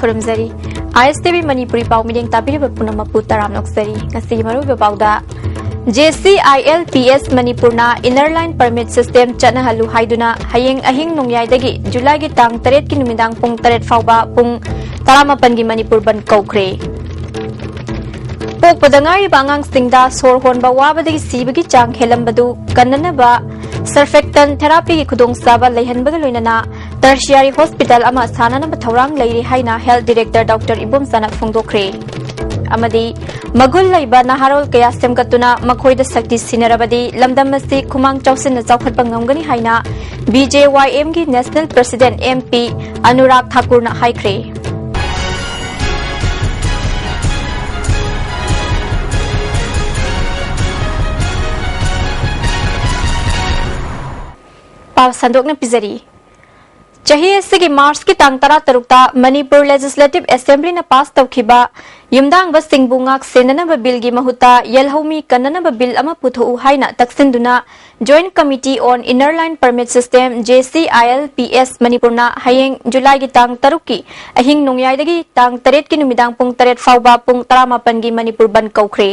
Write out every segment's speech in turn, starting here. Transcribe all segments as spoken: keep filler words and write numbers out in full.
ꯈꯨꯔꯨꯝꯖꯔꯤ꯫ ꯑꯥꯏ ꯑꯦꯁ T V Manipuri ꯄꯥꯎ ꯃꯤꯠꯌꯦꯡ ꯇꯥꯕꯤꯔꯤꯕ ꯄꯨꯝꯅꯃꯛꯄꯨ ꯇꯔꯥꯝꯅ ꯑꯣꯛꯆꯔꯤ꯫ ꯉꯁꯤꯒꯤ ꯃꯔꯨꯑꯣꯏꯕ ꯄꯥꯎꯗ, J C I L P S ꯃꯅꯤꯄꯨꯔꯅ Inner Line Permit System ꯆꯠꯅꯍꯜꯂꯨ ꯍꯥꯏꯗꯨꯅ ꯍꯌꯦꯡ ꯑꯍꯤꯡ ꯅꯣꯡꯌꯥꯏꯗꯒꯤ ꯖꯨꯂꯥꯏꯒꯤ ꯇꯥꯡ ꯇꯔꯦꯠꯀꯤ ꯅꯨꯃꯤꯗꯥꯡ ꯄꯨꯡ ꯇꯔꯦꯠ ꯐꯥꯎꯕ ꯄꯨꯡ ꯇꯔꯥꯃꯥꯄꯟꯒꯤ ꯃꯅꯤꯄꯨꯔ ꯕꯟꯗ ꯀꯧꯈ꯭ꯔꯦ꯫ ꯄꯣꯛꯄꯗ ꯉꯥꯏꯔꯤꯕ ꯑꯉꯥꯡꯁꯤꯡꯗ ꯁꯣꯔ ꯍꯣꯟꯕ ꯋꯥꯕꯗꯒꯤ ꯁꯤꯕꯒꯤ ꯆꯥꯡ ꯍꯦꯜꯂꯝꯕꯗꯨ ꯀꯟꯅꯅꯕ surfactant therapyꯒꯤ ꯈꯨꯗꯣꯡꯆꯥꯕ ꯂꯩꯍꯟꯕꯒ ꯂꯣꯏꯅꯅ tertiary hospital ꯑꯃ ꯁꯥꯅꯅꯕ ꯊꯧꯔꯥꯡ ꯂꯩꯔꯤ ꯍꯥꯏꯅ Health Director Doctor ꯏꯕꯣꯝꯆꯥꯅ ꯐꯣꯡꯗꯣꯛꯈ꯭ꯔꯦ꯫ ꯑꯃꯗꯤ ꯃꯒꯨꯟ ꯂꯩꯕ ꯅꯍꯥꯔꯣꯜ ꯀꯌꯥ ꯁꯦꯝꯒꯠꯇꯨꯅ ꯃꯈꯣꯏꯗ ꯁꯛꯇꯤ ꯁꯤꯟꯅꯔꯕꯗꯤ ꯂꯝꯗꯝ ꯑꯁꯤ ꯈꯨꯃꯥꯡ ꯆꯥꯎꯁꯤꯟꯅ ꯆꯥꯎꯈꯠꯄ ꯉꯝꯒꯅꯤ ꯍꯥꯏꯅ B J Y Mꯒꯤ National President M P Anurag ꯊꯥꯀꯨꯔꯅ ꯍꯥꯏꯈ꯭ꯔꯦ꯫ ꯄꯥꯎ ꯁꯟꯗꯣꯛꯅ ꯄꯤꯖꯔꯤ꯫ ꯆꯍꯤ ꯑꯁꯤꯒꯤ ꯃꯥꯔꯆꯀꯤ ꯇꯥꯡ ꯇꯔꯥꯇꯔꯨꯛꯇ ꯃꯅꯤꯄꯨꯔ Legislative Assemblyꯅ ꯄꯥꯁ ꯇꯧꯈꯤꯕ ꯌꯨꯝꯗꯥꯡꯕꯁꯤꯡꯕꯨ ꯉꯥꯛ ꯁꯦꯟꯅꯅꯕ ꯕꯤꯜꯒꯤ ꯃꯍꯨꯠꯇ ꯌꯦꯜꯍꯧꯃꯤ ꯀꯟꯅꯅꯕ ꯕꯤꯜ ꯑꯃ ꯄꯨꯊꯣꯛꯎ ꯍꯥꯏꯅ ꯇꯛꯁꯤꯟꯗꯨꯅ Joint Committee on Inner Line Permit System, J C I L P S, ꯃꯅꯤꯄꯨꯔꯅ ꯍꯌꯦꯡ ꯖꯨꯂꯥꯏꯒꯤ ꯇꯥꯡ ꯇꯔꯨꯛꯀꯤ ꯑꯍꯤꯡ ꯅꯣꯡꯌꯥꯏꯗꯒꯤ ꯇꯥꯡ ꯇꯔꯦꯠꯀꯤ ꯅꯨꯃꯤꯗꯥꯡ ꯄꯨꯡ ꯇꯔꯦꯠ ꯐꯥꯎꯕ ꯄꯨꯡ ꯇꯔꯥꯃꯥꯄꯟꯒꯤ ꯃꯅꯤꯄꯨꯔ ꯕꯟꯗ ꯀꯧꯈ꯭ꯔꯦ꯫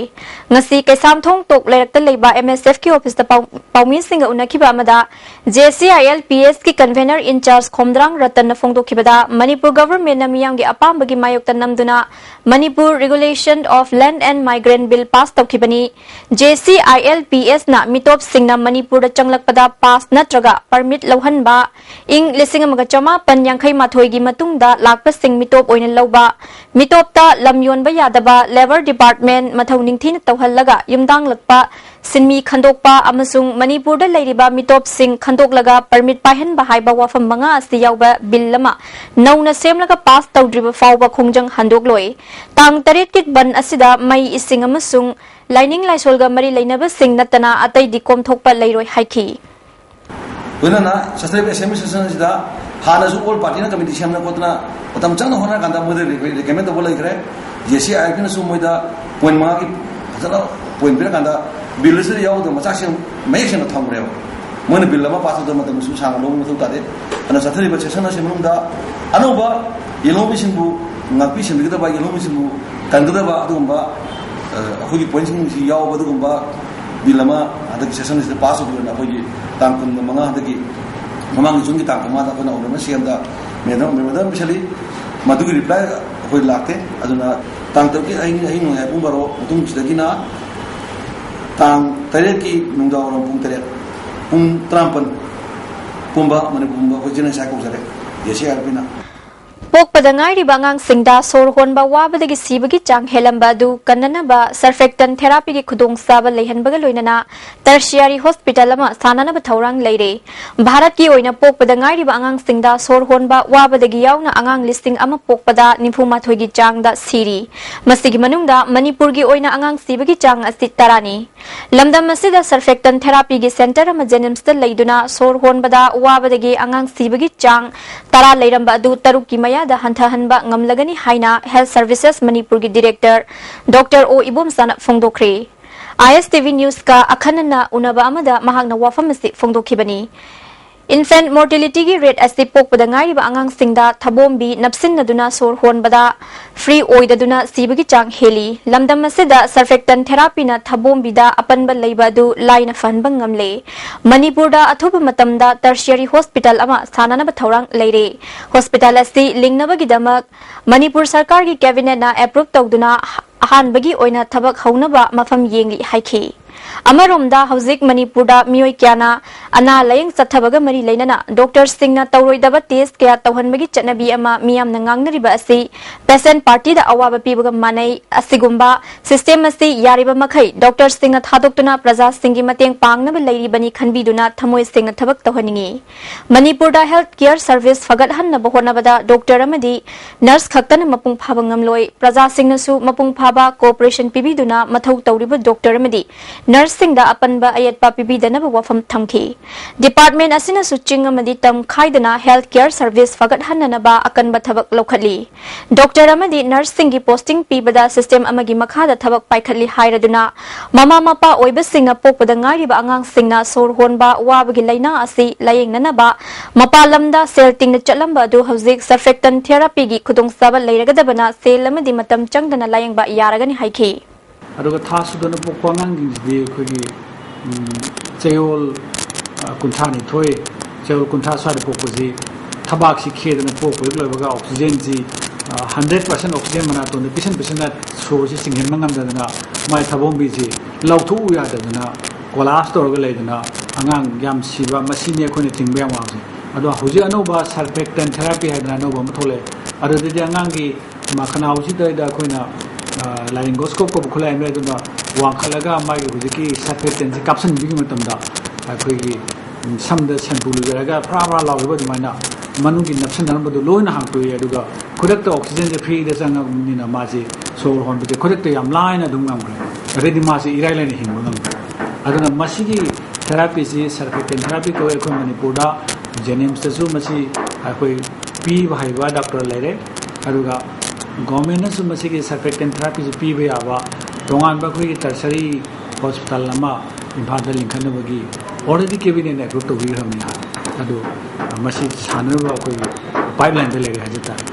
ꯉꯁꯤ ꯀꯩꯁꯥꯝꯊꯣꯡ ꯇꯣꯛ ꯂꯩꯔꯛꯇ ꯂꯩꯕ M S Fꯀꯤ ꯑꯣꯐꯤꯁꯇ ꯄꯥꯎ-, ꯄꯥꯎꯃꯤꯁꯤꯡꯒ ꯎꯅꯈꯤꯕ ꯑꯃꯗ J C I L P Sꯀꯤ convener in charge ꯈꯣꯝꯗ꯭ꯔꯥꯡ ꯔꯇꯟꯅ ꯐꯣꯡꯗꯣꯛꯈꯤꯕꯗ, Manipur governmentꯅ ꯃꯤꯌꯥꯝꯒꯤ ꯑꯄꯥꯝꯕꯒꯤ ꯃꯥꯌꯣꯛꯇ ꯅꯝꯗꯨꯅ Manipur Regulation of Land and Migrant Bill pass ꯇꯧꯈꯤꯕꯅꯤ꯫ J C I L P Sꯅ ꯃꯤꯇꯣꯞꯁꯤꯡꯅ ꯃꯅꯤꯄꯨꯔꯗ ꯆꯪꯂꯛꯄꯗ ꯄꯥꯁ ꯅꯠꯇ꯭ꯔꯒ ꯄꯔꯃꯤꯠ ꯂꯧꯍꯟꯕ, ꯏꯪ ꯂꯤꯁꯤꯡ ꯑꯃꯒ ꯆꯃꯥꯄꯟ ꯌꯥꯡꯈꯩ ꯃꯥꯊꯣꯏꯒꯤ ꯃꯇꯨꯡꯗ ꯂꯥꯛꯄꯁꯤꯡ ꯃꯤꯇꯣꯞ ꯑꯣꯏꯅ ꯂꯧꯕ, ꯃꯤꯇꯣꯞꯇ ꯂꯝ ꯌꯣꯟꯕ ꯌꯥꯗꯕ, Labour Department ꯃꯊꯧ ꯅꯤꯡꯊꯤꯅ ꯇꯧꯍꯜꯂꯒ ꯌꯨꯝꯗꯥꯡꯂꯛꯄ, ꯁꯤꯟꯃꯤ ꯈꯟꯗꯣꯛꯄ ꯑꯃꯁꯨꯡ ꯃꯅꯤꯄꯨꯔꯗ ꯂꯩꯔꯤꯕ ꯃꯤꯇꯣꯞꯁꯤꯡ ꯈꯟꯗꯣꯛꯂꯒ ꯄꯔꯃꯤꯠ ꯄꯥꯏꯍꯟꯕ ꯍꯥꯏꯕ ꯋꯥꯐꯝ ꯃꯉꯥ ꯑꯁꯤ ꯌꯥꯎꯕ ꯕꯤꯜ ꯑꯃ ꯅꯧꯅ ꯁꯦꯝꯂꯒ ꯄꯥꯁ ꯇꯧꯗ꯭ꯔꯤꯕ ꯐꯥꯎꯕ ꯈꯣꯡꯖꯪ ꯍꯟꯗꯣꯛꯂꯣꯏ꯫ ꯇꯥꯡ ꯇꯔꯦꯠꯀꯤ ꯕꯟꯗ ꯑꯁꯤꯗ ꯃꯩ, ꯏꯁꯤꯡ ꯑꯃꯁꯨꯡ ꯂꯥꯏꯅꯤꯡ ꯂꯥꯏꯁꯣꯜꯒ ꯃꯔꯤ ꯂꯩꯅꯕꯁꯤꯡ ꯅꯠꯇꯅ ꯑꯇꯩꯗꯤ ꯀꯣꯝꯊꯣꯛꯄ ꯂꯩꯔꯣꯏ ꯍꯥꯏꯈꯤ꯫ ꯂꯣꯏꯅꯅ ꯆꯠꯊꯔꯤꯕ assembly session ꯑꯁꯤꯗ ꯍꯥꯟꯅꯁꯨ all partyꯅ committee ꯁꯦꯝꯗꯅ ꯈꯣꯠꯇꯅ ꯃꯇꯝ ꯆꯪꯅ ꯍꯣꯠꯅꯔꯀꯥꯟꯗ ꯃꯣꯏꯗ recommend ꯇꯧꯕ ꯂꯩꯈ꯭ꯔꯦ꯫ J C I Lꯅꯁꯨ ꯃꯣꯏꯗ point ꯃꯉꯥꯒꯤ ꯐꯖꯅ point ꯄꯤꯔꯀꯥꯟꯗ bill ꯑꯁꯤꯗ ꯌꯥꯎꯗꯕ ꯃꯆꯥꯛꯁꯤꯡ ꯃꯌꯦꯛ ꯁꯦꯡꯅ ꯊꯝꯈ꯭ꯔꯦꯕ꯫ ꯃꯣꯏꯅ bill ꯑꯃ pass ꯇꯧꯗꯕ ꯃꯇꯝꯗꯁꯨ ꯁꯥꯡꯅ ꯂꯧꯕ ꯃꯊꯧ ꯇꯥꯗꯦ꯫ ꯑꯗꯨꯅ ꯆꯠꯊꯔꯤꯕ session ꯑꯁꯤ ꯃꯅꯨꯡꯗ ꯑꯅꯧꯕ ꯌꯦꯜꯍꯧꯃꯤꯁꯤꯡꯕꯨ ꯉꯥꯛꯄꯤ ꯁꯦꯟꯕꯤꯒꯗꯕ, ꯌꯦꯜꯍꯧꯃꯤꯁꯤꯡꯕꯨ ꯀꯟꯒꯗꯕ ꯑꯗꯨꯒꯨꯝꯕ, ꯑ, ꯑꯩꯈꯣꯏꯒꯤ ꯄꯣꯏꯟꯁꯤꯡꯁꯤ ꯌꯥꯎꯕ ꯑꯗꯨꯒꯨꯝꯕ ꯕꯤꯜ ꯑꯃ ꯍꯟꯗꯛꯀꯤ ꯁꯦꯁꯟꯁꯤꯗ ꯄꯥꯁ ꯇꯧꯈꯤꯕꯅ ꯑꯩꯈꯣꯏꯒꯤ ꯇꯥꯡ ꯀꯨꯟꯒ ꯃꯉꯥ, ꯍꯟꯗꯛꯀꯤ ꯃꯃꯥꯡꯒꯤ ꯖꯨꯟꯒꯤ ꯇꯥꯡ ꯀꯨꯟꯃꯉꯥꯗ ꯑꯩꯈꯣꯏꯅ ꯑꯣꯔꯗꯔ ꯑꯃ ꯁꯤ ꯑꯦꯝꯗ ꯃꯦꯗꯝ, ꯃꯦꯃꯣꯔꯦꯟꯗꯝ ꯄꯤꯁꯜꯂꯤ꯫ ꯃꯗꯨꯒꯤ ꯔꯤꯄ꯭ꯂꯥꯏ ꯑꯩꯈꯣꯏ ꯂꯥꯛꯇꯦ꯫ ꯑꯗꯨꯅ ꯇꯥꯡ ꯇꯔꯨꯛꯀꯤ ꯑꯍꯤꯡ, ꯑꯍꯤꯡ ꯅꯣꯡꯌꯥꯏ ꯄꯨꯡ ꯕꯥꯔꯣ ꯃꯇꯨꯡꯁꯤꯗꯒꯤꯅ ꯇꯥꯡ ꯇꯔꯦꯠꯀꯤ ꯅꯨꯡꯗꯥꯡꯋꯥꯏꯔꯝ ꯄꯨꯡ ꯇꯔꯦꯠ, ꯄꯨꯡ ꯇꯔꯥꯃꯥꯄꯟ ꯄꯨꯝꯕ ꯃꯅꯤꯄꯨꯔ ꯄꯨꯝꯕ ꯑꯩꯈꯣꯏ ꯖꯦꯅꯣꯁꯥꯏꯠ ꯀꯧꯖꯔꯦ, ꯖꯦ ꯁꯤ ꯑꯥꯔ ꯄꯤꯅ꯫ ꯄꯣꯛꯄꯗ ꯉꯥꯏꯔꯤꯕ ꯑꯉꯥꯡꯁꯤꯡꯗ ꯁꯣꯔ ꯍꯣꯟꯕ ꯋꯥꯕꯗꯒꯤ ꯁꯤꯕꯒꯤ ꯆꯥꯡ ꯍꯦꯜꯂꯝꯕ ꯑꯗꯨ ꯀꯟꯅꯅꯕ surfactant therapyꯒꯤ ꯈꯨꯗꯣꯡꯆꯥꯕ ꯂꯩꯍꯟꯕꯒ ꯂꯣꯏꯅꯅ tertiary hospital ꯑꯃ ꯁꯥꯅꯅꯕ ꯊꯧꯔꯥꯡ ꯂꯩꯔꯦ꯫ ꯚꯥꯔꯠꯀꯤ ꯑꯣꯏꯅ ꯄꯣꯛꯄꯗ ꯉꯥꯏꯔꯤꯕ ꯑꯉꯥꯡꯁꯤꯡꯗ ꯁꯣꯔ ꯍꯣꯟꯕ ꯋꯥꯕꯗꯒꯤ ꯌꯥꯎꯅ ꯑꯉꯥꯡ ꯂꯤꯁꯤꯡ ꯑꯃ ꯄꯣꯛꯄꯗ ꯅꯤꯐꯨ ꯃꯥꯊꯣꯏꯒꯤ ꯆꯥꯡꯗ ꯁꯤꯔꯤ꯫ ꯃꯁꯤꯒꯤ ꯃꯅꯨꯡꯗ ꯃꯅꯤꯄꯨꯔꯒꯤ ꯑꯣꯏꯅ ꯑꯉꯥꯡ ꯁꯤꯕꯒꯤ ꯆꯥꯡ ꯑꯁꯤ ꯇꯔꯥꯅꯤ꯫ ꯂꯝꯗꯝ ꯑꯁꯤꯗ surfactant therapyꯒꯤ centre ꯑꯃ JNIMSꯇ ꯂꯩꯗꯨꯅ ꯁꯣꯔ ꯍꯣꯟꯕꯗ ꯋꯥꯕꯗꯒꯤ ꯑꯉꯥꯡ ꯁꯤꯕꯒꯤ ꯆꯥꯡ ꯇꯔꯥ ꯂꯩꯔꯝꯕ ꯑꯗꯨ ꯇꯔꯨꯛꯀꯤ ꯃꯌꯥꯗ ꯍꯟꯊꯍꯟꯕ ꯉꯝꯂꯒꯅꯤ ꯍꯥꯏꯅ Health Services ꯃꯅꯤꯄꯨꯔꯒꯤ director Doctor O ꯏꯕꯣꯝꯆꯥꯅ ꯐꯣꯡꯗꯣꯛꯈ꯭ꯔꯦ꯫ ISTV Newsꯀ ꯑꯈꯟꯅꯅ ꯎꯅꯕ ꯑꯃꯗ ꯃꯍꯥꯛꯅ ꯋꯥꯐꯝ ꯑꯁꯤ ꯐꯣꯡꯗꯣꯛꯈꯤꯕꯅꯤ꯫ Infant mortalityꯒꯤ rate ꯑꯁꯤ ꯄꯣꯛꯄꯗ ꯉꯥꯏꯔꯤꯕ ꯑꯉꯥꯡꯁꯤꯡꯗ ꯊꯕꯣꯝꯕꯤ ꯅꯞꯁꯤꯟꯅꯗꯨꯅ ꯁꯣꯔ ꯍꯣꯟꯕꯗ free ꯑꯣꯏꯗꯗꯨꯅ ꯁꯤꯕꯒꯤ ꯆꯥꯡ ꯍꯦꯜꯂꯤ꯫ ꯂꯝꯗꯝ ꯑꯁꯤꯗ surfactant therapyꯅ ꯊꯕꯣꯝꯕꯤꯗ ꯑꯄꯟꯕ ꯂꯩꯕ ꯑꯗꯨ ꯂꯥꯏꯅ ꯐꯍꯟꯕ ꯉꯝꯂꯦ꯫ ꯃꯅꯤꯄꯨꯔꯗ ꯑꯊꯨꯕ ꯃꯇꯝꯗ tertiary hospital ꯑꯃ ꯁꯥꯅꯅꯕ ꯊꯧꯔꯥꯡ ꯂꯩꯔꯦ꯫ Hospital ꯑꯁꯤ ꯂꯤꯡꯅꯕꯒꯤꯗꯃꯛ ꯃꯅꯤꯄꯨꯔ ꯁꯔꯀꯥꯔꯒꯤ cabinetꯅ approve ꯇꯧꯗꯨꯅ ꯑꯍꯥꯟꯕꯒꯤ ꯑꯣꯏꯅ ꯊꯕꯛ ꯍꯧꯅꯕ ꯃꯐꯝ ꯌꯦꯡꯂꯤ ꯍꯥꯏꯈꯤ꯫ ꯑꯃꯔꯣꯝꯗ ꯍꯧꯖꯤꯛ ꯃꯅꯤꯄꯨꯔꯗ ꯃꯤꯑꯣꯏ ꯀꯌꯥꯅ ꯑꯅꯥ ꯂꯥꯌꯦꯡ ꯆꯠꯊꯕꯒ ꯃꯔꯤ ꯂꯩꯅꯅ doctorꯁꯤꯡꯅ ꯇꯧꯔꯣꯏꯗꯕ test ꯀꯌꯥ ꯇꯧꯍꯟꯕꯒꯤ ꯆꯠꯅꯕꯤ ꯑꯃ ꯃꯤꯌꯥꯝꯅ ꯉꯥꯡꯅꯔꯤꯕ ꯑꯁꯤ patient partyꯗ ꯑꯋꯥꯕ ꯄꯤꯕꯒ ꯃꯥꯟꯅꯩ꯫ ꯑꯁꯤꯒꯨꯝꯕ system ꯑꯁꯤ ꯌꯥꯔꯤꯕ ꯃꯈꯩ doctorꯁꯤꯡꯅ ꯊꯥꯗꯣꯛꯇꯨꯅ ꯄ꯭ꯔꯖꯥꯁꯤꯡꯒꯤ ꯃꯇꯦꯡ ꯄꯥꯡꯅꯕ ꯂꯩꯔꯤꯕꯅꯤ ꯈꯟꯕꯤꯗꯨꯅ ꯊꯃꯣꯏ ꯁꯦꯡꯅ ꯊꯕꯛ ꯇꯧꯍꯟꯅꯤꯡꯏ꯫ ꯃꯅꯤꯄꯨꯔꯗ health care service ꯐꯒꯠꯍꯟꯅꯕ ꯍꯣꯠꯅꯕꯗ doctor ꯑꯃꯗꯤ nurse ꯈꯛꯇꯅ ꯃꯄꯨꯡ ꯐꯥꯕ ꯉꯝꯂꯣꯏ꯫ ꯄ꯭ꯔꯖꯥꯁꯤꯡꯅꯁꯨ ꯃꯄꯨꯡ ꯐꯥꯕ cooperation ꯄꯤꯕꯤꯗꯨꯅ ꯃꯊꯧ ꯇꯧꯔꯤꯕ doctor ꯑꯃꯗꯤ ꯅꯔꯁꯁꯤꯡꯗ ꯑꯄꯟꯕ ꯑꯌꯦꯠꯄ ꯄꯤꯕꯤꯗꯅꯕ ꯋꯥꯐꯝ ꯊꯝꯈꯤ꯫ ꯗꯤꯄꯥꯔꯠꯃꯦꯟ ꯑꯁꯤꯅꯁꯨ ꯆꯤꯡ ꯑꯃꯗꯤ ꯇꯝ ꯈꯥꯏꯗꯅ ꯍꯦꯜꯊ ꯀꯦꯌꯔ ꯁꯔꯚꯤꯁ ꯐꯒꯠꯍꯟꯅꯅꯕ ꯑꯀꯟꯕ ꯊꯕꯛ ꯂꯧꯈꯠꯂꯤ꯫ ꯗꯣꯛꯇꯔ ꯑꯃꯗꯤ ꯅꯔꯁꯁꯤꯡꯒꯤ ꯄꯣꯁꯇꯤꯡ ꯄꯤꯕꯗ ꯁꯤꯁꯇꯦꯝ ꯑꯃꯒꯤ ꯃꯈꯥꯗ ꯊꯕꯛ ꯄꯥꯏꯈꯠꯂꯤ ꯍꯥꯏꯔꯗꯨꯅ, ꯃꯃꯥ ꯃꯄꯥ ꯑꯣꯏꯕꯁꯤꯡꯅ ꯄꯣꯛꯄꯗ ꯉꯥꯏꯔꯤꯕ ꯑꯉꯥꯡꯁꯤꯡꯅ ꯁꯣꯔ ꯍꯣꯟꯕ ꯋꯥꯕꯒꯤ ꯂꯥꯏꯅꯥ ꯑꯁꯤ ꯂꯥꯌꯦꯡꯅꯅꯕ ꯃꯄꯥꯟ ꯂꯝꯗ ꯁꯦꯜ ꯇꯤꯡꯅ ꯆꯠꯂꯝꯕ ꯑꯗꯨ ꯍꯧꯖꯤꯛ ꯁꯔꯐꯦꯛꯇꯟ ꯊꯦꯔꯥꯄꯤꯒꯤ ꯈꯨꯗꯣꯡꯆꯥꯕ ꯂꯩꯔꯒꯗꯕꯅ ꯁꯦꯜ ꯑꯃꯗꯤ ꯃꯇꯝ ꯆꯪꯗꯅ ꯂꯥꯌꯦꯡꯕ ꯌꯥꯔꯒꯅꯤ ꯍꯥꯏꯈꯤ꯫ ꯑꯗꯨꯒ ꯊꯥ ꯁꯨꯗꯅ ꯄꯣꯛꯄ ꯑꯉꯥꯡꯁꯤꯡꯁꯤꯗꯤ ꯑꯩꯈꯣꯏꯒꯤ, ꯎꯝ, ꯆꯌꯣꯜ, ꯑ, ꯀꯨꯟꯊ꯭ꯔꯥ ꯅꯤꯊꯣꯏ, ꯆꯌꯣꯜ ꯀꯨꯟꯊ꯭ꯔꯥ ꯁ꯭ꯋꯥꯏꯗ ꯄꯣꯛꯄꯁꯤ ꯊꯕꯥꯛꯁꯤ ꯈꯦꯗꯅ ꯄꯣꯛꯄ ꯍꯦꯛ ꯂꯣꯏꯕꯒ ꯑꯣꯛꯁꯤꯖꯦꯟꯁꯤ, ꯑ, ꯍꯟꯗ꯭ꯔꯦꯠ ꯄꯥꯔꯁꯦꯟ ꯑꯣꯛꯁꯤꯖꯦꯟ ꯃꯅꯥꯇꯣꯟꯗ ꯄꯤꯁꯟ ꯄꯤꯁꯟꯅ ꯁꯣꯔꯁꯤ ꯆꯤꯡꯁꯤꯟꯕ ꯉꯝꯗꯗꯅ ꯃꯥꯏ ꯊꯕꯣꯡꯕꯤꯁꯤ ꯂꯧꯊꯣꯛꯎ ꯌꯥꯗꯗꯅ ꯀꯣꯂꯥꯞꯁ ꯇꯧꯔꯒ ꯂꯩꯗꯅ ꯑꯉꯥꯡ ꯌꯥꯝ ꯁꯤꯕ, ꯃꯁꯤꯅꯤ ꯑꯩꯈꯣꯏꯅ ꯊꯤꯡꯕ ꯌꯥꯝ ꯋꯥꯕꯁꯦ꯫ ꯑꯗꯣ ꯍꯧꯖꯤꯛ ꯑꯅꯧꯕ ꯁꯔꯐꯦꯛꯇꯟ ꯊꯦꯔꯥꯄꯤ ꯍꯥꯏꯗꯅ ꯑꯅꯧꯕ ꯑꯃ ꯊꯣꯛꯂꯛꯑꯦ꯫ ꯑꯗꯨꯗꯗꯤ ꯑꯉꯥꯡꯒꯤ ꯃ-, ꯈꯅꯥꯎꯁꯤꯗ ꯑꯩꯈꯣꯏꯅ, ꯑ, ꯂꯥꯔꯤꯡꯒꯣꯁꯀꯣꯞ ꯀꯧꯕ ꯈꯨꯠꯂꯥꯏ ꯑꯃ ꯂꯩ, ꯑꯗꯨꯅ ꯋꯥꯡꯈꯠꯂꯒ ꯃꯥꯒꯤ ꯍꯧꯖꯤꯛꯀꯤ ꯁꯔꯐꯦꯛꯇꯦꯟꯁꯤ ꯀꯥꯞꯁꯤꯟꯕꯤꯕ ꯃꯇꯝꯗ ꯑꯩꯈꯣꯏꯒꯤ, ꯎꯝ, ꯁꯝꯗ ꯁꯦꯝꯄꯨ ꯂꯨꯖꯔꯒ ꯐ꯭ꯔꯥ ꯐ꯭ꯔꯥ ꯂꯥꯎꯔꯤꯕ ꯑꯗꯨꯃꯥꯏꯅ ꯃꯅꯨꯡꯒꯤ ꯅꯞꯁꯤꯟꯅꯔꯝꯕꯗꯣ ꯂꯣꯏꯅ ꯍꯥꯡꯇꯣꯛꯏ꯫ ꯑꯗꯨꯒ ꯈꯨꯗꯛꯇ ꯑꯣꯛꯁꯤꯖꯦꯟꯁꯦ ꯐ꯭ꯔꯤꯗ ꯆꯪꯉꯕꯅꯤꯅ ꯃꯥꯁꯤ ꯁꯣꯔ ꯍꯣꯟꯕꯁꯦ ꯈꯨꯗꯛꯇ ꯌꯥꯝ ꯂꯥꯏꯅ ꯑꯗꯨꯝ ꯉꯝꯈ꯭ꯔꯦ꯫ ꯑꯗꯩꯗꯤ ꯃꯥꯁꯤ ꯏꯔꯥꯏ ꯂꯥꯏꯅ ꯍꯤꯡꯕ ꯉꯝꯈ꯭ꯔꯦ꯫ ꯑꯗꯨꯅ ꯃꯁꯤꯒꯤ ꯊꯦꯔꯥꯄꯤꯁꯤ ꯁꯔꯐꯦꯛꯇꯦꯟ ꯊꯦꯔꯥꯄꯤ ꯀꯧꯏ꯫ ꯑꯩꯈꯣꯏ ꯃꯅꯤꯄꯨꯔꯗ ꯖꯦꯅꯤꯝꯁꯇꯁꯨ ꯃꯁꯤ ꯑꯩꯈꯣꯏ ꯄꯤꯕ ꯍꯩꯕ ꯗꯥꯛꯇꯔ ꯂꯩꯔꯦ꯫ ꯑꯗꯨꯒ ꯒꯣꯔꯃꯦꯟꯅꯁꯨ ꯃꯁꯤꯒꯤ ꯁꯔꯐꯦꯛꯇꯦꯟ ꯊꯦꯔꯥꯄꯤꯁꯤ ꯄꯤꯕ ꯌꯥꯕ ꯇꯣꯉꯥꯟꯕ ꯑꯩꯈꯣꯏꯒꯤ ꯇꯔꯁꯔꯤ ꯍꯣꯁꯄꯤꯇꯥꯜ ꯑꯃ ꯏꯝꯐꯥꯜꯗ ꯂꯤꯡꯈꯠꯅꯕꯒꯤ already cabinet approve ꯇꯧꯕꯤꯈ꯭ꯔꯕꯅꯤ꯫ ꯑꯗꯨ ꯃꯁꯤ ꯁꯥꯟꯅꯅꯕ ꯑꯩꯈꯣꯏꯒꯤ ꯄꯥꯏꯞꯂꯥꯏꯟꯗ ꯂꯩꯔꯦ ꯍꯥꯏꯖ ꯇꯥꯔꯦ꯫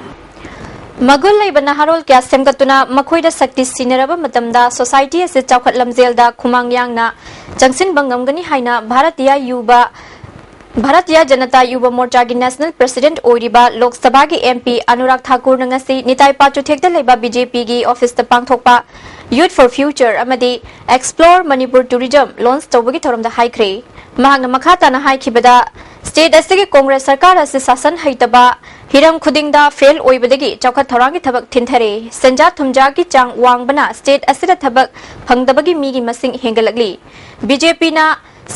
ꯃꯒꯨꯟ ꯂꯩꯕ ꯅꯍꯥꯔꯣꯜ ꯀꯌꯥ ꯁꯦꯝꯒꯠꯇꯨꯅ ꯃꯈꯣꯏꯗ ꯁꯛꯇꯤ ꯁꯤꯟꯅꯔꯕ ꯃꯇꯝꯗ society ꯑꯁꯤ ꯆꯥꯎꯈꯠ ꯂꯝꯖꯦꯜꯗ ꯈꯨꯃꯥꯡ ꯌꯥꯡꯅ ꯆꯪꯁꯤꯟꯕ ꯉꯝꯒꯅꯤ ꯍꯥꯏꯅ ꯚꯥꯔꯇꯤꯌꯥ ꯌꯨꯕ, ꯚꯥꯔꯇꯤꯌꯥ ꯖꯅꯇꯥ ꯌꯨꯕ ꯃꯣꯔꯆꯥꯒꯤ national president ꯑꯣꯏꯔꯤꯕ ꯂꯣꯛ ꯁꯚꯥꯒꯤ MP ꯑꯅꯨꯔꯥꯒ ꯊꯥꯀꯨꯔꯅ ꯉꯁꯤ ꯅꯤꯇꯥꯏ ꯄꯥꯆꯨꯊꯦꯛꯇ ꯂꯩꯕ BJPꯒꯤ officeꯇ ꯄꯥꯡꯊꯣꯛꯄ Youth for Future ꯑꯃꯗꯤ Explore Manipur Tourism launch ꯇꯧꯕꯒꯤ ꯊꯧꯔꯝꯗ ꯍꯥꯏꯈ꯭ꯔꯦ꯫ ꯃꯍꯥꯛꯅ ꯃꯈꯥ ꯇꯥꯅ ꯍꯥꯏꯈꯤꯕꯗ, state ꯑꯁꯤꯒꯤ ꯀꯣꯡꯒ꯭ꯔꯦꯁ ꯁꯔꯀꯥꯔ ꯑꯁꯤ ꯁꯥꯁꯟ ꯍꯩꯇꯕ, ꯍꯤꯔꯝ ꯈꯨꯗꯤꯡꯗ fail ꯑꯣꯏꯕꯗꯒꯤ ꯆꯥꯎꯈꯠ ꯊꯧꯔꯥꯡꯒꯤ ꯊꯕꯛ ꯊꯤꯟꯊꯔꯦ꯫ ꯁꯦꯟꯖꯥ ꯊꯨꯝꯖꯥꯒꯤ ꯆꯥꯡ ꯋꯥꯡꯕꯅ state ꯑꯁꯤꯗ ꯊꯕꯛ ꯐꯪꯗꯕꯒꯤ ꯃꯤꯒꯤ ꯃꯁꯤꯡ ꯍꯦꯟꯒꯠꯂꯛꯂꯤ꯫ BJPꯅ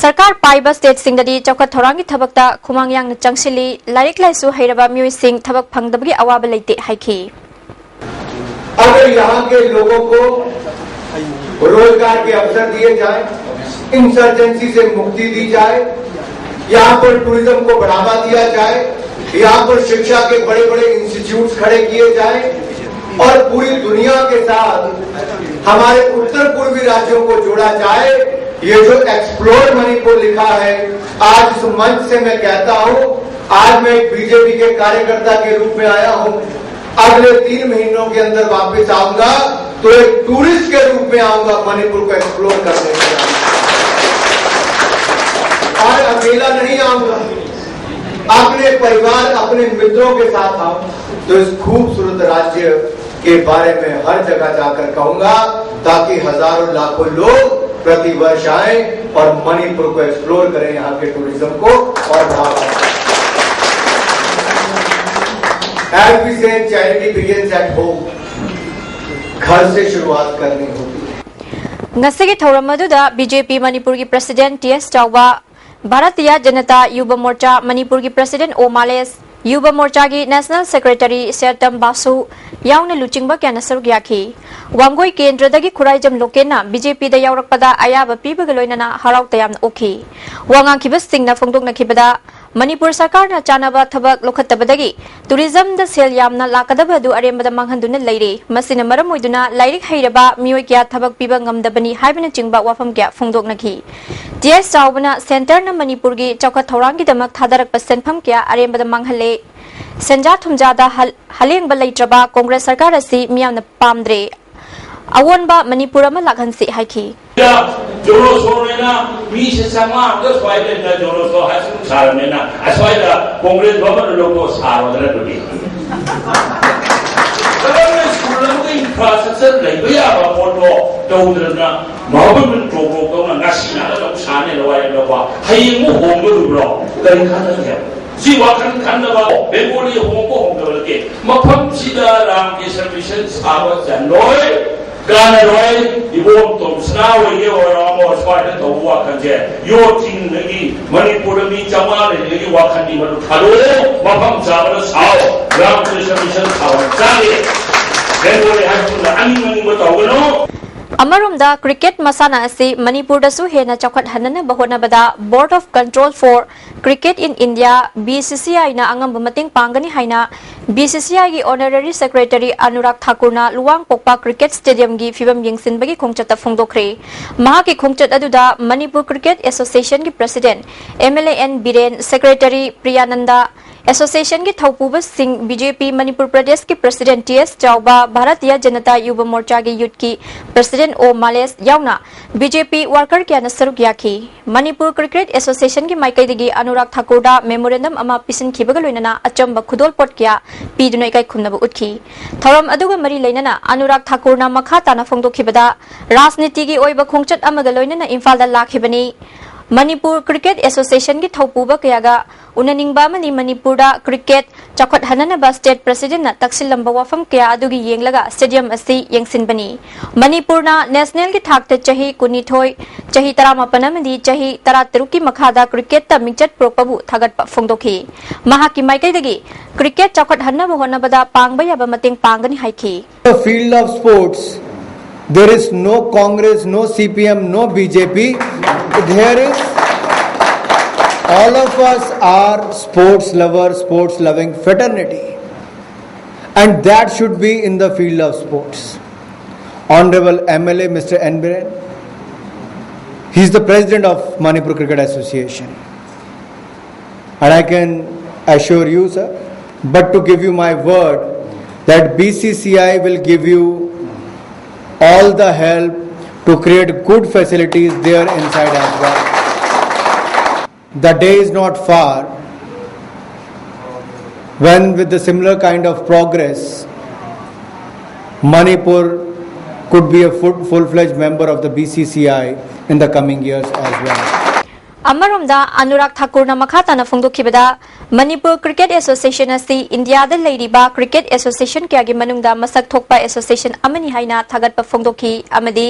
ꯁꯔꯀꯥꯔ ꯄꯥꯏꯕ stateꯁꯤꯡꯗꯗꯤ ꯆꯥꯎꯈꯠ ꯊꯧꯔꯥꯡꯒꯤ ꯊꯕꯛꯇ ꯈꯨꯃꯥꯡ ꯌꯥꯡꯅ ꯆꯪꯁꯤꯜꯂꯤ, ꯂꯥꯏꯔꯤꯛ ꯂꯥꯏꯁꯨ ꯍꯩꯔꯕ ꯃꯤꯑꯣꯏꯁꯤꯡ ꯊꯕꯛ ꯐꯪꯗꯕꯒꯤ ꯑꯋꯥꯕ ꯂꯩꯇꯦ ꯍꯥꯏꯈꯤ꯫ अगर यहाँ के लोगों को रोजगार के अवसर दिए जाएं, इंसर्जेंसी से मुक्ति दी जाए, यहाँ पर टूरिज्म को बढ़ावा दिया जाए, यहाँ पर शिक्षा के बड़े बड़े इंस्टीट्यूट्स खड़े किए जाएं और पूरी दुनिया के साथ हमारे उत्तर पूर्वी राज्यों को जोड़ा जाए। ये जो एक्सप्लोर मणिपुर लिखा है, आज इस मंच से मैं कहता हूँ, आज मैं एक बीजेपी के कार्यकर्ता के रूप में आया हूँ, अगले तीन महीनों के अंदर वापस आऊंगा तो एक टूरिस्ट के रूप में आऊंगा, मणिपुर को एक्सप्लोर करने के लिए। और अकेला नहीं आऊंगा, अपने परिवार, अपने मित्रों के साथ आऊंगा। तो इस खूबसूरत राज्य के बारे में हर जगह जाकर कहूंगा, ताकि हजारों लाखों लोग प्रतिवर्ष आए और मणिपुर को एक्सप्लोर करें, यहाँ के टूरिज्म को और बढ़ावा दें। As we say, charity begins at home. घर से शुरुआत करनी होती है। ꯉꯁꯤꯒꯤ ꯊꯧꯔꯝ ꯑꯗꯨꯗ ꯕꯤꯖꯦꯄꯤ ꯃꯅꯤꯄꯨꯔꯒꯤ ꯄ꯭ꯔꯁꯤꯗꯦꯟ ꯇꯤ ꯑꯦꯁ ꯆꯥꯎꯕ, ꯚꯥꯔꯇꯤꯌꯥ ꯖꯅꯇꯥ ꯌꯨꯕ ꯃꯣꯔꯆꯥ ꯃꯅꯤꯄꯨꯔꯒꯤ ꯄ꯭ꯔꯁꯤꯗꯦꯟ ꯑꯣ ꯃꯥꯂꯦꯁ, ꯌꯨꯕ ꯃꯣꯔꯆꯥꯒꯤ ꯅꯦꯁꯅꯦꯜ ꯁꯦꯀ꯭ꯔꯦꯇꯔꯤ ꯁꯦꯇꯝ ꯕꯥꯁꯨ ꯌꯥꯎꯅ ꯂꯨꯆꯤꯡꯕ ꯀꯌꯥꯅ ꯁꯔꯨꯛ ꯌꯥꯈꯤ꯫ ꯋꯥꯡꯒꯣꯏ ꯀꯦꯟꯗ꯭ꯔꯗꯒꯤ ꯈꯨꯔꯥꯏꯖꯝ ꯂꯣꯀꯦꯟꯅ ꯕꯤꯖꯦꯄꯤꯗ ꯌꯥꯎꯔꯛꯄꯗ ꯑꯌꯥꯕ ꯄꯤꯕꯒ ꯂꯣꯏꯅꯅ ꯍꯔꯥꯎ ꯇꯌꯥꯝꯅ ꯑꯣꯛꯈꯤ꯫ ꯋꯥ ꯉꯥꯡꯈꯤꯕꯁꯤꯡꯅ ꯐꯣꯡꯗꯣꯛꯅꯈꯤꯕꯗ, ꯃꯅꯤꯄꯨꯔ ꯁꯔꯀꯥꯔꯅ ꯆꯥꯅꯕ ꯊꯕꯛ ꯂꯧꯈꯠꯇꯕꯗꯒꯤ ꯇꯨꯔꯤꯖꯝꯗ ꯁꯦꯜ ꯌꯥꯝꯅ ꯂꯥꯛꯀꯗꯕ ꯑꯗꯨ ꯑꯔꯦꯝꯕꯗ ꯃꯥꯡꯍꯟꯗꯨꯅ ꯂꯩꯔꯦ꯫ ꯃꯁꯤꯅ ꯃꯔꯝ ꯑꯣꯏꯗꯨꯅ ꯂꯥꯏꯔꯤꯛ ꯍꯩꯔꯕ ꯃꯤꯑꯣꯏ ꯀꯌꯥ ꯊꯕꯛ ꯄꯤꯕ ꯉꯝꯗꯕꯅꯤ ꯍꯥꯏꯕꯅꯆꯤꯡꯕ ꯋꯥꯐꯝ ꯀꯌꯥ ꯐꯣꯡꯗꯣꯛꯅꯈꯤ꯫ ꯇꯤ ꯑꯦꯁ ꯆꯥꯎꯕꯅ ꯁꯦꯟꯇꯔꯅ ꯃꯅꯤꯄꯨꯔꯒꯤ ꯆꯥꯎꯈꯠ ꯊꯧꯔꯥꯡꯒꯤꯗꯃꯛ ꯊꯥꯗꯔꯛꯄ ꯁꯦꯟꯐꯝ ꯀꯌꯥ ꯑꯔꯦꯝꯕꯗ ꯃꯥꯡꯍꯜꯂꯦ꯫ ꯁꯦꯟꯖꯥ ꯊꯨꯝꯖꯥꯗ ꯍꯜ-, ꯍꯂꯦꯡꯕ ꯂꯩꯇ꯭ꯔꯕ ꯀꯣꯡꯒ꯭ꯔꯦꯁ ꯁꯔꯀꯥꯔ ꯑꯁꯤ ꯃꯤꯌꯥꯝꯅ ꯄꯥꯝꯗ꯭ꯔꯦ꯫ ꯑꯑꯣꯟꯕ ꯃꯅꯤꯄꯨꯔ ꯑꯃ ꯂꯥꯛꯍꯟꯁꯤ ꯍꯥꯏꯈꯤ꯫ ꯖꯣꯅꯣꯁꯣꯔꯅꯦꯅ ꯃꯤꯁꯦ ꯆꯥꯝꯃꯉꯥ ꯑꯃꯒ ꯁ꯭ꯋꯥꯏꯗ ꯂꯩꯅ ꯖꯣꯅꯣꯁꯣꯔ ꯍꯥꯏ ꯁ꯭ꯀꯨꯜ ꯁꯥꯔꯕꯅꯤꯅ ꯑꯁ꯭ꯋꯥꯏꯗ ꯀꯣꯡꯒ꯭ꯔꯦꯁ ꯚꯕꯟ ꯂꯧꯊꯣꯛ ꯁꯥꯔꯣꯗꯅ ꯑꯗꯨꯗꯤ ꯀꯔꯝꯅ ꯁ꯭ꯀꯨꯜ ꯑꯃꯒ ꯏꯟꯐ꯭ꯔꯥꯁ꯭ꯇ꯭ꯔꯛꯆꯔ ꯂꯩꯕ ꯌꯥꯕ ꯄꯣꯠꯇꯣ ꯇꯧꯗ꯭ꯔꯗꯅ ꯃꯍꯥꯕꯂꯤꯄꯨꯔ ꯇꯣꯛ ꯇꯣꯛ ꯇꯧꯅ ꯉꯁꯤ ꯉꯥꯛꯇ ꯇꯧ ꯁꯥꯅꯦꯅ ꯋꯥꯔꯦꯞ ꯂꯧꯕ ꯍꯌꯦꯡ ꯑꯃꯨꯛ ꯍꯣꯡꯗꯣꯔꯤꯕ꯭ꯔꯣ? ꯀꯔꯤ ꯀꯥꯟꯅꯒꯦ? ꯁꯤ ꯋꯥꯈꯜ ꯈꯟꯗꯕ ꯕꯦꯡꯒꯣꯂꯤ ꯍꯣꯡꯕ ꯍꯣꯡꯗꯕ ꯅꯠꯇꯦ꯫ ꯃꯐꯝꯁꯤꯗ ꯔꯥꯝꯀ꯭ꯔꯤꯁꯅ ꯃꯤꯁꯟ ꯁꯥꯕ ꯆꯟꯂꯣꯏ꯫ ꯀꯥꯟꯅꯔꯣꯏ꯫ ꯏꯕꯣꯝ ꯇꯣꯝꯁꯅꯥ ꯑꯣꯏꯒꯦ ꯑꯣꯏꯔꯣ ꯑꯃ ꯁ꯭ꯋꯥꯏꯗ ꯇꯧꯕ ꯋꯥꯈꯜꯁꯦ ꯌꯣꯠ ꯆꯤꯡꯗꯒꯤ ꯃꯅꯤꯄꯨꯔꯗ ꯃꯤ ꯆꯥꯝꯃꯉꯥ ꯂꯩꯔꯤꯉꯩꯒꯤ ꯋꯥꯈꯜꯗꯤ ꯃꯗꯨ ꯊꯥꯗꯣꯛꯑꯣ꯫ ꯃꯐꯝ ꯆꯥꯕꯗ ꯁꯥꯎ꯫ ꯔꯥꯝꯀ꯭ꯔꯤꯁꯅ ꯃꯤꯁꯟ ꯁꯥꯕ ꯆꯥꯗꯦ꯫ ꯕꯦꯡꯒꯣꯂꯤ ꯍꯥꯏ ꯁ꯭ꯀꯨꯜꯗ ꯑꯅꯤꯡ ꯑꯅꯤꯡꯕ ꯇꯧꯒꯅꯨ꯫ ꯑꯃꯔꯣꯝꯗ, ꯀ꯭ꯔꯤꯀꯦꯠ ꯃꯁꯥꯟꯅ ꯑꯁꯤ ꯃꯅꯤꯄꯨꯔꯗꯁꯨ ꯍꯦꯟꯅ ꯆꯥꯎꯈꯠꯍꯟꯅꯅꯕ ꯍꯣꯠꯅꯕꯗ Board of Control for Cricket in India, B C C I ꯅ ꯑꯉꯝꯕ ꯃꯇꯦꯡ ꯄꯥꯡꯒꯅꯤ ꯍꯥꯏꯅ B C C I ꯒꯤ Honorary Secretary ꯑꯅꯨꯔꯥꯒ ꯊꯥꯀꯨꯔꯅ ꯂꯨꯋꯥꯡꯄꯣꯛꯄ ꯀ꯭ꯔꯤꯀꯦꯠ ꯁ꯭ꯇꯦꯗꯤꯌꯝꯒꯤ ꯐꯤꯕꯝ ꯌꯦꯡꯁꯤꯟꯕꯒꯤ ꯈꯣꯡꯆꯠꯇ ꯐꯣꯡꯗꯣꯛꯈ꯭ꯔꯦ꯫ ꯃꯍꯥꯛꯀꯤ ꯈꯣꯡꯆꯠ ꯑꯗꯨꯗ ꯃꯅꯤꯄꯨꯔ ꯀ꯭ꯔꯤꯀꯦꯠ ꯑꯦꯁꯣꯁꯤꯌꯦꯁꯟꯒꯤ president, M L A N Biren, secretary Priyananda, ꯑꯦꯁꯣꯁꯤꯌꯦꯁꯟꯒꯤ ꯊꯧꯄꯨꯕꯁꯤꯡ, B J P ꯃꯅꯤꯄꯨꯔ ꯄ꯭ꯔꯗꯦꯁꯀꯤ ꯄ꯭ꯔꯁꯤꯗꯦꯟꯠ T S ꯆꯥꯎꯕ, ꯚꯥꯔꯇꯤꯌ ꯖꯅꯇꯥ ꯌꯨꯕ ꯃꯣꯔꯆꯥꯒꯤ ꯌꯨꯠꯀꯤ ꯄ꯭ꯔꯁꯤꯗꯦꯟꯠ ꯑꯣ ꯃꯥꯂꯦꯁ ꯌꯥꯎꯅ B J P ꯋꯥꯔꯀꯔ ꯀꯌꯥꯅ ꯁꯔꯨꯛ ꯌꯥꯈꯤ꯫ ꯃꯅꯤꯄꯨꯔ ꯀ꯭ꯔꯤꯀꯦꯠ ꯑꯦꯁꯣꯁꯤꯌꯦꯁꯟꯒꯤ ꯃꯥꯏꯀꯩꯗꯒꯤ ꯑꯅꯨꯔꯥꯒ ꯊꯥꯀꯨꯔꯗ ꯃꯦꯃꯣꯔꯦꯟꯗꯝ ꯑꯃ ꯄꯤꯁꯤꯟꯈꯤꯕꯒ ꯂꯣꯏꯅꯅ ꯑꯆꯝꯕ ꯈꯨꯗꯣꯜꯄꯣꯠ ꯀꯌꯥ ꯄꯤꯗꯨꯅ ꯏꯀꯥꯏ ꯈꯨꯝꯅꯕ ꯎꯠꯈꯤ꯫ ꯊꯧꯔꯝ ꯑꯗꯨꯒ ꯃꯔꯤ ꯂꯩꯅꯅ ꯑꯅꯨꯔꯥꯒ ꯊꯥꯀꯨꯔꯅ ꯃꯈꯥ ꯇꯥꯅ ꯐꯣꯡꯗꯣꯛꯈꯤꯕꯗ, ꯔꯥꯖꯅꯤꯇꯤꯒꯤ ꯑꯣꯏꯕ ꯈꯣꯡꯆꯠ ꯑꯃꯒ ꯂꯣꯏꯅꯅ ꯏꯝꯐꯥꯜꯗ ꯂꯥꯛꯈꯤꯕꯅꯤ꯫ ꯃꯅꯤꯄꯨꯔ ꯀ꯭ꯔꯤꯀꯦꯠ ꯑꯦꯁꯣꯁꯤꯌꯦꯁꯟꯒꯤ ꯊꯧꯄꯨꯕ ꯀꯌꯥꯒ ꯎꯅꯅꯤꯡꯕ ꯑꯃꯗꯤ ꯃꯅꯤꯄꯨꯔꯗ ꯀ꯭ꯔꯤꯀꯦꯠ ꯆꯥꯎꯈꯠꯍꯟꯅꯅꯕ ꯁ꯭ꯇꯦꯠ ꯄ꯭ꯔꯁꯤꯗꯦꯟꯠꯅ ꯇꯛꯁꯤꯜꯂꯝꯕ ꯋꯥꯐꯝ ꯀꯌꯥ ꯑꯗꯨꯒꯤ ꯌꯦꯡꯂꯒ ꯁ꯭ꯇꯦꯗꯤꯌꯝ ꯑꯁꯤ ꯌꯦꯡꯁꯤꯟꯕꯅꯤ꯫ ꯃꯅꯤꯄꯨꯔꯅ ꯅꯦꯁꯅꯦꯜꯒꯤ ꯊꯥꯛꯇ ꯆꯍꯤ ꯀꯨꯟꯅꯤꯊꯣꯏ, ꯆꯍꯤ ꯇꯔꯥꯃꯥꯄꯟ ꯑꯃꯗꯤ ꯆꯍꯤ ꯇꯔꯥꯇꯔꯨꯛꯀꯤ ꯃꯈꯥꯗ ꯀ꯭ꯔꯤꯀꯦꯠꯇ ꯃꯤꯡꯆꯠ ꯄꯨꯔꯛꯄꯕꯨ ꯊꯥꯒꯠꯄ ꯐꯣꯡꯗꯣꯛꯈꯤ꯫ ꯃꯍꯥꯛꯀꯤ ꯃꯥꯏꯀꯩꯗꯒꯤ ꯀ꯭ꯔꯤꯀꯦꯠ ꯆꯥꯎꯈꯠꯍꯟꯅꯕ ꯍꯣꯠꯅꯕꯗ ꯄꯥꯡꯕ ꯌꯥꯕ ꯃꯇꯦꯡ ꯄꯥꯡꯒꯅꯤ ꯍꯥꯏꯈꯤ꯫ The field of sports, there is no Congress, no C P M, no B J P. There is, all of us are sports lovers, sports loving fraternity. And that should be in the field of sports. Honorable M L A Mister N Biren, he is the president of Manipur Cricket Association. And I can assure you, sir, but to give you my word that B C C I will give you all the help to create good facilities there inside as well. The day is not far when, with the similar kind of progress, Manipur could be a full, full-fledged member of the B C C I in the coming years as well. ꯑꯃꯔꯣꯝꯗ, ꯑꯅꯨꯔꯥꯒ ꯊꯥꯀꯨꯔꯅ ꯃꯈꯥ ꯇꯥꯅ ꯐꯣꯡꯗꯣꯛꯈꯤꯕꯗ, Manipur cricket association ꯑꯁꯤ ꯏꯟꯗꯤꯌꯥꯗ ꯂꯩꯔꯤꯕ cricket association ꯀꯌꯥꯒꯤ ꯃꯅꯨꯡꯗ ꯃꯁꯛ ꯊꯣꯛꯄ ꯑꯦꯁꯣꯁꯤꯌꯦꯁꯟ ꯑꯃꯅꯤ ꯍꯥꯏꯅ ꯊꯥꯒꯠꯄ ꯐꯣꯡꯗꯣꯛꯈꯤ ꯑꯃꯗꯤ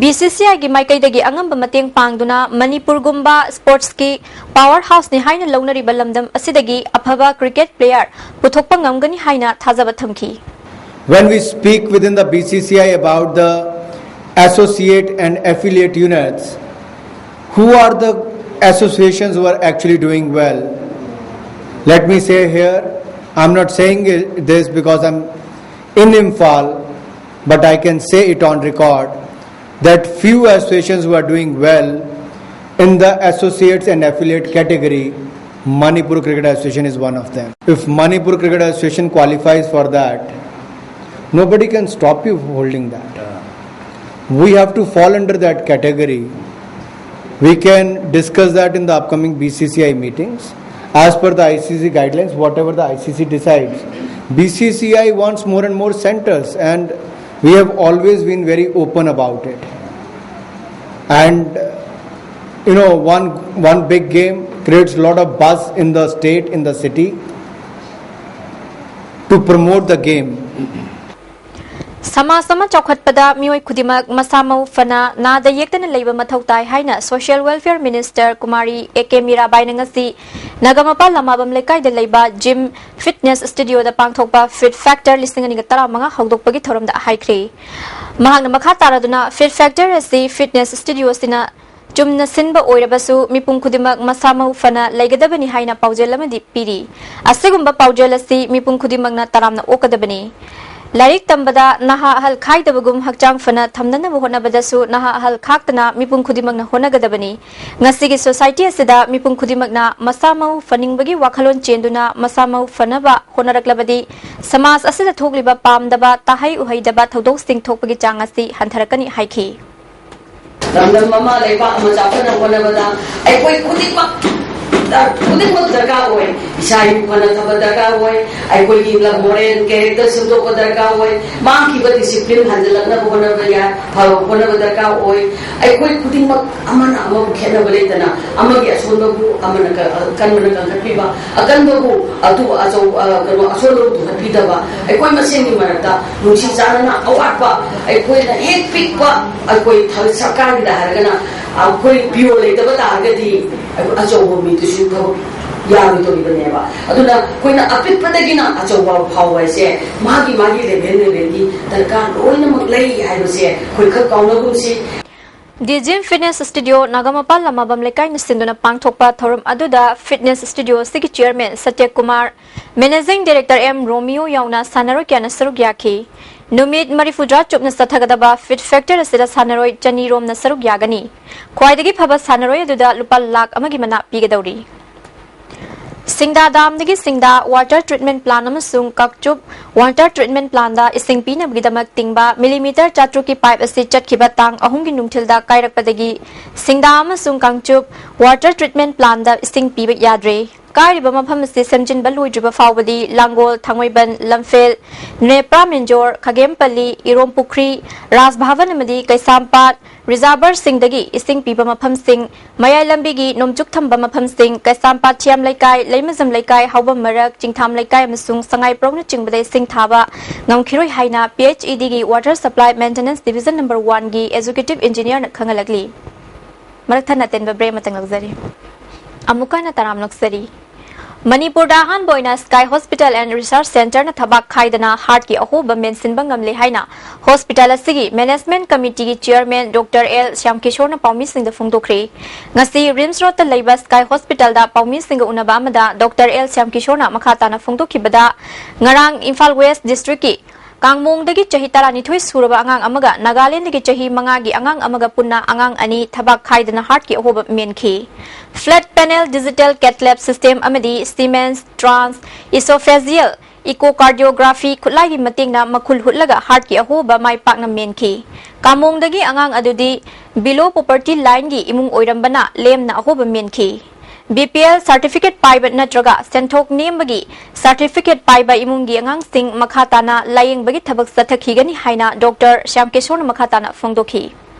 B C C I ꯒꯤ ꯃꯥꯏꯀꯩꯗꯒꯤ ꯑꯉꯝꯕ ꯃꯇꯦꯡ ꯄꯥꯡꯗꯨꯅ ꯃꯅꯤꯄꯨꯔꯒꯨꯝꯕ ꯁ꯭ꯄꯣꯔꯠꯁꯀꯤ ꯄꯥꯋꯔ ꯍꯥꯎꯁꯅꯤ ꯍꯥꯏꯅ ꯂꯧꯅꯔꯤꯕ ꯂꯝꯗꯝ ꯑꯁꯤꯗꯒꯤ ꯑꯐꯕ ꯀ꯭ꯔꯤꯀꯦꯠ ꯄ꯭ꯂꯦꯌꯔ ꯄꯨꯊꯣꯛꯄ ꯉꯝꯒꯅꯤ ꯍꯥꯏꯅ ꯊꯥꯖꯕ ꯊꯝꯈꯤ꯫ When we speak within the B C C I about the associate and affiliate units, who are the associations who are actually doing well? Let me say here, I'm not saying this because I'm in Imphal, but I can say it on record that few associations who are doing well in the associates and affiliate category, Manipur Cricket Association is one of them. If Manipur Cricket Association qualifies for that, nobody can stop you holding that. We have to fall under that category. We can discuss that in the upcoming B C C I meetings. As per the I C C guidelines, whatever the I C C decides, B C C I wants more and more centers, and we have always been very open about it. And you know, one one big game creates a lot of buzz in the state, in the city, to promote the game. ꯁꯃꯥꯖ ꯑꯃ ꯆꯥꯎꯈꯠꯄꯗ ꯃꯤꯑꯣꯏ ꯈꯨꯗꯤꯡꯃꯛ ꯃꯁꯥ ꯃꯎ ꯐꯅ ꯅꯥꯗ ꯌꯦꯛꯇꯅ ꯂꯩꯕ ꯃꯊꯧ ꯇꯥꯏ ꯍꯥꯏꯅ social welfare minister Kumari A K ꯃꯤꯔꯥꯕꯥꯏꯅ ꯉꯁꯤ ꯅꯒꯥꯃꯄꯥꯜ ꯂꯃꯥꯕꯝ ꯂꯩꯀꯥꯏꯗ ꯂꯩꯕ ꯖꯤꯝ ꯐꯤꯠꯅꯦꯁ ꯁ꯭ꯇꯨꯗꯤꯑꯣꯗ ꯄꯥꯡꯊꯣꯛꯄ ꯐꯤꯠ ꯐꯦꯛꯇꯔ ꯂꯤꯁꯤꯡ ꯑꯅꯤꯒ ꯇꯔꯥꯃꯉꯥ ꯍꯧꯗꯣꯛꯄꯒꯤ ꯊꯧꯔꯝꯗ ꯍꯥꯏꯈ꯭ꯔꯦ꯫ ꯃꯍꯥꯛꯅ ꯃꯈꯥ ꯇꯥꯔꯗꯨꯅ ꯐꯤꯠ ꯐꯦꯛꯇꯔ ꯑꯁꯤ ꯐꯤꯠꯅꯦꯁ ꯁ꯭ꯇꯨꯗꯤꯑꯣꯁꯤꯅ ꯆꯨꯝꯅ ꯁꯤꯟꯕ ꯑꯣꯏꯔꯕꯁꯨ ꯃꯤꯄꯨꯝ ꯈꯨꯗꯤꯡꯃꯛ ꯃꯁꯥ ꯃꯎ ꯐꯅ ꯂꯩꯒꯗꯕꯅꯤ ꯍꯥꯏꯅ ꯄꯥꯎꯖꯦꯜ ꯑꯃꯗꯤ ꯄꯤꯔꯤ꯫ ꯑꯁꯤꯒꯨꯝꯕ ꯄꯥꯎꯖꯦꯜ ꯑꯁꯤ ꯃꯤꯄꯨꯝ ꯈꯨꯗꯤꯡꯃꯛꯅ ꯇꯔꯥꯝꯅ ꯑꯣꯛꯀꯗꯕꯅꯤ꯫ ꯂꯥꯏꯔꯤꯛ ꯇꯝꯕꯗ ꯅꯍꯥ ꯑꯍꯜ ꯈꯥꯏꯗꯕꯒꯨꯝ ꯍꯛꯆꯥꯡ ꯐꯅ ꯊꯝꯅꯅꯕ ꯍꯣꯠꯅꯕꯗꯁꯨ ꯅꯍꯥ ꯑꯍꯜ ꯈꯥꯛꯇꯅ ꯃꯤꯄꯨꯝ ꯈꯨꯗꯤꯡꯃꯛꯅ ꯍꯣꯠꯅꯒꯗꯕꯅꯤ꯫ ꯉꯁꯤꯒꯤ ꯁꯣꯁꯥꯏꯇꯤ ꯑꯁꯤꯗ ꯃꯤꯄꯨꯝ ꯈꯨꯗꯤꯡꯃꯛꯅ ꯃꯁꯥ ꯃꯎ ꯐꯅꯤꯡꯕꯒꯤ ꯋꯥꯈꯜꯂꯣꯟ ꯆꯦꯟꯗꯨꯅ ꯃꯁꯥ ꯃꯎ ꯐꯅꯕ ꯍꯣꯠꯅꯔꯛꯂꯕꯗꯤ ꯁꯃꯥꯖ ꯑꯁꯤꯗ ꯊꯣꯛꯂꯤꯕ ꯄꯥꯝꯗꯕ, ꯇꯥꯍꯩ ꯎꯍꯩꯗꯕ ꯊꯧꯗꯣꯛꯁꯤꯡ ꯊꯣꯛꯄꯒꯤ ꯆꯥꯡ ꯑꯁꯤ ꯍꯟꯊꯔꯛꯀꯅꯤ ꯍꯥꯏꯈꯤ꯫ ꯂꯝꯗꯝ ꯑꯃ, ꯂꯩꯕꯥꯛ ꯑꯃ ꯆꯥꯎꯈꯠꯅꯕ ꯍꯣꯠꯅꯕꯗ ꯑꯩꯈꯣꯏ ꯈꯨꯗꯤꯡꯃꯛ, ꯈꯨꯗꯤꯡꯃꯛ ꯗꯔꯀꯥꯔ ꯑꯣꯏ꯫ ꯏꯁꯥ ꯏꯌꯨ ꯐꯅ ꯊꯝꯕ ꯗꯔꯀꯥꯔ ꯑꯣꯏ꯫ ꯑꯩꯈꯣꯏꯒꯤ ꯃꯣꯔꯦꯜ ꯀꯦꯔꯦꯛꯇꯔ ꯁꯦꯝꯗꯣꯛꯄ ꯗꯔꯀꯥꯔ ꯑꯣꯏ꯫ ꯃꯥꯡꯈꯤꯕ ꯗꯤꯁꯤꯄ꯭ꯂꯤꯟ ꯍꯟꯖꯤꯜꯂꯛꯅꯕ ꯍꯣꯠꯅꯕ ꯌꯥꯏ, ꯐꯕ ꯍꯣꯠꯅꯕ ꯗꯔꯀꯥꯔ ꯑꯣꯏ꯫ ꯑꯩꯈꯣꯏ ꯈꯨꯗꯤꯡꯃꯛ ꯑꯃꯅ ꯑꯃꯕꯨ ꯈꯦꯠꯅꯕ ꯂꯩꯇꯅ, ꯑꯃꯒꯤ ꯑꯁꯣꯟꯕꯕꯨ ꯑꯃꯅ ꯀ-, ꯑꯀꯟꯕꯅ ꯀꯟꯈꯠꯄꯤꯕ, ꯑꯀꯟꯕꯕꯨ ꯑꯗꯨ ꯑꯆꯧ-, ꯑ, ꯀꯩꯅꯣ, ꯑꯁꯣꯟꯕꯕꯨ ꯊꯨꯒꯠꯄꯤꯗꯕ, ꯑꯩꯈꯣꯏ ꯃꯁꯦꯟꯒꯤ ꯃꯔꯛꯇ ꯅꯨꯡꯁꯤ ꯆꯥꯟꯅꯅ ꯑꯋꯥꯠꯄ, ꯑꯩꯈꯣꯏꯅ ꯍꯦꯛ ꯄꯤꯛꯄ, ꯑꯩꯈꯣꯏ ꯊ-, ꯁꯔꯀꯥꯔꯒꯤꯗ ꯍꯥꯏꯔꯒꯅ ꯑꯩꯈꯣꯏ ꯄꯤꯌꯣ ꯂꯩꯇꯕ ꯇꯥꯔꯒꯗꯤ ꯑꯩꯈꯣꯏ ꯑꯆꯧꯕ ꯃꯤꯗꯨꯁꯨ ꯊꯕꯛ ꯌꯥꯔꯣꯏꯗꯧꯔꯤꯕꯅꯦꯕ꯫ ꯑꯗꯨꯅ ꯑꯩꯈꯣꯏꯅ ꯑꯄꯤꯛꯄꯗꯒꯤꯅ ꯑꯆꯧꯕ ꯐꯥꯎꯕ ꯍꯥꯏꯁꯦ ꯃꯥꯒꯤ ꯃꯥꯒꯤ ꯂꯦꯚꯦꯜ ꯂꯦꯚꯦꯜꯒꯤ ꯗꯔꯀꯥꯔ ꯂꯣꯏꯅꯃꯛ ꯂꯩ ꯍꯥꯏꯕꯁꯦ ꯑꯩꯈꯣꯏ ꯈꯔ ꯀꯥꯎꯅꯒꯨꯝꯁꯤ꯫ ꯗꯤꯖꯤꯝ ꯐꯤꯠꯅꯦꯁ ꯁ꯭ꯇꯨꯗꯤꯑꯣ ꯅꯥꯒꯥꯃꯄꯥꯜ ꯂꯃꯥꯕꯝ ꯂꯩꯀꯥꯏꯅ ꯁꯤꯟꯗꯨꯅ ꯄꯥꯡꯊꯣꯛꯄ ꯊꯧꯔꯝ ꯑꯗꯨꯗ ꯐꯤꯠꯅꯦꯁ ꯁ꯭ꯇꯨꯗꯤꯑꯣ ꯑꯁꯤꯒꯤ chairman Satya Kumar, managing director M Romeo ꯌꯥꯎꯅ ꯁꯥꯟꯅꯔꯣꯏ ꯀꯌꯥꯅ ꯁꯔꯨꯛ ꯌꯥꯈꯤ꯫ ꯅꯨꯃꯤꯠ ꯃꯔꯤꯐꯨꯇꯔꯥ ꯆꯨꯞꯅ ꯆꯠꯊꯒꯗꯕ ꯐꯤꯠ ꯐꯦꯛꯇꯔ ꯑꯁꯤꯗ ꯁꯥꯟꯅꯔꯣꯏ ꯆꯅꯤ ꯔꯣꯝꯅ ꯁꯔꯨꯛ ꯌꯥꯒꯅꯤ꯫ ꯈ꯭ꯋꯥꯏꯗꯒꯤ ꯐꯕ ꯁꯥꯟꯅꯔꯣꯏ ꯑꯗꯨꯗ ꯂꯨꯄꯥ ꯂꯥꯈ ꯑꯃꯒꯤ ꯃꯅꯥ ꯄꯤꯒꯗꯧꯔꯤ꯫ ꯁꯤꯡꯗꯥ ꯗꯥꯝꯗꯒꯤ ꯁꯤꯡꯗꯥ ꯋꯥꯇꯔ ꯇ꯭ꯔꯤꯠꯃꯦꯟ ꯄ꯭ꯂꯥꯟ ꯑꯃꯁꯨꯡ ꯀꯛꯆꯨꯞ ꯋꯥꯇꯔ ꯇ꯭ꯔꯤꯠꯃꯦꯟ ꯄ꯭ꯂꯥꯟꯗ ꯏꯁꯤꯡ ꯄꯤꯅꯕꯒꯤꯗꯃꯛ ꯇꯤꯡꯕ ꯃꯤꯂꯤꯃꯤꯇꯔ ꯆꯥꯇ꯭ꯔꯨꯛꯀꯤ ꯄꯥꯏꯞ ꯑꯁꯤ ꯆꯠꯈꯤꯕ ꯇꯥꯡ ꯑꯍꯨꯝꯒꯤ ꯅꯨꯡꯊꯤꯜꯗ ꯀꯥꯏꯔꯛꯄꯗꯒꯤ ꯁꯤꯡꯗꯥ ꯑꯃꯁꯨꯡ ꯀꯥꯡꯆꯨꯞ ꯋꯥꯇꯔ ꯇ꯭ꯔꯤꯠꯃꯦꯟ ꯄ꯭ꯂꯥꯟꯗ ꯏꯁꯤꯡ ꯄꯤꯕ ꯌꯥꯗ꯭ꯔꯦ꯫ ꯀꯥꯏꯔꯤꯕ ꯃꯐꯝ ꯑꯁꯤ ꯁꯦꯝꯖꯤꯟꯕ ꯂꯣꯏꯗ꯭ꯔꯤꯕ ꯐꯥꯎꯕꯗꯤ ꯂꯥꯡꯒꯣꯜ, ꯊꯥꯡꯃꯩꯕꯟ, ꯂꯝꯐꯦꯜ, ꯅꯦꯄ꯭ꯔꯥ ꯃꯦꯟꯖꯣꯔ, ꯈꯥꯒꯦꯝꯄꯜꯂꯤ, ꯏꯔꯣꯝ ꯄꯨꯈ꯭ꯔꯤ, ꯔꯥꯖ ꯚꯕꯟ ꯑꯃꯗꯤ ꯀꯩꯁꯥꯝꯄꯥꯠ ꯔꯤꯖꯥꯔꯚꯔꯁꯤꯡꯗꯒꯤ ꯏꯁꯤꯡ ꯄꯤꯕ ꯃꯐꯝꯁꯤꯡ, ꯃꯌꯥꯏ ꯂꯝꯕꯤꯒꯤ ꯅꯣꯡꯆꯨꯞ ꯊꯪꯕ ꯃꯐꯝꯁꯤꯡ, ꯀꯩꯁꯥꯝꯄꯥꯠ ꯊꯤꯌꯥꯝ ꯂꯩꯀꯥꯏ, ꯂꯩꯃꯖꯝ ꯂꯩꯀꯥꯏ, ꯍꯥꯎꯕꯝ ꯃꯔꯛ, ꯆꯤꯡꯊꯥꯝ ꯂꯩꯀꯥꯏ ꯑꯃꯁꯨꯡ ꯁꯉꯥꯏꯄ꯭ꯔꯧꯅꯆꯤꯡꯕꯗ ꯏꯁꯤꯡ ꯊꯥꯕ ꯉꯝꯈꯤꯔꯣꯏ ꯍꯥꯏꯅ P H E D ꯒꯤ Water Supply Maintenance Division number one ꯒꯤ Executive Engineer ꯅ ꯈꯪꯍꯜꯂꯛꯂꯤ꯫ ꯃꯔꯛ ꯊꯠꯅ ꯑꯇꯦꯟꯕ break ꯑꯃꯇꯪ ꯂꯧꯖꯔꯤ꯫ ꯑꯃꯨꯛꯀ ꯍꯟꯅ ꯇꯔꯥꯝꯅ ꯑꯣꯛꯆꯔꯤ꯫ ꯃꯅꯤꯄꯨꯔꯗ ꯑꯍꯥꯟꯕ ꯑꯣꯏꯅ Sky Hospital and Research Center ꯅ ꯊꯕꯥꯛ ꯈꯥꯏꯗꯅ heart ꯀꯤ ꯑꯍꯣꯕ ꯃꯦꯟꯁꯤꯟꯕ ꯉꯝꯂꯦ ꯍꯥꯏꯅ hospital ꯑꯁꯤꯒꯤ management committee ꯒꯤ chairman Doctor L ꯁ꯭ꯌꯥꯝꯀꯤꯁꯣꯔꯅ ꯄꯥꯎꯃꯤꯁꯤꯡꯗ ꯐꯣꯡꯗꯣꯛꯈ꯭ꯔꯦ꯫ ꯉꯁꯤ RIMS Road ꯇ ꯂꯩꯕ Sky Hospital ꯗ ꯄꯥꯎꯃꯤꯁꯤꯡꯒ ꯎꯅꯕ ꯑꯃꯗ Doctor L ꯁ꯭ꯌꯥꯝꯀꯤꯁꯣꯔꯅ ꯃꯈꯥ ꯇꯥꯅ ꯐꯣꯡꯗꯣꯛꯈꯤꯕꯗ, ꯉꯔꯥꯡ ꯏꯝꯐꯥꯜ West District ꯀꯤ ꯀꯥꯡꯃꯣꯡꯗꯒꯤ ꯆꯍꯤ ꯇꯔꯥꯅꯤꯊꯣꯏ ꯁꯨꯔꯕ ꯑꯉꯥꯡ ꯑꯃꯒ ꯅꯥꯒꯥꯂꯦꯟꯗꯒꯤ ꯆꯍꯤ ꯃꯉꯥꯒꯤ ꯑꯉꯥꯡ ꯑꯃꯒ ꯄꯨꯟꯅ ꯑꯉꯥꯡ ꯑꯅꯤ ꯊꯕꯥꯛ ꯈꯥꯏꯗꯅ heart ꯀꯤ ꯑꯍꯣꯕ ꯃꯦꯟꯈꯤ꯫ Flat panel digital cath lab system ꯑꯃꯗꯤ Siemens trans esophageal echocardiography ꯈꯨꯠꯂꯥꯏꯒꯤ ꯃꯇꯦꯡꯅ ꯃꯈꯨꯜ ꯍꯨꯠꯂꯒ heart ꯀꯤ ꯑꯍꯣꯕ ꯃꯥꯏ ꯄꯥꯛꯅ ꯃꯦꯟꯈꯤ꯫ ꯀꯥꯡꯃꯣꯡꯗꯒꯤ ꯑꯉꯥꯡ ꯑꯗꯨꯗꯤ below poverty line ꯒꯤ ꯏꯃꯨꯡ ꯑꯣꯏꯔꯝꯕꯅ ꯂꯦꯝꯅ ꯑꯍꯣꯕ ꯃꯦꯟꯈꯤ꯫ B P L certificate ꯄꯥꯏꯕ ꯅꯠꯇ꯭ꯔꯒ ꯁꯦꯟꯊꯣꯛ ꯅꯦꯝꯕꯒꯤ certificate ꯄꯥꯏꯕ ꯏꯃꯨꯡꯒꯤ ꯑꯉꯥꯡꯁꯤꯡ ꯃꯈꯥ ꯇꯥꯅ ꯂꯥꯌꯦꯡꯕꯒꯤ ꯊꯕꯛ ꯆꯠꯊꯈꯤꯒꯅꯤ ꯍꯥꯏꯅ Doctor ꯁ꯭ꯌꯥꯝꯀꯤꯁꯣꯔꯅ ꯃꯈꯥ ꯇꯥꯅ ꯐꯣꯡꯗꯣꯛꯈꯤ꯫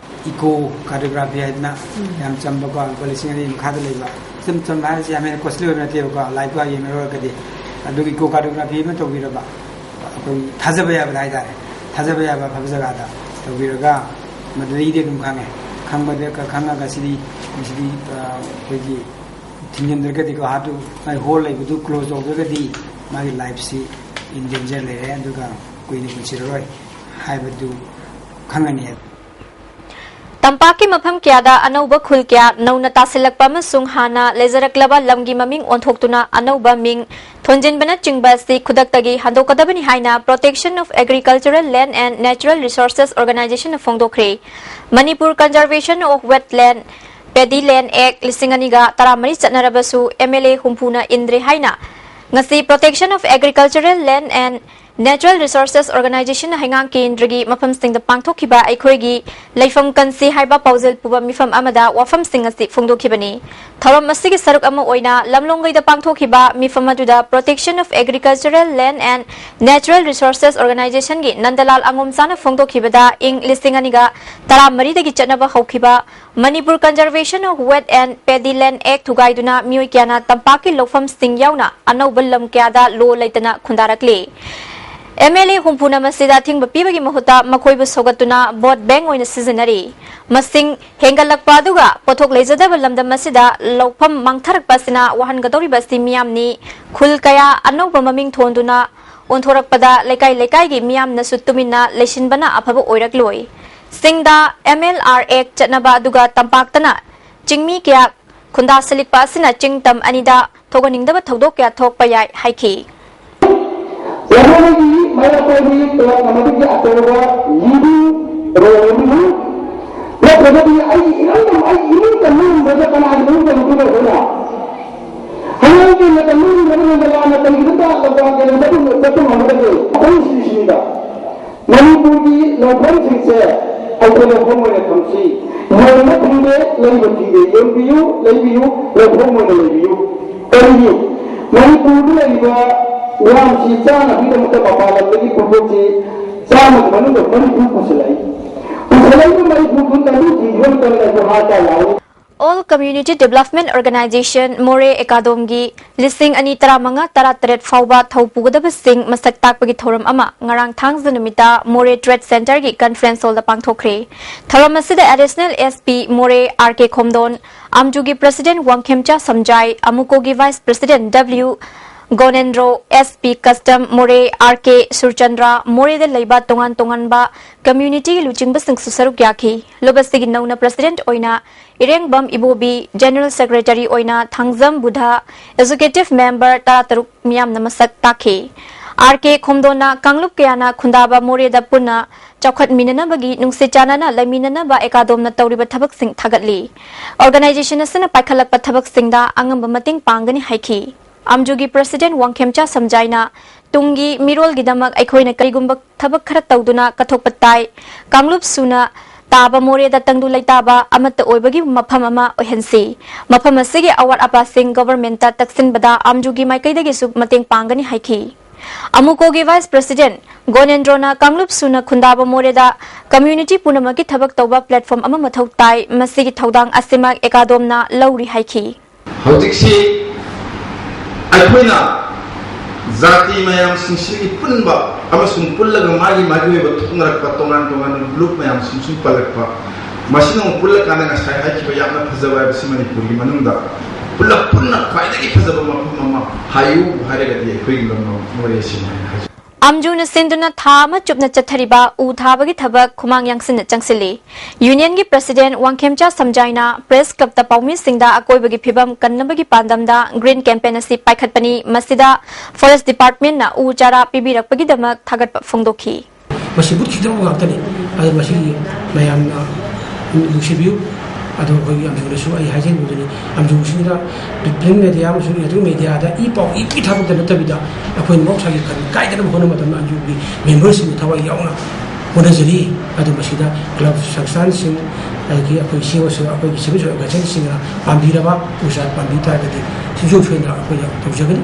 Echocardiography ꯍꯥꯏꯗꯅ ꯌꯥꯝ ꯆꯝꯕꯀꯣ, ꯂꯨꯄꯥ ꯂꯤꯁꯤꯡ ꯑꯅꯤ ꯃꯈꯥꯗ ꯂꯩꯕ, ꯏꯆꯝ ꯆꯝꯕ ꯍꯥꯏꯕꯁꯤ ꯌꯥꯝ ꯍꯦꯟꯅ costly ꯑꯣꯏꯕ ꯅꯠꯇꯦꯕꯀꯣ, ꯂꯥꯏꯐꯀ ꯌꯦꯡꯅꯔꯨꯔꯒꯗꯤ꯫ ꯑꯗꯨꯒ echocardiography ꯑꯃ ꯇꯧꯕꯤꯔꯕ, ꯑꯩꯈꯣꯏ ꯊꯥꯖꯕ ꯌꯥꯕꯗ ꯍꯥꯏꯇꯥꯔꯦ, ꯊꯥꯖꯕ ꯌꯥꯕ ꯑꯐꯕ ꯖꯒꯥꯗ ꯇꯧꯕꯤꯔꯒ, ꯃꯗꯨꯗꯒꯤꯗꯤ ꯑꯗꯨꯝ ꯈꯪꯉꯦ꯫ ꯈꯪꯕꯗ ꯈꯪꯉꯒ ꯁꯤꯗꯤ, ꯃꯁꯤꯗꯤ, ꯑ, ꯑꯩꯈꯣꯏꯒꯤ ꯊꯤꯡꯖꯤꯟꯗ꯭ꯔꯒꯗꯤꯀꯣ, ꯍꯥꯠꯇꯨ ꯃꯥꯒꯤ ꯍꯣꯜ ꯂꯩꯕꯗꯨ ꯀ꯭ꯂꯣꯖ ꯇꯧꯗ꯭ꯔꯒꯗꯤ ꯃꯥꯒꯤ ꯂꯥꯏꯐꯁꯤ ꯏꯟ ꯗꯦꯟꯖꯔ ꯂꯩꯔꯦ, ꯑꯗꯨꯒ ꯀꯨꯏꯅ ꯄꯨꯟꯁꯤꯔꯔꯣꯏ ꯍꯥꯏꯕꯗꯨ ꯈꯪꯉꯅꯤ꯫ ꯇꯝꯄꯥꯛꯀꯤ ꯃꯐꯝ ꯀꯌꯥꯗ ꯑꯅꯧꯕ ꯈꯨꯜ ꯀꯌꯥ ꯅꯧꯅ ꯇꯥꯁꯤꯜꯂꯛꯄ ꯑꯃꯁꯨꯡ ꯍꯥꯟꯅ ꯂꯩꯖꯔꯛꯂꯕ ꯂꯝꯒꯤ ꯃꯃꯤꯡ ꯑꯣꯟꯊꯣꯛꯇꯨꯅ ꯑꯅꯧꯕ ꯃꯤꯡ ꯊꯣꯟꯖꯤꯟꯕꯅꯆꯤꯡꯕ ꯑꯁꯤ ꯈꯨꯗꯛꯇꯒꯤ ꯍꯟꯗꯣꯛꯀꯗꯕꯅꯤ ꯍꯥꯏꯅ Protection of Agricultural Land and Natural Resources Organization ꯅ ꯐꯣꯡꯗꯣꯛꯈ꯭ꯔꯦ꯫ Manipur Conservation of Wetland Paddy Land Act ꯂꯤꯁꯤꯡ ꯑꯅꯤꯒ ꯇꯔꯥꯃꯔꯤ ꯆꯠꯅꯔꯕꯁꯨ M L A ꯍꯨꯝꯐꯨꯅ ꯏꯟꯗ꯭ꯔꯦ ꯍꯥꯏꯅ ꯉꯁꯤ Protection of Agricultural Land and Natural Resources Organization ꯅ ꯍꯩꯉꯥꯡ ꯀꯦꯟꯗ꯭ꯔꯒꯤ ꯃꯐꯝꯁꯤꯡꯗ ꯄꯥꯡꯊꯣꯛꯈꯤꯕ ꯑꯩꯈꯣꯏꯒꯤ ꯂꯩꯐꯝ ꯀꯟꯁꯤ ꯍꯥꯏꯕ ꯄꯥꯎꯖꯦꯜ ꯄꯨꯕ ꯃꯤꯐꯝ ꯑꯃꯗ ꯋꯥꯐꯝꯁꯤꯡ ꯑꯁꯤ ꯐꯣꯡꯗꯣꯛꯈꯤꯕꯅꯤ꯫ ꯊꯧꯔꯝ ꯑꯁꯤꯒꯤ ꯁꯔꯨꯛ ꯑꯃ ꯑꯣꯏꯅ ꯂꯝꯂꯣꯡꯒꯩꯗ ꯄꯥꯡꯊꯣꯛꯈꯤꯕ ꯃꯤꯐꯝ ꯑꯗꯨꯗ Protection of Agricultural Land and Natural Resources Organization ꯒꯤ ꯅꯟꯗꯂꯥꯜ ꯑꯉꯣꯝꯆꯥꯅ ꯐꯣꯡꯗꯣꯛꯈꯤꯕꯗ, ꯏꯪ ꯂꯤꯁꯤꯡ ꯑꯅꯤꯒ ꯇꯔꯥꯃꯔꯤꯗꯒꯤ ꯆꯠꯅꯕ ꯍꯧꯈꯤꯕ Manipur Conservation of Wet and Paddy Land Act ꯊꯨꯒꯥꯏꯗꯨꯅ ꯃꯤꯑꯣꯏ ꯀꯌꯥꯅ ꯇꯝꯄꯥꯛꯀꯤ ꯂꯧꯐꯝꯁꯤꯡ ꯌꯥꯎꯅ ꯑꯅꯧꯕ ꯂꯝ ꯀꯌꯥꯗ ꯂꯣ ꯂꯩꯇꯅ ꯈꯨꯟꯗꯥꯔꯛꯂꯤ꯫ M L A ꯍꯨꯝꯐꯨꯅ ꯃꯁꯤꯗ ꯑꯊꯤꯡꯕ ꯄꯤꯕꯒꯤ ꯃꯍꯨꯠꯇ ꯃꯈꯣꯏꯕꯨ ꯁꯧꯒꯠꯇꯨꯅ ꯚꯣꯠ ꯕꯦꯡ ꯑꯣꯏꯅ ꯁꯤꯖꯤꯟꯅꯔꯤ꯫ ꯃꯁꯤꯡ ꯍꯦꯟꯒꯠꯂꯛꯄ ꯑꯗꯨꯒ ꯄꯣꯠꯊꯣꯛ ꯂꯩꯖꯗꯕ ꯂꯝꯗꯝ ꯑꯁꯤꯗ ꯂꯧꯐꯝ ꯃꯥꯡꯊꯔꯛꯄ ꯑꯁꯤꯅ ꯋꯥꯍꯟꯒꯗꯧꯔꯤꯕ ꯑꯁꯤ ꯃꯤꯌꯥꯝꯅꯤ꯫ ꯈꯨꯜ ꯀꯌꯥ ꯑꯅꯧꯕ ꯃꯃꯤꯡ ꯊꯣꯟꯗꯨꯅ ꯑꯣꯟꯊꯣꯔꯛꯄꯗ ꯂꯩꯀꯥꯏ ꯂꯩꯀꯥꯏꯒꯤ ꯃꯤꯌꯥꯝꯅꯁꯨ ꯇꯨꯃꯤꯟꯅ ꯂꯩꯁꯤꯟꯕꯅ ꯑꯐꯕ ꯑꯣꯏꯔꯛꯂꯣꯏ꯫ ꯆꯤꯡꯗ M L R Act ꯆꯠꯅꯕ ꯑꯗꯨꯒ ꯇꯝꯄꯥꯛꯇꯅ ꯆꯤꯡꯃꯤ ꯀꯌꯥ ꯈꯨꯟꯗꯥꯁꯤꯜꯂꯛꯄ ꯑꯁꯤꯅ ꯆꯤꯡ ꯇꯝ ꯑꯅꯤꯗ ꯊꯣꯛꯍꯟꯅꯤꯡꯗꯕ ꯊꯧꯗꯣꯛ ꯀꯌꯥ ꯊꯣꯛꯄ ꯌꯥꯏ ꯍꯥꯏꯈꯤ꯫ ꯂꯩꯉꯥꯛꯀꯤ ꯃꯥꯏꯀꯩꯗꯒꯤ ꯇꯣꯉꯥꯟꯅ ꯃꯗꯨꯒꯤ ꯑꯆꯧꯕ leading role ꯑꯃꯅꯤ꯫ ꯅꯠꯇ꯭ꯔꯒꯗꯤ ꯑꯩꯒꯤ ꯏꯔꯝꯗꯝ, ꯑꯩꯒꯤ ꯏꯃꯨꯡ ꯀꯟꯕ ꯉꯝꯗ꯭ꯔꯒ ꯀꯅꯥꯒꯤ ꯏꯃꯨꯡ ꯀꯟꯗꯣꯏꯅꯣ ꯑꯩꯈꯣꯏꯅ? ꯍꯌꯦꯡꯒꯤ ꯃꯇꯝꯗ ꯏꯔꯝꯗꯝ ꯂꯥꯟꯅ ꯀꯔꯤꯒꯤꯗꯕ ꯂꯝꯄꯥꯛ ꯀꯌꯥꯗ ꯆꯠꯄ, ꯆꯠꯄ ꯉꯝꯒꯗꯒꯦ? ꯑꯩꯈꯣꯏ ꯁꯤꯁꯤꯗ ꯃꯅꯤꯄꯨꯔꯒꯤ ꯂꯧꯐꯝꯁꯤꯡꯁꯦ ꯑꯩꯈꯣꯏ ꯂꯧꯐꯝ ꯑꯣꯏꯅ ꯊꯝꯁꯤ꯫ ꯌꯣꯟꯕ ꯊꯤꯡꯗꯦ, ꯂꯩꯕ ꯊꯤꯡꯗꯦ꯫ ꯌꯣꯟꯕꯤꯌꯨ, ꯂꯩꯕꯤꯌꯨ, ꯂꯧꯐꯝ ꯑꯣꯏꯅ ꯂꯩꯕꯤꯌꯨ꯫ ꯀꯔꯤꯒꯤ? ꯃꯅꯤꯄꯨꯔꯗ ꯂꯩꯔꯤꯕ ꯃꯤꯌꯥꯝꯁꯤ ꯆꯥꯅꯕꯒꯤꯗꯃꯛꯇ ꯃꯄꯥꯟ ꯂꯝꯗꯒꯤ ꯄꯣꯠꯊꯣꯛꯁꯤ ꯆꯥꯝꯃꯒꯤ ꯃꯅꯨꯡꯗ ꯃꯔꯤꯐꯨ ꯄꯨꯁꯤꯜꯂꯛꯏ꯫ ꯄꯨꯁꯤꯜꯂꯛꯏꯕ ꯃꯔꯤꯐꯨꯗꯨ ꯇꯪꯗꯨ ꯊꯤꯡꯕ ꯃꯇꯝꯗ ꯑꯩꯈꯣꯏ ꯍꯥꯔ ꯀꯥꯏ ꯂꯥꯛꯑꯣ꯫ All Community Development Organization ꯃꯣꯔꯦ ꯑꯦꯀꯥꯗꯣꯝꯒꯤ ꯂꯤꯁꯤꯡ ꯑꯅꯤ ꯇꯔꯥꯃꯉꯥ ꯇꯔꯥꯇꯔꯦꯠ ꯐꯥꯎꯕ ꯊꯧ ꯄꯨꯒꯗꯕꯁꯤꯡ ꯃꯁꯛ ꯇꯥꯛꯄꯒꯤ ꯊꯧꯔꯝ ꯑꯃ ꯉꯔꯥꯡ ꯊꯥꯡꯖ ꯅꯨꯃꯤꯠꯇ ꯃꯣꯔꯦ Trade Center ꯒꯤ Conference Hall ꯗ ꯄꯥꯡꯊꯣꯛꯈ꯭ꯔꯦ꯫ ꯊꯧꯔꯝ ꯑꯁꯤꯗ Additional S P ꯃꯣꯔꯦ R K ꯈꯣꯝꯗꯣꯟ, ꯑꯥꯝꯖꯨꯒꯤ President Wangkhemcha ꯁꯝꯖꯥꯏ, ꯑꯃꯨꯀꯣꯒꯤ Vice President W ꯒꯣꯅꯦꯟꯗ꯭ꯔꯣ, S P Custom ꯃꯣꯔꯦ, R K ꯁꯨꯔꯆꯟꯗ꯭ꯔ, ꯃꯣꯔꯦꯗ ꯂꯩꯕ ꯇꯣꯉꯥꯟ ꯇꯣꯉꯥꯟꯕ communityꯒꯤ ꯂꯨꯆꯤꯡꯕꯁꯤꯡꯁꯨ ꯁꯔꯨꯛ ꯌꯥꯈꯤ꯫ ꯂꯨꯞ ꯑꯁꯤꯒꯤ ꯅꯧꯅ President ꯑꯣꯏꯅ ꯏꯔꯦꯡꯕꯝ ꯏꯕꯣꯕꯤ, General Secretary ꯑꯣꯏꯅ ꯊꯥꯡꯖꯝ ꯕꯨꯙ, Executive Member ꯇꯔꯥꯇꯔꯨꯛ ꯃꯤꯌꯥꯝꯅ ꯃꯁꯛ ꯇꯥꯛꯈꯤ꯫ R K ꯈꯣꯝꯗꯣꯟꯅ ꯀꯥꯡꯂꯨꯞ ꯀꯌꯥꯅ ꯈꯨꯟꯗꯥꯕ ꯃꯣꯔꯦꯗ ꯄꯨꯟꯅ ꯆꯥꯎꯈꯠꯃꯤꯟꯅꯅꯕꯒꯤ ꯅꯨꯡꯁꯤ ꯆꯥꯟꯅꯅ ꯂꯩꯃꯤꯟꯅꯅꯕ ꯑꯦꯀꯥꯗꯣꯝꯅ ꯇꯧꯔꯤꯕ ꯊꯕꯛꯁꯤꯡ ꯊꯥꯒꯠꯂꯤ꯫ Organization ꯑꯁꯤꯅ ꯄꯥꯏꯈꯠꯂꯛꯄ ꯊꯕꯛꯁꯤꯡꯗ ꯑꯉꯝꯕ ꯃꯇꯦꯡ ꯄꯥꯡꯒꯅꯤ ꯍꯥꯏꯈꯤ꯫ ꯑꯥꯝꯖꯨꯒꯤ President ꯋꯥꯡꯈꯦꯝꯆꯥ ꯁꯝꯖꯥꯏꯅ ꯇꯨꯡꯒꯤ ꯃꯤꯔꯣꯜꯒꯤꯗꯃꯛ ꯑꯩꯈꯣꯏꯅ ꯀꯔꯤꯒꯨꯝꯕ ꯊꯕꯛ ꯈꯔ ꯇꯧꯗꯨꯅ ꯀꯠꯊꯣꯛꯄ ꯇꯥꯏ꯫ ꯀꯥꯡꯂꯨꯞ ꯁꯨꯅ ꯇꯥꯕ ꯃꯣꯔꯦꯗ ꯇꯪꯗꯨ ꯂꯩꯇꯥꯕ ꯑꯃꯠꯇ ꯑꯣꯏꯕꯒꯤ ꯃꯐꯝ ꯑꯃ ꯑꯣꯏꯍꯟꯁꯤ꯫ ꯃꯐꯝ ꯑꯁꯤꯒꯤ ꯑꯋꯥꯠ ꯑꯄꯥꯁꯤꯡ governmentꯇ ꯇꯛꯁꯤꯟꯕꯗ ꯑꯥꯝꯖꯨꯒꯤ ꯃꯥꯏꯀꯩꯗꯒꯤꯁꯨ ꯃꯇꯦꯡ ꯄꯥꯡꯒꯅꯤ ꯍꯥꯏꯈꯤ꯫ ꯑꯃꯨꯀꯣꯒꯤ Vice President ꯒꯣꯅꯦꯟꯗ꯭ꯔꯣꯅ ꯀꯥꯡꯂꯨꯞ ꯁꯨꯅ ꯈꯨꯟꯗꯥꯕ ꯃꯣꯔꯦꯗ community ꯄꯨꯝꯅꯃꯛꯀꯤ ꯊꯕꯛ ꯇꯧꯕ platform ꯑꯃ ꯃꯊꯧ ꯇꯥꯏ꯫ ꯃꯁꯤꯒꯤ ꯊꯧꯗꯥꯡ ꯑꯁꯤꯃꯛ ꯑꯦꯀꯥꯗꯣꯝꯅ ꯂꯧꯔꯤ ꯍꯥꯏꯈꯤ꯫ ꯍꯧꯖꯤꯛꯁꯤ ꯑꯩꯈꯣꯏꯅ ꯖꯥꯇꯤ ꯃꯌꯥꯝꯁꯤꯡꯁꯤꯒꯤ ꯄꯨꯟꯕ ꯑꯃꯁꯨꯡ ꯄꯨꯜꯂꯒ ꯃꯥꯒꯤ ꯃꯥꯒꯤ ꯑꯣꯏꯕ ꯊꯣꯛꯅꯔꯛꯄ ꯇꯣꯉꯥꯟ ꯇꯣꯉꯥꯟꯕ group ꯃꯌꯥꯝꯁꯤꯡꯁꯨ ꯄꯜꯂꯛꯄ, ꯃꯁꯤꯅ ꯑꯃꯨꯛ ꯄꯨꯜꯂꯀꯥꯟꯗ ꯉꯁꯥꯏ ꯍꯥꯏꯈꯤꯕ ꯌꯥꯝꯅ ꯐꯖꯕ ꯍꯥꯏꯕꯁꯤ ꯃꯅꯤꯄꯨꯔꯒꯤ ꯃꯅꯨꯡꯗ ꯄꯨꯂꯞ ꯄꯨꯟꯅ ꯈ꯭ꯋꯥꯏꯗꯒꯤ ꯐꯖꯕ ꯃꯐꯝ ꯑꯃ ꯍꯥꯏꯌꯨ ꯍꯥꯏꯔꯒꯗꯤ ꯑꯩꯈꯣꯏꯒꯤ ꯂꯝꯗꯝ ꯃꯣꯔꯦꯁꯤꯅꯤ ꯍꯥꯏꯅ ꯍꯥꯏꯖꯩ꯫ ꯑꯥꯝꯖꯨꯅ ꯁꯤꯟꯗꯨꯅ ꯊꯥ ꯑꯃ ꯆꯨꯞꯅ ꯆꯠꯊꯔꯤꯕ ꯎ ꯊꯥꯕꯒꯤ ꯊꯕꯛ ꯈꯨꯃꯥꯡ ꯌꯥꯡꯁꯤꯟꯅ ꯆꯪꯁꯤꯜꯂꯤ꯫ Unionꯒꯤ President ꯋꯥꯡꯈꯦꯝꯆꯥ ꯁꯝꯖꯥꯏꯅ Press Clubꯇ ꯄꯥꯎꯃꯤꯁꯤꯡꯗ ꯑꯀꯣꯏꯕꯒꯤ ꯐꯤꯕꯝ ꯀꯟꯅꯕꯒꯤ ꯄꯥꯟꯗꯝꯗ Green Campaign ꯑꯁꯤ ꯄꯥꯏꯈꯠꯄꯅꯤ꯫ ꯃꯁꯤꯗ Forest Departmentꯅ ꯎ ꯆꯥꯔꯥ ꯄꯤꯕꯤꯔꯛꯄꯒꯤꯗꯃꯛ ꯊꯥꯒꯠꯄ ꯐꯣꯡꯗꯣꯛꯈꯤ꯫ ꯃꯁꯤ ꯃꯨꯠꯈꯤꯗꯧꯕ ꯉꯥꯛꯇꯅꯤ꯫ ꯑꯗꯨ ꯃꯁꯤꯒꯤ ꯃꯌꯥꯝꯅ ꯅꯨꯡꯁꯤꯕꯤꯌꯨ꯫ ꯑꯗꯣ ꯑꯩꯈꯣꯏꯒꯤ ꯑꯥꯝꯖꯨꯗꯁꯨ ꯑꯩ ꯍꯥꯏꯖꯅꯤꯡꯕꯗꯨꯅꯤ, ꯑꯥꯝꯖꯨꯁꯤꯡꯗ print media ꯑꯃꯁꯨꯡ electronic mediaꯗ ꯏ ꯄꯥꯎ ꯏ ꯄꯤ ꯊꯥꯕꯛꯇ ꯅꯠꯇꯕꯤꯗ ꯑꯩꯈꯣꯏꯅ ꯃꯍꯧꯁꯥꯒꯤ ꯀꯟ-, ꯀꯥꯏꯗꯅꯕ ꯍꯣꯠꯅꯕ ꯃꯇꯝꯗ ꯑꯥꯝꯖꯨꯒꯤ memberꯁꯤꯡꯅ ꯊꯋꯥꯏ ꯌꯥꯎꯅ ꯍꯣꯠꯅꯖꯔꯤ꯫ ꯑꯗꯨ ꯃꯁꯤꯗ club ꯁꯪꯁꯊꯥꯟꯁꯤꯡ, ꯑꯗꯒꯤ ꯑꯩꯈꯣꯏ C O C, ꯑꯩꯈꯣꯏꯒꯤ civil society organizationꯁꯤꯡꯅ ꯄꯥꯝꯕꯤꯔꯕ ꯎ ꯆꯥꯔꯥ ꯄꯥꯝꯕꯤ ꯇꯥꯔꯒꯗꯤ ꯁꯨꯡꯁꯣꯏ ꯁꯣꯏꯗꯅ ꯑꯩꯈꯣꯏꯅ ꯇꯧꯖꯒꯅꯤ꯫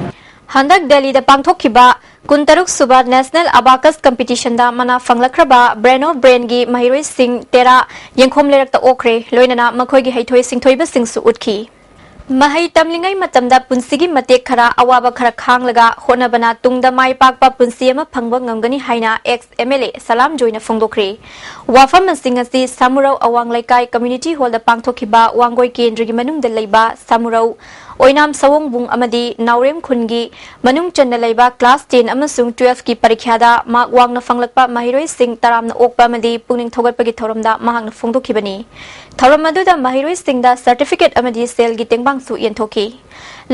ꯍꯟꯗꯛ ꯗꯦꯜꯂꯤꯗ ꯄꯥꯡꯊꯣꯛꯈꯤꯕ ꯀꯨꯟꯇꯔꯨꯛ ꯁꯨꯕ National Abacus Competitionꯗ ꯃꯅꯥ ꯐꯪꯂꯛꯈ꯭ꯔꯕ Brain of Brainꯒꯤ ꯃꯍꯩꯔꯣꯏꯁꯤꯡ ꯇꯦꯔꯥ ꯌꯦꯡꯈꯣꯝ ꯂꯩꯔꯛꯇ ꯑꯣꯛꯈ꯭ꯔꯦ, ꯂꯣꯏꯅꯅ ꯃꯈꯣꯏꯒꯤ ꯍꯩꯊꯣꯏ ꯁꯤꯡꯊꯣꯏꯕꯁꯤꯡꯁꯨ ꯎꯠꯈꯤ꯫ ꯃꯍꯩ ꯇꯝꯂꯤꯉꯩ ꯃꯇꯝꯗ ꯄꯨꯟꯁꯤꯒꯤ ꯃꯇꯦꯛ ꯈꯔ ꯑꯋꯥꯕ ꯈꯔ ꯈꯥꯡꯂꯒ ꯍꯣꯠꯅꯕꯅ ꯇꯨꯡꯗ ꯃꯥꯏ ꯄꯥꯛꯄ ꯄꯨꯟꯁꯤ ꯑꯃ ꯐꯪꯕ ꯉꯝꯒꯅꯤ ꯍꯥꯏꯅ ex MLA ꯁꯂꯥꯝ ꯖꯣꯏꯅ ꯐꯣꯡꯗꯣꯛꯈ꯭ꯔꯦ꯫ ꯋꯥꯐꯝꯁꯤꯡ ꯑꯁꯤ ꯁꯥꯃꯨꯔꯧ ꯑꯋꯥꯡ ꯂꯩꯀꯥꯏ community hallꯗ ꯄꯥꯡꯊꯣꯛꯈꯤꯕ ꯋꯥꯡꯒꯣꯏ ꯀꯦꯟꯗ꯭ꯔꯒꯤ ꯃꯅꯨꯡꯗ ꯂꯩꯕ ꯁꯥꯃꯨꯔꯧ, ꯑꯣꯏꯅꯥꯝ ꯁꯑꯣꯡꯕꯨꯡ ꯑꯃꯗꯤ ꯅꯥꯎꯔꯦꯝ ꯈꯨꯟꯒꯤ ꯃꯅꯨꯡ ꯆꯟꯅ ꯂꯩꯕ class ten ꯑꯃꯁꯨꯡ twelveꯀꯤ ꯄꯔꯤꯈ꯭ꯌꯥꯗ mark ꯋꯥꯡꯅ ꯐꯪꯂꯛꯄ ꯃꯍꯩꯔꯣꯏꯁꯤꯡ ꯇꯔꯥꯝꯅ ꯑꯣꯛꯄ ꯑꯃꯗꯤ ꯄꯨꯛꯅꯤꯡ ꯊꯧꯒꯠꯄꯒꯤ ꯊꯧꯔꯝꯗ ꯃꯍꯥꯛꯅ ꯐꯣꯡꯗꯣꯛꯈꯤꯕꯅꯤ꯫ ꯊꯧꯔꯝ ꯑꯗꯨꯗ ꯃꯍꯩꯔꯣꯏꯁꯤꯡꯗ certificate ꯑꯃꯗꯤ ꯁꯦꯜꯒꯤ ꯇꯦꯡꯕꯥꯡꯁꯨ ꯌꯦꯟꯊꯣꯛꯈꯤ꯫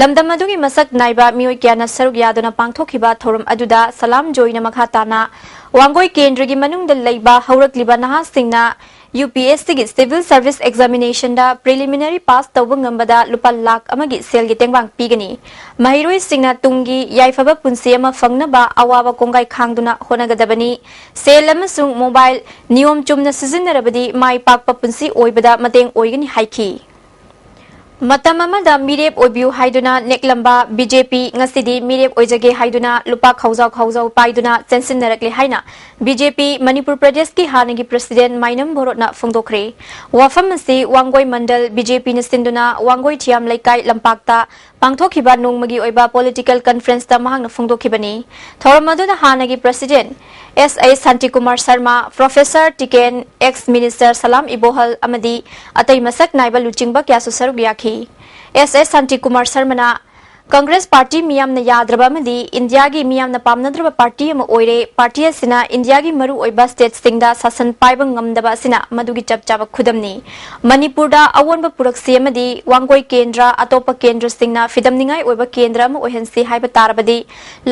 ꯂꯝꯗꯝ ꯑꯗꯨꯒꯤ ꯃꯁꯛ ꯅꯥꯏꯕ ꯃꯤꯑꯣꯏ ꯀꯌꯥꯅ ꯁꯔꯨꯛ ꯌꯥꯗꯨꯅ ꯄꯥꯡꯊꯣꯛꯈꯤꯕ ꯊꯧꯔꯝ ꯑꯗꯨꯗ ꯁꯂꯥꯝ ꯖꯣꯏꯅ ꯃꯈꯥ ꯇꯥꯅ ꯋꯥꯡꯒꯣꯏ ꯀꯦꯟꯗ꯭ꯔꯒꯤ ꯃꯅꯨꯡꯗ ꯂꯩꯕ ꯍꯧꯔꯛꯂꯤꯕ ꯅꯍꯥꯁꯤꯡꯅ UPSCꯒꯤ civil service examinationꯗ preliminary pass ꯇꯧꯕ ꯉꯝꯕꯗ ꯂꯨꯄꯥ ꯂꯥꯈ ꯑꯃꯒꯤ ꯁꯦꯜꯒꯤ ꯇꯦꯡꯕꯥꯡ ꯄꯤꯒꯅꯤ꯫ ꯃꯍꯩꯔꯣꯏꯁꯤꯡꯅ ꯇꯨꯡꯒꯤ ꯌꯥꯏꯐꯕ ꯄꯨꯟꯁꯤ ꯑꯃ ꯐꯪꯅꯕ ꯑꯋꯥꯕ ꯀꯣꯡꯒꯥꯏ ꯈꯥꯡꯗꯨꯅ ꯍꯣꯠꯅꯒꯗꯕꯅꯤ꯫ ꯁꯦꯜ ꯑꯃꯁꯨꯡ mobile ꯅꯤꯌꯣꯝ ꯆꯨꯝꯅ ꯁꯤꯖꯤꯟꯅꯔꯕꯗꯤ ꯃꯥꯏ ꯄꯥꯛꯄ ꯄꯨꯟꯁꯤ ꯑꯣꯏꯕꯗ ꯃꯇꯦꯡ ꯑꯣꯏꯒꯅꯤ ꯍꯥꯏꯈꯤ꯫ ꯃꯇꯝ ꯑꯃꯗ ꯃꯤꯔꯦꯞ ꯑꯣꯏꯕꯤꯌꯨ ꯍꯥꯏꯗꯨꯅ ꯅꯦꯛꯂꯝꯕ BJP ꯉꯁꯤꯗꯤ ꯃꯤꯔꯦꯞ ꯑꯣꯏꯖꯒꯦ ꯍꯥꯏꯗꯨꯅ ꯂꯨꯄꯥ ꯈꯥꯎꯖꯥꯎ ꯈꯥꯎꯖꯥꯎ ꯄꯥꯏꯗꯨꯅ ꯆꯦꯟꯁꯤꯟꯅꯔꯛꯂꯦ ꯍꯥꯏꯅ BJP ꯃꯅꯤꯄꯨꯔ ꯄ꯭ꯔꯗꯦꯁꯀꯤ ꯍꯥꯟꯅꯒꯤ president ꯃꯥꯏꯅꯝ ꯚꯣꯔꯣꯠꯅ ꯐꯣꯡꯗꯣꯛꯈ꯭ꯔꯦ꯫ ꯋꯥꯐꯝ ꯑꯁꯤ ꯋꯥꯡꯒꯣꯏ ꯃꯟꯗꯜ BJPꯅ ꯁꯤꯟꯗꯨꯅ ꯋꯥꯡꯒꯣꯏ ꯊꯤꯌꯥꯝ ꯂꯩꯀꯥꯏ ꯂꯝꯄꯥꯛꯇ ꯄꯥꯡꯊꯣꯛꯈꯤꯕ ꯅꯣꯡꯃꯒꯤ ꯑꯣꯏꯕ political conferenceꯇ ꯃꯍꯥꯛꯅ ꯐꯣꯡꯗꯣꯛꯈꯤꯕꯅꯤ꯫ ꯊꯧꯔꯝ ꯑꯗꯨꯗ ꯍꯥꯟꯅꯒꯤ president S I Shantikumar Sharma, Professor ꯇꯤꯀꯦꯟ, ex minister ꯁꯂꯥꯝ ꯏꯕꯣꯍꯜ ꯑꯃꯗꯤ ꯑꯇꯩ ꯃꯁꯛ ꯅꯥꯏꯕ ꯂꯨꯆꯤꯡꯕ ꯀꯌꯥꯁꯨ ꯁꯔꯨꯛ ꯌꯥꯈꯤ꯫ S I Shantikumar ꯁꯔꯃꯅ, "Congress party ꯃꯤꯌꯥꯝꯅ ꯌꯥꯗ꯭ꯔꯕ ꯑꯃꯗꯤ ꯏꯟꯗꯤꯌꯥꯒꯤ ꯃꯤꯌꯥꯝꯅ ꯄꯥꯝꯅꯗ꯭ꯔꯕ party ꯑꯃ ꯑꯣꯏꯔꯦ꯫ Party ꯑꯁꯤꯅ ꯏꯟꯗꯤꯌꯥꯒꯤ ꯃꯔꯨꯑꯣꯏꯕ stateꯁꯤꯡꯗ ꯁꯥꯁꯟ ꯄꯥꯏꯕ ꯉꯝꯗꯕ ꯑꯁꯤꯅ ꯃꯗꯨꯒꯤ ꯆꯞ ꯆꯥꯕ ꯈꯨꯗꯝꯅꯤ꯫ ꯃꯅꯤꯄꯨꯔꯗ ꯑꯑꯣꯟꯕ ꯄꯨꯔꯛꯁꯤ ꯑꯃꯗꯤ ꯋꯥꯡꯒꯣꯏ ꯀꯦꯟꯗ꯭ꯔ ꯑꯇꯣꯞꯄ ꯀꯦꯟꯗ꯭ꯔꯁꯤꯡꯅ ꯐꯤꯗꯝꯅꯤꯡꯉꯥꯏ ꯑꯣꯏꯕ ꯀꯦꯟꯗ꯭ꯔ ꯑꯃ ꯑꯣꯏꯍꯟꯁꯤ ꯍꯥꯏꯕ ꯇꯥꯔꯕꯗꯤ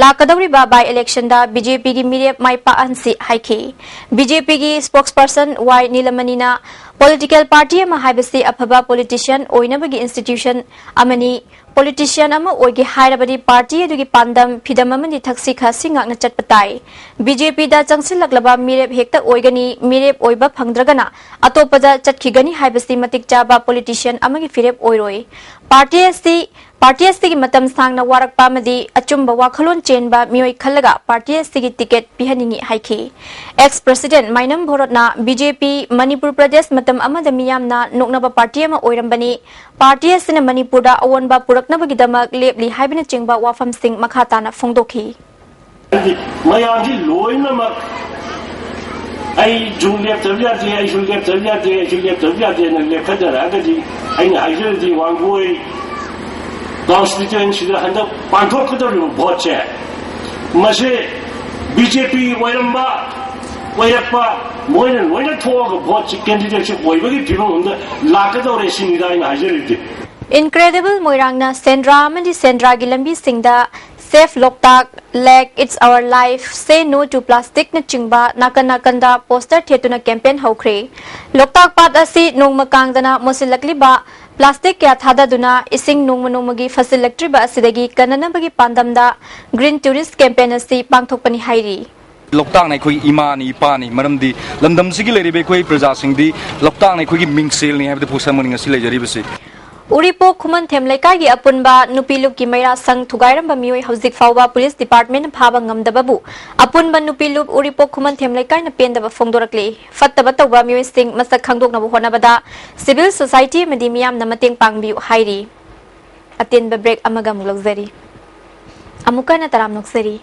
ꯂꯥꯛꯀꯗꯧꯔꯤꯕ by electionꯗ BJPꯒꯤ ꯃꯤꯔꯦꯞ ꯃꯥꯏ ꯄꯥꯛꯍꯟꯁꯤ" ꯍꯥꯏꯈꯤ꯫ BJPꯒꯤ spokesperson ꯋꯥꯏ ꯅꯤꯂꯃꯅꯤꯅ, "Political party ꯑꯃ ꯍꯥꯏꯕꯁꯤ ꯑꯐꯕ politician ꯑꯣꯏꯅꯕꯒꯤ institution ꯑꯃꯅꯤ꯫ Politician ꯑꯃ ꯑꯣꯏꯒꯦ ꯍꯥꯏꯔꯕꯗꯤ party ꯑꯗꯨꯒꯤ ꯄꯥꯟꯗꯝ, ꯐꯤꯗꯝ ꯑꯃꯗꯤ ꯊꯛꯁꯤ ꯈꯥꯁꯤ ꯉꯥꯛꯅ ꯆꯠꯄ ꯇꯥꯏ꯫ BJPꯗ ꯆꯪꯁꯤꯜꯂꯛꯂꯕ ꯃꯤꯔꯦꯞ ꯍꯦꯛꯇ ꯑꯣꯏꯒꯅꯤ, ꯃꯤꯔꯦꯞ ꯑꯣꯏꯕ ꯐꯪꯗ꯭ꯔꯒꯅ ꯑꯇꯣꯞꯄꯗ ꯆꯠꯈꯤꯒꯅꯤ ꯍꯥꯏꯕꯁꯤ ꯃꯇꯤꯛ ꯆꯥꯕ politician ꯑꯃꯒꯤ ꯐꯤꯔꯦꯞ ꯑꯣꯏꯔꯣꯏ꯫ Party ꯑꯁꯤ ꯄꯥꯔꯇꯤ ꯑꯁꯤꯒꯤ ꯃꯇꯝ ꯁꯥꯡꯅ ꯋꯥꯔꯛꯄ ꯑꯃꯗꯤ ꯑꯆꯨꯝꯕ ꯋꯥꯈꯜꯂꯣꯟ ꯆꯦꯟꯕ ꯃꯤꯑꯣꯏ ꯈꯜꯂꯒ ꯄꯥꯔꯇꯤ ꯑꯁꯤꯒꯤ ꯇꯤꯀꯦꯠ ꯄꯤꯍꯟꯅꯤꯡꯏ ꯍꯥꯏꯈꯤ꯫ ꯑꯦꯛꯁ ꯄ꯭ꯔꯦꯁꯤꯗꯦꯟꯠ ꯃꯥꯏꯅꯝ ꯚꯣꯔꯠꯅ ꯕꯤ ꯖꯦ ꯄꯤ ꯃꯅꯤꯄꯨꯔ ꯄ꯭ꯔꯗꯦꯁ ꯃꯇꯝ ꯑꯃꯗ ꯃꯤꯌꯥꯝꯅ ꯅꯣꯛꯅꯕ ꯄꯥꯔꯇꯤ ꯑꯃ ꯑꯣꯏꯔꯝꯕꯅꯤ, ꯄꯥꯔꯇꯤ ꯑꯁꯤꯅ ꯃꯅꯤꯄꯨꯔꯗ ꯑꯑꯣꯟꯕ ꯄꯨꯔꯛꯅꯕꯒꯤꯗꯃꯛ ꯂꯦꯞꯂꯤ ꯍꯥꯏꯕꯅꯆꯤꯡꯕ ꯋꯥꯐꯝꯁꯤꯡ ꯃꯈꯥ ꯇꯥꯅ ꯐꯣꯡꯗꯣꯛꯈꯤ꯫ ꯃꯌꯥꯝꯁꯤ ꯂꯣꯏꯅꯃꯛ ꯑꯩꯁꯨ ꯂꯦꯞꯇꯕ ꯌꯥꯗꯦ, ꯑꯩꯁꯨ ꯂꯦꯞꯇꯕ ꯌꯥꯗꯦ, ꯑꯩꯁꯨ ꯂꯦꯞꯇꯕ ꯌꯥꯗꯦꯅ ꯂꯦꯞꯈꯠꯅꯔꯛꯑꯒꯗꯤ, ꯑꯩꯅ ꯍꯥꯏꯖꯔꯗꯤ, ꯋꯥꯡꯒꯣꯏ ꯀꯣꯟꯁꯇꯤꯇ꯭ꯋꯦꯟꯁꯤꯗ ꯍꯟꯗꯛ ꯄꯥꯡꯊꯣꯛꯀꯗꯧꯔꯤꯕ ꯚꯣꯠꯁꯦ, ꯃꯁꯤ ꯕꯤ ꯖꯦ ꯄꯤ ꯑꯣꯏꯔꯝꯕ, ꯑꯣꯏꯔꯛꯄ, ꯃꯣꯏꯅ ꯂꯣꯏꯅ ꯊꯣꯛꯑꯒ ꯚꯣꯠꯁꯤ, ꯀꯦꯟꯗꯤꯗꯦꯠꯁꯤ ꯑꯣꯏꯕꯒꯤ ꯐꯤꯕꯝ ꯑꯃꯗ ꯂꯥꯛꯀꯗꯧꯔꯦ ꯁꯤꯅꯤꯗ ꯑꯩꯅ ꯍꯥꯏꯖꯔꯤꯕꯗꯤ꯫ ꯏꯟꯀ꯭ꯔꯦꯗꯤꯕꯜ ꯃꯣꯏꯔꯥꯡꯅ ꯁꯦꯟꯗ꯭ꯔꯥ ꯑꯃꯗꯤ ꯁꯦꯟꯗ꯭ꯔꯥꯒꯤ ꯂꯝꯕꯤꯁꯤꯡꯗ Save Loktak, Lake, It's Our Life, Say No to Plasticꯅꯆꯤꯡꯕ ꯅꯥꯀꯟ ꯅꯥꯀꯟꯗ ꯄꯣꯁꯇꯔ ꯊꯦꯠꯇꯨꯅ ꯀꯦꯝꯄꯦꯟ ꯍꯧꯈ꯭ꯔꯦ꯫ ꯂꯣꯛꯇꯥꯛ ꯄꯥꯠ ꯑꯁꯤ ꯅꯣꯡꯃ ꯀꯥꯡꯗꯅ ꯃꯣꯠꯁꯤꯜꯂꯛꯂꯤꯕ ꯄ꯭ꯂꯥꯁꯇꯤꯛ ꯀꯌꯥ ꯊꯥꯗꯗꯨꯅ ꯏꯁꯤꯡ ꯅꯣꯡꯃ ꯅꯣꯡꯃꯒꯤ ꯐꯁꯤꯜꯂꯛꯇ꯭ꯔꯤꯕ ꯑꯁꯤꯗꯒꯤ ꯀꯟꯅꯅꯕꯒꯤ ꯄꯥꯟꯗꯝꯗ Green Tourist Campaign ꯑꯁꯤ ꯄꯥꯡꯊꯣꯛꯄꯅꯤ ꯍꯥꯏꯔꯤ꯫ ꯂꯣꯛꯇꯥꯛꯅ ꯑꯩꯈꯣꯏꯒꯤ ꯏꯃꯥꯅꯤ, ꯏꯄꯥꯅꯤ꯫ ꯃꯔꯝꯗꯤ ꯂꯝꯗꯝꯁꯤꯒꯤ ꯂꯩꯔꯤꯕ ꯑꯩꯈꯣꯏ ꯄ꯭ꯔꯖꯥꯁꯤꯡꯗꯤ ꯂꯣꯛꯇꯥꯛꯅ ꯑꯩꯈꯣꯏꯒꯤ ꯃꯤꯡꯁꯦꯜꯅꯤ ꯍꯥꯏꯕꯗ ꯄꯣꯠꯁꯛ ꯑꯃꯅꯤ ꯉꯁꯤ ꯂꯩꯖꯔꯤꯕꯁꯤ꯫ ꯎꯔꯤꯄꯣꯛ ꯈꯨꯃꯟꯊꯦꯝ ꯂꯩꯀꯥꯏꯒꯤ ꯑꯄꯨꯟꯕ ꯅꯨꯄꯤ ꯂꯨꯞꯀꯤ ꯃꯩꯔꯥ ꯁꯪ ꯊꯨꯒꯥꯏꯔꯝꯕ ꯃꯤꯑꯣꯏ ꯍꯧꯖꯤꯛ ꯐꯥꯎꯕ ꯄꯨꯂꯤꯁ ꯗꯤꯄꯥꯔꯠꯃꯦꯟꯠꯅ ꯐꯥꯕ ꯉꯝꯗꯕꯕꯨ ꯑꯄꯨꯟꯕ ꯅꯨꯄꯤ ꯂꯨꯞ ꯎꯔꯤꯄꯣꯛ ꯈꯨꯃꯟꯊꯦꯝ ꯂꯩꯀꯥꯏꯅ ꯄꯦꯟꯗꯕ ꯐꯣꯡꯗꯣꯔꯛꯂꯤ꯫ ꯐꯠꯇꯕ ꯇꯧꯕ ꯃꯤꯑꯣꯏꯁꯤꯡ ꯃꯁꯛ ꯈꯪꯗꯣꯛꯅꯕ ꯍꯣꯠꯅꯕꯗ civil society ꯑꯃꯗꯤ ꯃꯤꯌꯥꯝꯅ ꯃꯇꯦꯡ ꯄꯥꯡꯕꯤꯌꯨ ꯍꯥꯏꯔꯤ꯫ ꯑꯇꯦꯟꯕ ꯕ꯭ꯔꯦꯛ ꯑꯃꯒ ꯑꯃꯨꯛ ꯂꯧꯖꯔꯤ꯫ ꯑꯃꯨꯛꯀ ꯍꯟꯅ ꯇꯔꯥꯝꯅ ꯑꯣꯛꯆꯔꯤ꯫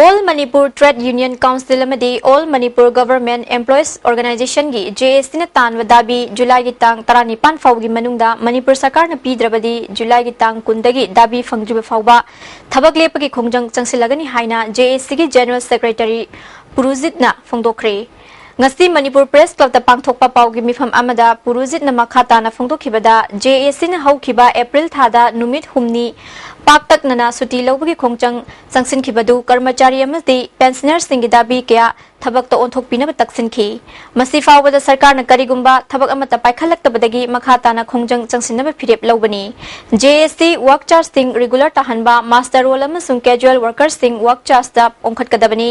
All Manipur Trade Union Council ꯑꯃꯗꯤ All Manipur Government Employees Organizationꯒꯤ, J A Cꯅ ꯇꯥꯟꯕ ꯗꯥꯕꯤ ꯖꯨꯂꯥꯏꯒꯤ ꯇꯥꯡ ꯇꯔꯥꯅꯤꯄꯥꯟ ꯐꯥꯎꯕꯒꯤ ꯃꯅꯨꯡꯗ ꯃꯅꯤꯄꯨꯔ ꯁꯔꯀꯥꯔꯅ ꯄꯤꯗ꯭ꯔꯕꯗꯤ ꯖꯨꯂꯥꯏꯒꯤ ꯇꯥꯡ ꯀꯨꯟꯗꯒꯤ ꯗꯥꯕꯤ ꯐꯪꯗ꯭ꯔꯤꯕ ꯐꯥꯎꯕ ꯊꯕꯛ ꯂꯦꯞꯄꯒꯤ ꯈꯣꯡꯖꯪ ꯆꯪꯁꯤꯜꯂꯒꯅꯤ ꯍꯥꯏꯅ J A Cꯒꯤ General Secretary ꯄꯨꯔꯨꯖꯤꯠꯅ ꯐꯣꯡꯗꯣꯛꯈ꯭ꯔꯦ꯫ ꯉꯁꯤ ꯃꯅꯤꯄꯨꯔ ꯄ꯭ꯔꯦꯁ ꯀ꯭ꯂꯕꯇ ꯄꯥꯡꯊꯣꯛꯄ ꯄꯥꯎꯒꯤ ꯃꯤꯐꯝ ꯑꯃꯗ ꯄꯨꯔꯨꯖꯤꯠꯅ ꯃꯈꯥ ꯇꯥꯅ ꯐꯣꯡꯗꯣꯛꯈꯤꯕꯗ, J A Cꯅ ꯍꯧꯈꯤꯕ ꯑꯦꯄ꯭ꯔꯤꯜ ꯊꯥꯗ ꯅꯨꯃꯤꯠ ꯍꯨꯝꯅꯤ ꯄꯥꯛꯇꯛꯅꯅ ꯁꯨꯇꯤ ꯂꯧꯕꯒꯤ ꯈꯣꯡꯖꯪ ꯆꯪꯁꯤꯟꯈꯤꯕꯗꯨ ꯀꯔꯃꯆꯥꯔꯤ ꯑꯃꯗꯤ ꯄꯦꯟꯁꯅꯔꯁꯤꯡꯒꯤ ꯗꯥꯕꯤ ꯀꯌꯥ ꯊꯕꯛꯇ ꯑꯣꯟꯊꯣꯛꯄꯤꯅꯕ ꯇꯛꯁꯤꯟꯈꯤ꯫ ꯃꯁꯤ ꯐꯥꯎꯕꯗ ꯁꯔꯀꯥꯔꯅ ꯀꯔꯤꯒꯨꯝꯕ ꯊꯕꯛ ꯑꯃꯠꯇ ꯄꯥꯏꯈꯠꯂꯛꯇꯕꯗꯒꯤ ꯃꯈꯥ ꯇꯥꯅ ꯈꯣꯡꯖꯪ ꯆꯪꯁꯤꯟꯅꯕ ꯐꯤꯔꯦꯞ ꯂꯧꯕꯅꯤ꯫ ꯖꯦ ꯑꯦꯁ ꯇꯤ ꯋꯥꯔꯛ ꯆꯥꯔꯖꯁꯤꯡ ꯔꯤꯒꯨꯂꯔ ꯇꯥꯍꯟꯕ, ꯃꯥꯁꯇꯔ ꯔꯣꯜ ꯑꯃꯁꯨꯡ ꯀꯦꯖꯨꯑꯦꯜ ꯋꯥꯔꯀꯔꯁꯤꯡ ꯋꯥꯔꯛ ꯆꯥꯔꯖꯇ ꯑꯣꯟꯈꯠꯀꯗꯕꯅꯤ꯫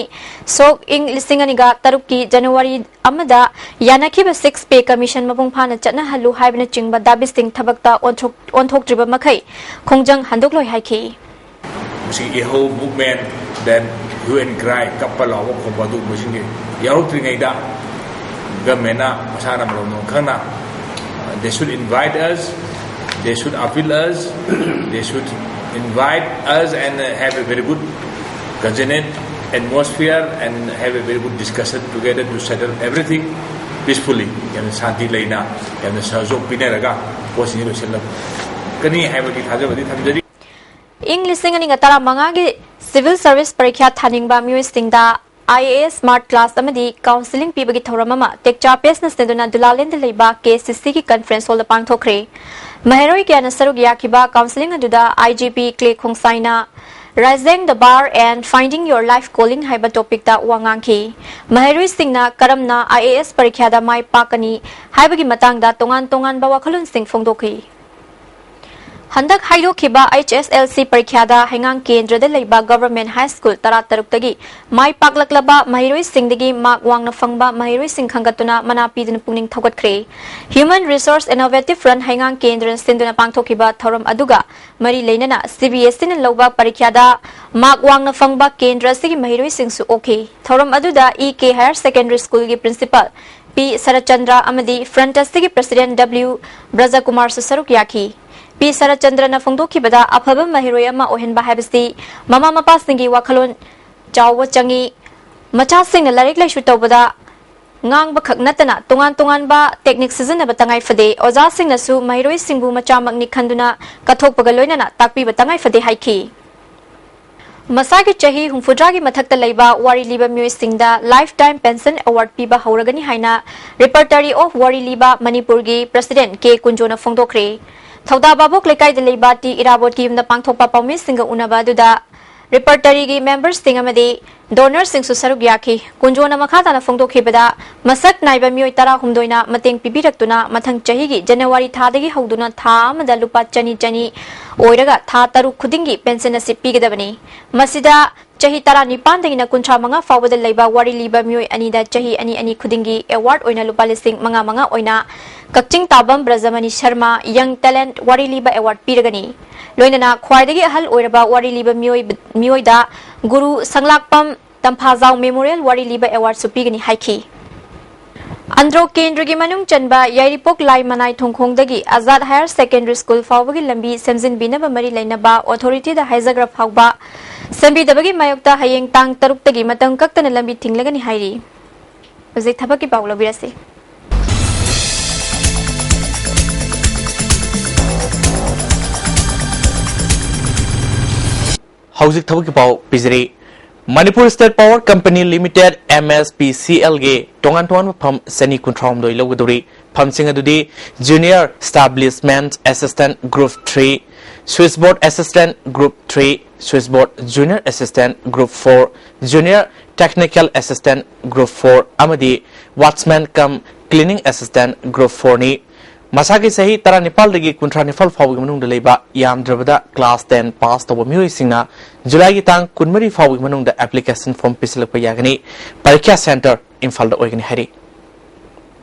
ꯁꯣꯛ ꯏꯪ ꯂꯤꯁꯤꯡ ꯑꯅꯤꯒ ꯇꯔꯨꯛꯀꯤ ꯖꯅꯋꯥꯔꯤ ꯑꯃꯗ ꯌꯥꯅꯈꯤꯕ ꯁꯤꯛꯁ ꯄꯦ ꯀꯃꯤꯁꯟ ꯃꯄꯨꯡ ꯐꯥꯅ ꯆꯠꯅꯍꯜꯂꯨ ꯍꯥꯏꯕꯅꯆꯤꯡꯕ ꯗꯥꯕꯤꯁꯤꯡ ꯊꯕꯛꯇ ꯑꯣꯟꯊꯣꯛ-, ꯑꯣꯟꯊꯣꯛꯇ꯭ꯔꯤꯕ ꯃꯈꯩ ꯈꯣꯡꯖꯪ ꯍꯟꯗꯣꯛꯂꯣꯏ ꯍꯥꯏꯈꯤ꯫ ꯃꯁꯤꯒꯤ ꯏꯍꯧ movement, then hue and cry, ꯀꯞꯄ ꯂꯥꯎꯕ ꯈꯣꯡꯕ ꯑꯗꯨꯒꯨꯝꯕꯁꯤꯡꯁꯦ ꯌꯥꯎꯔꯛꯇ꯭ꯔꯤꯉꯩꯗ governmentꯅ ꯃꯁꯥꯅ ꯃꯔꯣꯝꯗꯣꯝ ꯈꯪꯅ, uh, they should invite us, they should appeal us, they should invite us and have a very good congenial atmosphere and have a very good discussion together to settle everything peacefully. ꯌꯥꯝꯅ ꯁꯥꯟꯇꯤ ꯂꯩꯅ, ꯌꯥꯝꯅ ꯁꯍꯖꯣꯛ ꯄꯤꯅꯔꯒ ꯄꯣꯠꯁꯤꯡꯁꯤ ꯂꯣꯏꯁꯤꯜꯂꯛꯀꯅꯤ ꯍꯥꯏꯕꯒꯤ ꯊꯥꯖꯕꯗꯤ ꯊꯝꯖꯔꯤ꯫ ꯏꯪ ꯂꯤꯁꯤꯡ ꯑꯅꯤꯒ ꯇꯔꯥꯃꯉꯥꯒꯤ civil service ꯄꯔꯤꯈ꯭ꯌꯥ ꯊꯥꯅꯤꯡꯕ ꯃꯤꯑꯣꯏꯁꯤꯡꯗ I A S smart class ꯑꯃꯗꯤ ꯀꯥꯎꯟꯁꯤꯂꯤꯡ ꯄꯤꯕꯒꯤ ꯊꯧꯔꯝ ꯑꯃ ꯇꯦꯛꯆꯥ ꯄꯦꯁꯅ ꯁꯤꯟꯗꯨꯅ ꯗꯨꯂꯥꯂꯦꯟꯗ ꯂꯩꯕ ꯀꯦ ꯁꯤ ꯁꯤꯒꯤ ꯀꯟꯐ꯭ꯔꯦꯟꯁ ꯍꯣꯜꯗ ꯄꯥꯡꯊꯣꯛꯈ꯭ꯔꯦ꯫ ꯃꯍꯩꯔꯣꯏ ꯀꯌꯥꯅ ꯁꯔꯨꯛ ꯌꯥꯈꯤꯕ ꯀꯥꯎꯟꯁꯤꯂꯤꯡ ꯑꯗꯨꯗ ꯑꯥꯏ ꯖꯤ ꯄꯤ ꯀ꯭ꯂꯦ ꯈꯣꯡꯁꯥꯏꯅ Raising the Bar and Finding Your Life Calling ꯍꯥꯏꯕ ꯇꯣꯄꯤꯛꯇ ꯋꯥ ꯉꯥꯡꯈꯤ꯫ ꯃꯍꯩꯔꯣꯏꯁꯤꯡꯅ ꯀꯔꯝꯅ ꯑꯥꯏ ꯑꯦ ꯑꯦꯁ ꯄꯔꯤꯈ꯭ꯌꯥꯗ ꯃꯥꯏ ꯄꯥꯛꯀꯅꯤ ꯍꯥꯏꯕꯒꯤ ꯃꯇꯥꯡꯗ ꯇꯣꯉꯥꯟ ꯇꯣꯉꯥꯟꯕ ꯋꯥꯈꯜꯂꯣꯟꯁꯤꯡ ꯐꯣꯡꯗꯣꯛꯈꯤ꯫ ꯍꯟꯗꯛ ꯍꯥꯏꯗꯣꯛꯈꯤꯕ ꯑꯩꯆ ꯑꯦꯁ ꯑꯦꯜ ꯁꯤ ꯄꯔꯤꯈ꯭ꯌꯥꯗ ꯍꯩꯉꯥꯡ ꯀꯦꯟꯗ꯭ꯔꯗ ꯂꯩꯕ ꯒꯚꯔꯟꯃꯦꯟꯠ ꯍꯥꯏ ꯁ꯭ꯀꯨꯜ ꯇꯔꯥꯇꯔꯨꯛꯇꯒꯤ ꯃꯥꯏ ꯄꯥꯛꯂꯛꯂꯕ ꯃꯍꯩꯔꯣꯏꯁꯤꯡꯗꯒꯤ ꯃꯥꯔꯛ ꯋꯥꯡꯅ ꯐꯪꯕ ꯃꯍꯩꯔꯣꯏꯁꯤꯡ ꯈꯟꯒꯠꯇꯨꯅ ꯃꯅꯥ ꯄꯤꯗꯨꯅ ꯄꯨꯛꯅꯤꯡ ꯊꯧꯒꯠꯈ꯭ꯔꯦ꯫ Human Resource Innovative Run ꯍꯩꯉꯥꯡ ꯀꯦꯟꯗ꯭ꯔꯅ ꯁꯤꯟꯗꯨꯅ ꯄꯥꯡꯊꯣꯛꯈꯤꯕ ꯊꯧꯔꯝ ꯑꯗꯨꯒ ꯃꯔꯤ ꯂꯩꯅꯅ ꯁꯤ ꯕꯤ ꯑꯦꯁ ꯏꯅ ꯂꯧꯕ ꯄꯔꯤꯈ꯭ꯌꯥꯗ ꯃꯥꯔꯛ ꯋꯥꯡꯅ ꯐꯪꯕ ꯀꯦꯟꯗ꯭ꯔ ꯑꯁꯤꯒꯤ ꯃꯍꯩꯔꯣꯏꯁꯤꯡꯁꯨ ꯑꯣꯛꯈꯤ꯫ ꯊꯧꯔꯝ ꯑꯗꯨꯗ ꯏ ꯀꯦ ꯍꯥꯌꯔ ꯁꯦꯀꯦꯟꯗꯔꯤ ꯁ꯭ꯀꯨꯜꯒꯤ ꯄ꯭ꯔꯤꯟꯁꯤꯄꯥꯜ ꯄꯤ ꯁꯔꯠꯆꯟꯗ꯭ꯔ ꯑꯃꯗꯤ ꯐ꯭ꯔꯟꯠ ꯗꯦꯁ꯭ꯛꯀꯤ ꯄ꯭ꯔꯦꯁꯤꯗꯦꯟꯠ ꯗꯕ꯭ꯂꯤꯎ ꯕ꯭ꯔꯖꯀꯨꯃꯥꯔꯁꯨ ꯁꯔꯨꯛ ꯌꯥꯈꯤ꯫ ꯄꯤ ꯁꯔꯠꯆꯟꯗ꯭ꯔꯅ ꯐꯣꯡꯗꯣꯛꯈꯤꯕꯗ, ꯑꯐꯕ ꯃꯍꯩꯔꯣꯏ ꯑꯃ ꯑꯣꯏꯍꯟꯕ ꯍꯥꯏꯕꯁꯤ ꯃꯃꯥ ꯃꯄꯥꯁꯤꯡꯒꯤ ꯋꯥꯈꯜꯂꯣꯟ ꯆꯥꯎꯕ ꯆꯪꯏ꯫ ꯃꯆꯥꯁꯤꯡꯅ ꯂꯥꯏꯔꯤꯛ ꯂꯥꯏꯁꯨ ꯇꯧꯕꯗ ꯉꯥꯡꯕ ꯈꯛ ꯅꯠꯇꯅ ꯇꯣꯉꯥꯟ ꯇꯣꯉꯥꯟꯕ ꯇꯦꯛꯅꯤꯛ ꯁꯤꯖꯤꯟꯅꯕ ꯇꯉꯥꯏ ꯐꯗꯦ꯫ ꯑꯣꯖꯥꯁꯤꯡꯅꯁꯨ ꯃꯍꯩꯔꯣꯏꯁꯤꯡꯕꯨ ꯃꯆꯥꯃꯛꯅꯤ ꯈꯟꯗꯨꯅ ꯀꯠꯊꯣꯛꯄꯒ ꯂꯣꯏꯅꯅ ꯇꯥꯛꯄꯤꯕ ꯇꯉꯥꯏ ꯐꯗꯦ ꯍꯥꯏꯈꯤ꯫ ꯃꯁꯥꯒꯤ ꯆꯍꯤ ꯍꯨꯝꯐꯨꯇꯔꯥꯒꯤ ꯃꯊꯛꯇ ꯂꯩꯕ ꯋꯥꯔꯤ ꯂꯤꯕ ꯃꯤꯑꯣꯏꯁꯤꯡꯗ ꯂꯥꯏꯐ ꯇꯥꯏꯝ ꯄꯦꯟꯁꯟ ꯑꯦꯋꯥꯔꯗ ꯄꯤꯕ ꯍꯧꯔꯒꯅꯤ ꯍꯥꯏꯅ Repertory of ꯋꯥꯔꯤ ꯂꯤꯕ ꯃꯅꯤꯄꯨꯔꯒꯤ ꯄ꯭ꯔꯦꯁꯤꯗꯦꯟꯠ ꯀꯦ ꯀꯨꯟꯖꯣꯅ ꯐꯣꯡꯗꯣꯛꯈ꯭ꯔꯦ꯫ ꯊꯧꯗꯥ ꯚꯥꯕꯣꯛ ꯂꯩꯀꯥꯏꯗ ꯂꯩꯕ ꯇꯤ ꯏꯔꯥꯕꯣꯠꯀꯤ ꯌꯨꯝꯗ ꯄꯥꯡꯊꯣꯛꯄ ꯄꯥꯎꯃꯤꯁꯤꯡꯒ ꯎꯅꯕ ꯑꯗꯨꯗ ꯔꯤꯄꯔꯇꯔꯤꯒꯤ ꯃꯦꯝꯕꯔꯁꯤꯡ ꯑꯃꯗꯤ ꯗꯣꯅꯔꯁꯤꯡꯁꯨ ꯁꯔꯨꯛ ꯌꯥꯈꯤ꯫ ꯀꯨꯟꯖꯣꯅ ꯃꯈꯥ ꯇꯥꯅ ꯐꯣꯡꯗꯣꯛꯈꯤꯕꯗ, ꯃꯁꯛ ꯅꯥꯏꯕ ꯃꯤꯑꯣꯏ ꯇꯔꯥꯍꯨꯝꯗꯣꯏꯅ ꯃꯇꯦꯡ ꯄꯤꯕꯤꯔꯛꯇꯨꯅ ꯃꯊꯪ ꯆꯍꯤꯒꯤ ꯖꯅꯋꯥꯔꯤ ꯊꯥꯗꯒꯤ ꯍꯧꯗꯨꯅ ꯊꯥ ꯑꯃꯗ ꯂꯨꯄꯥ ꯆꯅꯤ ꯆꯅꯤ ꯑꯣꯏꯔꯒ ꯊꯥ ꯇꯔꯨꯛ ꯈꯨꯗꯤꯡꯒꯤ ꯄꯦꯟꯁꯟ ꯑꯁꯤ ꯄꯤꯒꯗꯕꯅꯤ꯫ ꯃꯁꯤꯗ ꯆꯍꯤ ꯇꯔꯥꯅꯤꯄꯥꯟꯗꯒꯤꯅ ꯀꯨꯟꯊ꯭ꯔꯥ ꯃꯉꯥ ꯐꯥꯎꯕꯗ ꯂꯩꯕ ꯋꯥꯔꯤ ꯂꯤꯕ ꯃꯤꯑꯣꯏ ꯑꯅꯤꯗ ꯆꯍꯤ ꯑꯅꯤ ꯑꯅꯤ ꯈꯨꯗꯤꯡꯒꯤ ꯑꯦꯋꯥꯔꯗ ꯑꯣꯏꯅ ꯂꯨꯄꯥ ꯂꯤꯁꯤꯡ ꯃꯉꯥ ꯃꯉꯥ ꯑꯣꯏꯅ ꯀꯛꯆꯤꯡ ꯇꯥꯕꯝ ꯕ꯭ꯔꯖꯃꯅꯤ ꯁꯔꯃ ꯌꯪ ꯇꯦꯂꯦꯟꯠ ꯋꯥꯔꯤ ꯂꯤꯕ ꯑꯦꯋꯥꯔꯗ ꯄꯤꯔꯒꯅꯤ꯫ ꯂꯣꯏꯅꯅ ꯈ꯭ꯋꯥꯏꯗꯒꯤ ꯑꯍꯜ ꯑꯣꯏꯔꯕ ꯋꯥꯔꯤ ꯂꯤꯕ ꯃꯤꯑꯣꯏ-, ꯃꯤꯑꯣꯏꯗ ꯒꯨꯔꯨ ꯁꯪꯂꯥꯛꯄꯝ ꯇꯝꯐꯥꯖꯥꯎ ꯃꯦꯃꯣꯔꯤꯌꯦꯜ ꯋꯥꯔꯤ ꯂꯤꯕ ꯑꯦꯋꯥꯔꯗꯁꯨ ꯄꯤꯒꯅꯤ ꯍꯥꯏꯈꯤ꯫ ꯑꯟꯗ꯭ꯔꯣ ꯀꯦꯟꯗ꯭ꯔꯒꯤ ꯃꯅꯨꯡ ꯆꯟꯕ ꯌꯥꯏꯔꯤꯄꯣꯛ ꯂꯥꯏ ꯃꯅꯥꯏ ꯊꯣꯡꯈꯣꯡꯗꯒꯤ ꯑꯖꯥꯗ ꯍꯥꯌꯔ ꯁꯦꯀꯦꯟꯗꯔꯤ ꯁ꯭ꯀꯨꯜ ꯐꯥꯎꯕꯒꯤ ꯂꯝꯕꯤ ꯁꯦꯝꯖꯤꯟꯕꯤꯅꯕ ꯃꯔꯤ ꯂꯩꯅꯕ ꯑꯣꯊꯣꯔꯤꯇꯤꯗ ꯍꯥꯏꯖꯈ꯭ꯔ ꯐꯥꯎꯕ ꯁꯦꯝꯕꯤꯗꯕꯒꯤ ꯃꯥꯌꯣꯛꯇ ꯍꯌꯦꯡ ꯇꯥꯡ ꯇꯔꯨꯛꯇꯒꯤ ꯃꯇꯝ ꯀꯛꯇꯅ ꯂꯝꯕꯤ ꯊꯤꯡꯂꯒꯅꯤ ꯍꯥꯏꯔꯤ꯫ ꯍꯧꯖꯤꯛ ꯊꯕꯛꯀꯤ ꯄꯥꯎ ꯂꯧꯕꯤꯔꯁꯤ꯫ ꯍꯧꯖꯤꯛ ꯊꯕꯛꯀꯤ ꯄꯥꯎ ꯄꯤꯖꯔꯤ꯫ Manipur state power company limited, M S P C ꯑꯦꯜꯒꯤ ꯇꯣꯉꯥꯟ ꯇꯣꯉꯥꯟꯕ ꯐꯝ ꯆꯅꯤ ꯀꯨꯟꯊ꯭ꯔꯥꯍꯨꯝꯗꯣꯏ ꯂꯧꯒꯗꯧꯔꯤ꯫ ꯐꯝꯁꯤꯡ ꯑꯗꯨꯗꯤ Junior Establishment Assistant Group three, Switchboard Assistant Group three, Switchboard Junior Assistant Group four, Junior Technical Assistant Group four ꯑꯃꯗꯤ Watchman cum Cleaning Assistant Group four ꯅꯤ꯫ ꯃꯁꯥꯒꯤ ꯆꯍꯤ ꯇꯔꯥꯅꯤꯄꯥꯜꯗꯒꯤ ꯀꯨꯟꯊ꯭ꯔꯥ ꯅꯤꯄꯥꯜ ꯐꯥꯎꯕꯒꯤ ꯃꯅꯨꯡꯗ ꯂꯩꯕ ꯌꯥꯝꯗ꯭ꯔꯕꯗ class ten pass ꯇꯧꯕ ꯃꯤꯑꯣꯏꯁꯤꯡꯅ ꯖꯨꯂꯥꯏꯒꯤ ꯇꯥꯡ ꯀꯨꯟꯃꯔꯤ ꯐꯥꯎꯕꯒꯤ ꯃꯅꯨꯡꯗ application form ꯄꯤꯁꯤꯜꯂꯛꯄ ꯌꯥꯒꯅꯤ꯫ ꯄꯔꯤꯈ꯭ꯌꯥ center ꯏꯝꯐꯥꯜꯗ ꯑꯣꯏꯒꯅꯤ ꯍꯥꯏꯔꯤ꯫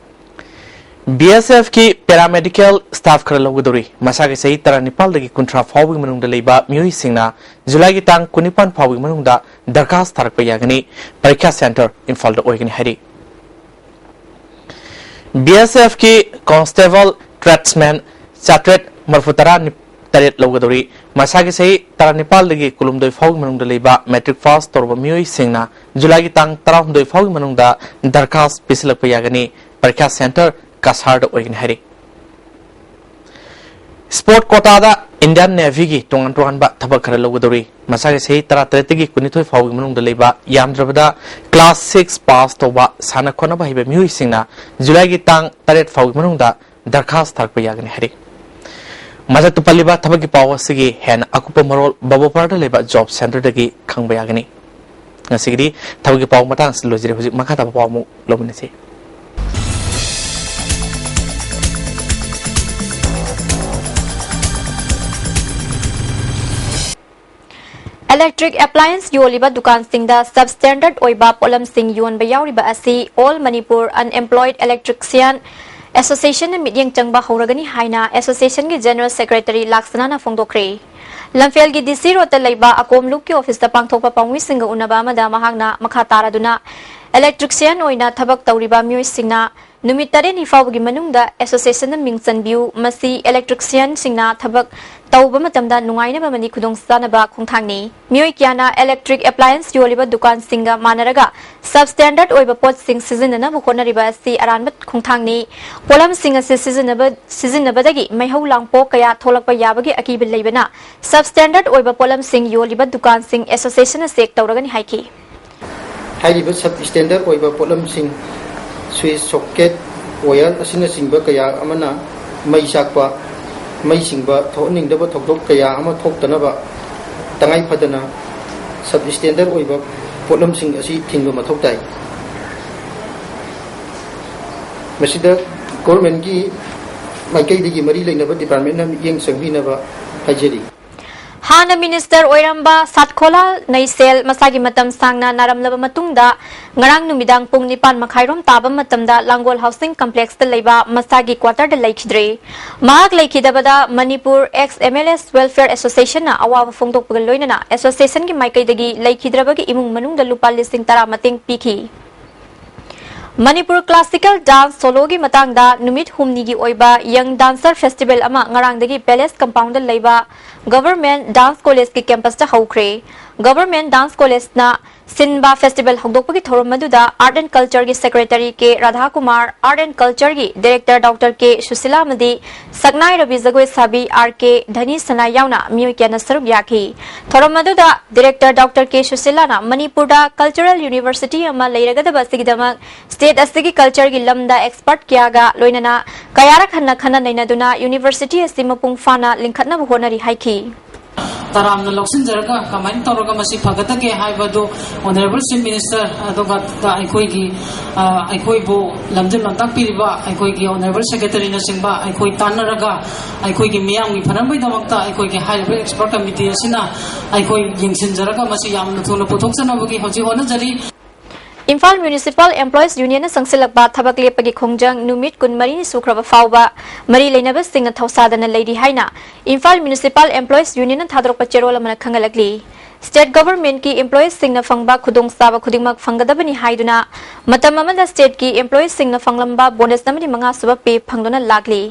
ꯕꯤ ꯑꯦꯁ ꯑꯦꯐꯀꯤ paramedical staff ꯈꯔ ꯂꯧꯒꯗꯧꯔꯤ꯫ ꯃꯁꯥꯒꯤ ꯆꯍꯤ ꯇꯔꯥꯅꯤꯄꯥꯜꯗꯒꯤ ꯀꯨꯟꯊ꯭ꯔꯥ ꯐꯥꯎꯕꯒꯤ ꯃꯅꯨꯡꯗ ꯂꯩꯕ ꯃꯤꯑꯣꯏꯁꯤꯡꯅ ꯖꯨꯂꯥꯏꯒꯤ ꯇꯥꯡ ꯀꯨꯟꯅꯤꯄꯥꯟ ꯐꯥꯎꯕꯒꯤ ꯃꯅꯨꯡꯗ ꯗꯔꯈꯥꯁ ꯊꯥꯔꯛꯄ ꯌꯥꯒꯅꯤ꯫ ꯄꯔꯤꯈ꯭ꯌꯥ center ꯏꯝꯐꯥꯜꯗ ꯑꯣꯏꯒꯅꯤ ꯍꯥꯏꯔꯤ꯫ ꯕꯤ ꯑꯦꯁ ꯑꯦꯐꯀꯤ constable tradesman ꯆꯥꯇ꯭ꯔꯦꯠ ꯃꯔꯤꯐꯨ ꯇꯔꯥ ꯇꯔꯦꯠ ꯂꯧꯒꯗꯧꯔꯤ꯫ ꯃꯁꯥꯒꯤ ꯆꯍꯤ ꯇꯔꯥꯅꯤꯄꯥꯜꯗꯒꯤ ꯀꯨꯟꯍꯨꯝꯗꯣꯏ ꯐꯥꯎꯒꯤ ꯃꯅꯨꯡꯗ ꯂꯩꯕ matric pass ꯇꯧꯔꯕ ꯃꯤꯑꯣꯏꯁꯤꯡꯅ ꯖꯨꯂꯥꯏꯒꯤ ꯇꯥꯡ ꯇꯔꯥꯍꯨꯝꯗꯣꯏ ꯐꯥꯎꯒꯤ ꯃꯅꯨꯡꯗ ꯗꯔꯈꯥꯁ ꯄꯤꯁꯤꯜꯂꯛꯄ ꯌꯥꯒꯅꯤ꯫ ꯄꯔꯤꯈ꯭ꯌꯥ center ꯀꯁꯥꯔꯗ ꯑꯣꯏꯒꯅꯤ ꯍꯥꯏꯔꯤ꯫ Sport quotaꯗ Indian Navyꯒꯤ ꯇꯣꯉꯥꯟ ꯇꯣꯉꯥꯟꯕ ꯊꯕꯛ ꯈꯔ ꯂꯧꯒꯗꯧꯔꯤ꯫ ꯃꯁꯥꯒꯤ ꯆꯍꯤ ꯇꯔꯥꯇꯔꯦꯠꯇꯒꯤ ꯀꯨꯟꯅꯤꯊꯣꯏ ꯐꯥꯎꯒꯤ ꯃꯅꯨꯡꯗ ꯂꯩꯕ ꯌꯥꯝꯗ꯭ꯔꯕꯗ class six pass ꯇꯧꯕ ꯁꯥꯟꯅ ꯈꯣꯠꯅꯕ ꯍꯩꯕ ꯃꯤꯑꯣꯏꯁꯤꯡꯅ ꯖꯨꯂꯥꯏꯒꯤ ꯇꯥꯡ ꯇꯔꯦꯠ ꯐꯥꯎꯒꯤ ꯃꯅꯨꯡꯗ ꯗꯔꯈꯥꯁ ꯊꯥꯔꯛꯄ ꯌꯥꯒꯅꯤ ꯍꯥꯏꯔꯤ꯫ ꯃꯊꯛꯇ ꯄꯜꯂꯤꯕ ꯊꯕꯛꯀꯤ ꯄꯥꯎ ꯑꯁꯤꯒꯤ ꯍꯦꯟꯅ ꯑꯀꯨꯞꯄ ꯃꯔꯣꯜ ꯕꯕꯣꯄꯥꯔꯗ ꯂꯩꯕ ꯖꯣꯕ ꯁꯦꯟꯇꯔꯗꯒꯤ ꯈꯪꯕ ꯌꯥꯒꯅꯤ꯫ ꯉꯁꯤꯒꯤꯗꯤ ꯊꯕꯛꯀꯤ ꯄꯥꯎ ꯃꯇꯥꯡ ꯑꯁꯤ ꯂꯣꯏꯖꯔꯦ꯫ ꯍꯧꯖꯤꯛ ꯃꯈꯥ ꯇꯥꯕ ꯄꯥꯎ ꯑꯃꯨꯛ ꯂꯧꯃꯤꯟꯅꯁꯤ꯫ Electric appliance ꯌꯣꯜꯂꯤꯕ ꯗꯨꯀꯥꯟꯁꯤꯡꯗ substandard ꯑꯣꯏꯕ ꯄꯣꯠꯂꯝꯁꯤꯡ ꯌꯣꯟꯕ ꯌꯥꯎꯔꯤꯕ ꯑꯁꯤ All Manipur Unemployed Electrician Associationꯅ ꯃꯤꯠꯌꯦꯡ ꯆꯪꯕ ꯍꯧꯔꯒꯅꯤ ꯍꯥꯏꯅ associationꯒꯤ General Secretary ꯂꯥꯛꯁꯅꯥꯅ ꯐꯣꯡꯗꯣꯛꯈ꯭ꯔꯦ꯫ ꯂꯝꯐꯦꯜꯒꯤ DC roadꯇ ꯂꯩꯕ ꯑꯀꯣꯝ ꯂꯨꯞꯀꯤ officeꯇ ꯄꯥꯡꯊꯣꯛꯄ ꯄꯥꯎꯃꯤꯁꯤꯡꯒ ꯎꯅꯕ ꯑꯃꯗ ꯃꯍꯥꯛꯅ ꯃꯈꯥ ꯇꯥꯔꯗꯨꯅ electrician ꯑꯣꯏꯅ ꯊꯕꯛ ꯇꯧꯔꯤꯕ ꯃꯤꯑꯣꯏꯁꯤꯡꯅ ꯅꯨꯃꯤꯠ ꯇꯔꯦꯠꯅꯤ ꯐꯥꯎꯕꯒꯤ ꯃꯅꯨꯡꯗ associationꯗ ꯃꯤꯡ ꯆꯟꯕꯤꯌꯨ꯫ ꯃꯁꯤ electricianꯁꯤꯡꯅ ꯊꯕꯛ ꯇꯧꯕ ꯃꯇꯝꯗ ꯅꯨꯡꯉꯥꯏꯅꯕ ꯑꯃꯗꯤ ꯈꯨꯗꯣꯡꯆꯥꯅꯕ ꯈꯣꯡꯊꯥꯡꯅꯤ꯫ ꯃꯤꯑꯣꯏ ꯀꯌꯥꯅ electric appliance ꯌꯣꯜꯂꯤꯕ ꯗꯨꯀꯥꯟꯁꯤꯡꯒ ꯃꯥꯟꯅꯔꯒ substandard ꯑꯣꯏꯕ ꯄꯣꯠꯁꯤꯡ ꯁꯤꯖꯤꯟꯅꯅꯕ ꯍꯣꯠꯅꯔꯤꯕ ꯑꯁꯤ ꯑꯔꯥꯟꯕ ꯈꯣꯡꯊꯥꯡꯅꯤ꯫ ꯄꯣꯠꯂꯝꯁꯤꯡ ꯑꯁꯤ ꯁꯤꯖꯤꯟꯅꯕ, ꯁꯤꯖꯤꯟꯅꯕꯗꯒꯤ ꯃꯩꯍꯧ ꯂꯥꯡꯄꯣꯛ ꯀꯌꯥ ꯊꯣꯛꯂꯛꯄ ꯌꯥꯕꯒꯤ ꯑꯀꯤꯕ ꯂꯩꯕꯅ substandard ꯑꯣꯏꯕ ꯄꯣꯠꯂꯝꯁꯤꯡ ꯌꯣꯜꯂꯤꯕ ꯗꯨꯀꯥꯟꯁꯤꯡ associationꯅ check ꯇꯧꯔꯒꯅꯤ ꯍꯥꯏꯈꯤ꯫ ꯍꯥꯏꯔꯤꯕ substandard ꯑꯣꯏꯕ ꯄꯣꯠꯂꯝꯁꯤꯡ, switch, socket, wire ꯑꯁꯤꯅꯆꯤꯡꯕ ꯀꯌꯥ ꯑꯃꯅ ꯃꯩ ꯆꯥꯛꯄ, ꯃꯩ ꯆꯤꯡꯕ ꯊꯣꯛꯍꯟꯅꯤꯡꯗꯕ ꯊꯧꯗꯣꯛ ꯀꯌꯥ ꯑꯃ ꯊꯣꯛꯇꯅꯕ ꯇꯉꯥꯏ ꯐꯗꯅ substandard ꯑꯣꯏꯕ ꯄꯣꯠꯂꯝꯁꯤꯡ ꯑꯁꯤ ꯊꯤꯡꯕ ꯃꯊꯧ ꯇꯥꯏ꯫ ꯃꯁꯤꯗ governmentꯀꯤ ꯃꯥꯏꯀꯩꯗꯒꯤ ꯃꯔꯤ ꯂꯩꯅꯕ departmentꯅ ꯃꯤꯠꯌꯦꯡ ꯆꯪꯕꯤꯅꯕ ꯍꯥꯏꯖꯔꯤ꯫ ꯍꯥꯟꯅ minister ꯑꯣꯏꯔꯝꯕ ꯁꯥꯠꯈꯣꯂꯥ ꯅꯩꯁꯦꯜ ꯃꯁꯥꯒꯤ ꯃꯇꯝ ꯁꯥꯡꯅ ꯅꯥꯔꯝꯂꯕ ꯃꯇꯨꯡꯗ ꯉꯔꯥꯡ ꯅꯨꯃꯤꯗꯥꯡ ꯄꯨꯡ ꯅꯤꯄꯥꯟ ꯃꯈꯥꯏꯔꯣꯝ ꯇꯥꯕ ꯃꯇꯝꯗ ꯂꯥꯡꯒꯣꯜ housing complexꯇ ꯂꯩꯕ ꯃꯁꯥꯒꯤ quarterꯗ ꯂꯩꯈꯤꯗ꯭ꯔꯦ꯫ ꯃꯍꯥꯛ ꯂꯩꯈꯤꯗꯕꯗ Manipur Ex MLAs Welfare Associationꯅ ꯑꯋꯥꯕ ꯐꯣꯡꯗꯣꯛꯄꯒ ꯂꯣꯏꯅꯅ associationꯒꯤ ꯃꯥꯏꯀꯩꯗꯒꯤ ꯂꯩꯈꯤꯗ꯭ꯔꯕꯒꯤ ꯏꯃꯨꯡ ꯃꯅꯨꯡꯗ ꯂꯨꯄꯥ ꯂꯤꯁꯤꯡ ꯇꯔꯥ ꯃꯇꯦꯡ ꯄꯤꯈꯤ꯫ ꯃꯅꯤꯄꯨꯔ classical dance soloꯒꯤ ꯃꯇꯥꯡꯗ ꯅꯨꯃꯤꯠ ꯍꯨꯝꯅꯤꯒꯤ ꯑꯣꯏꯕ Young Dancer Festival ꯑꯃ ꯉꯔꯥꯡꯗꯒꯤ Palace Compoundꯗ ꯂꯩꯕ Government Dance Collegeꯀꯤ campusꯇ ꯍꯧꯈ꯭ꯔꯦ꯫ Government Dance Collegeꯅ ꯁꯤꯟꯕ ꯐꯦꯁꯇꯤꯚꯦꯜ ꯍꯧꯗꯣꯛꯄꯒꯤ ꯊꯧꯔꯝ ꯑꯗꯨꯗ Art and Culture ꯒꯤ Secretary K ꯔꯥꯙꯥꯀꯨꯃꯥꯔ, Art and Culture ꯒꯤ Director Doctor K ꯁꯨꯁꯤꯂꯥ ꯑꯃꯗꯤ ꯁꯛꯅꯥꯏꯔꯕꯤ ꯖꯒꯣꯏ ꯁꯥꯕꯤ R K ꯙꯅꯤ ꯁꯅꯥ ꯌꯥꯎꯅ ꯃꯤꯑꯣꯏ ꯀꯌꯥꯅ ꯁꯔꯨꯛ ꯌꯥꯈꯤ꯫ ꯊꯧꯔꯝ ꯑꯗꯨꯗ Director Doctor K ꯁꯨꯁꯤꯂꯥꯅ ꯃꯅꯤꯄꯨꯔꯗ cultural university ꯑꯃ ꯂꯩꯔꯒꯗꯕ ꯑꯁꯤꯒꯤꯗꯃꯛ state ꯑꯁꯤꯒꯤ culture ꯒꯤ ꯂꯝꯗ expert ꯀꯌꯥꯒ ꯂꯣꯏꯅꯅ ꯀꯌꯥꯔꯛ ꯍꯟꯅ ꯈꯟꯅ ꯅꯩꯅꯗꯨꯅ university ꯑꯁꯤ ꯃꯄꯨꯡ ꯐꯥꯅ ꯂꯤꯡꯈꯠꯅꯕ ꯍꯣꯠꯅꯔꯤ ꯍꯥꯏꯈꯤ꯫ ꯇꯔꯥꯝꯅ ꯂꯧꯁꯤꯟꯖꯔꯒ ꯀꯃꯥꯏꯅ ꯇꯧꯔꯒ ꯃꯁꯤ ꯐꯒꯗꯒꯦ ꯍꯥꯏꯕꯗꯨ Honourable Chief Minister ꯑꯗꯨꯒ ꯑꯩꯈꯣꯏꯒꯤ, ꯑ, ꯑꯩꯈꯣꯏꯕꯨ ꯂꯝꯖꯤꯡ ꯂꯝꯇꯥꯛꯄꯤꯔꯤꯕ ꯑꯩꯈꯣꯏꯒꯤ Honourable Secretary ꯅꯆꯤꯡꯕ ꯑꯩꯈꯣꯏ ꯇꯥꯟꯅꯔꯒ ꯑꯩꯈꯣꯏꯒꯤ ꯃꯤꯌꯥꯝꯒꯤ ꯐꯅꯕꯒꯤꯗꯃꯛꯇ ꯑꯩꯈꯣꯏꯒꯤ ꯍꯥꯏꯔꯤꯕ expert committee ꯑꯁꯤꯅ ꯑꯩꯈꯣꯏ ꯌꯦꯡꯁꯤꯟꯖꯔꯒ ꯃꯁꯤ ꯌꯥꯝꯅ ꯊꯨꯅ ꯄꯨꯊꯣꯛꯆꯅꯕꯒꯤ ꯍꯧꯖꯤꯛ ꯍꯣꯠꯅꯖꯔꯤ꯫ ꯏꯝꯐꯥꯜ Municipal Employees Union ꯅ ꯆꯪꯁꯤꯜꯂꯛꯄ ꯊꯕꯛ ꯂꯦꯞꯄꯒꯤ ꯈꯣꯡꯖꯪ ꯅꯨꯃꯤꯠ ꯀꯨꯟꯃꯔꯤꯅꯤ ꯁꯨꯈ꯭ꯔꯕ ꯐꯥꯎꯕ ꯃꯔꯤ ꯂꯩꯅꯕꯁꯤꯡꯅ ꯊꯧꯁꯥꯗꯅ ꯂꯩꯔꯤ ꯍꯥꯏꯅ ꯏꯝꯐꯥꯜ Municipal Employees Union ꯅ ꯊꯥꯗꯣꯔꯛꯄ ꯆꯦꯔꯣꯜ ꯑꯃꯅ ꯈꯪꯍꯜꯂꯛꯂꯤ꯫ State Government ꯀꯤ employees ꯁꯤꯡꯅ ꯐꯪꯕ ꯈꯨꯗꯣꯡꯆꯥꯕ ꯈꯨꯗꯤꯡꯃꯛ ꯐꯪꯒꯗꯕꯅꯤ ꯍꯥꯏꯗꯨꯅ ꯃꯇꯝ ꯑꯃꯗ state ꯀꯤ employees ꯁꯤꯡꯅ ꯐꯪꯂꯝꯕ bonus ꯑꯃꯗꯤ ꯃꯉꯥ ꯁꯨꯕ pay ꯐꯪꯗꯨꯅ ꯂꯥꯛꯂꯤ꯫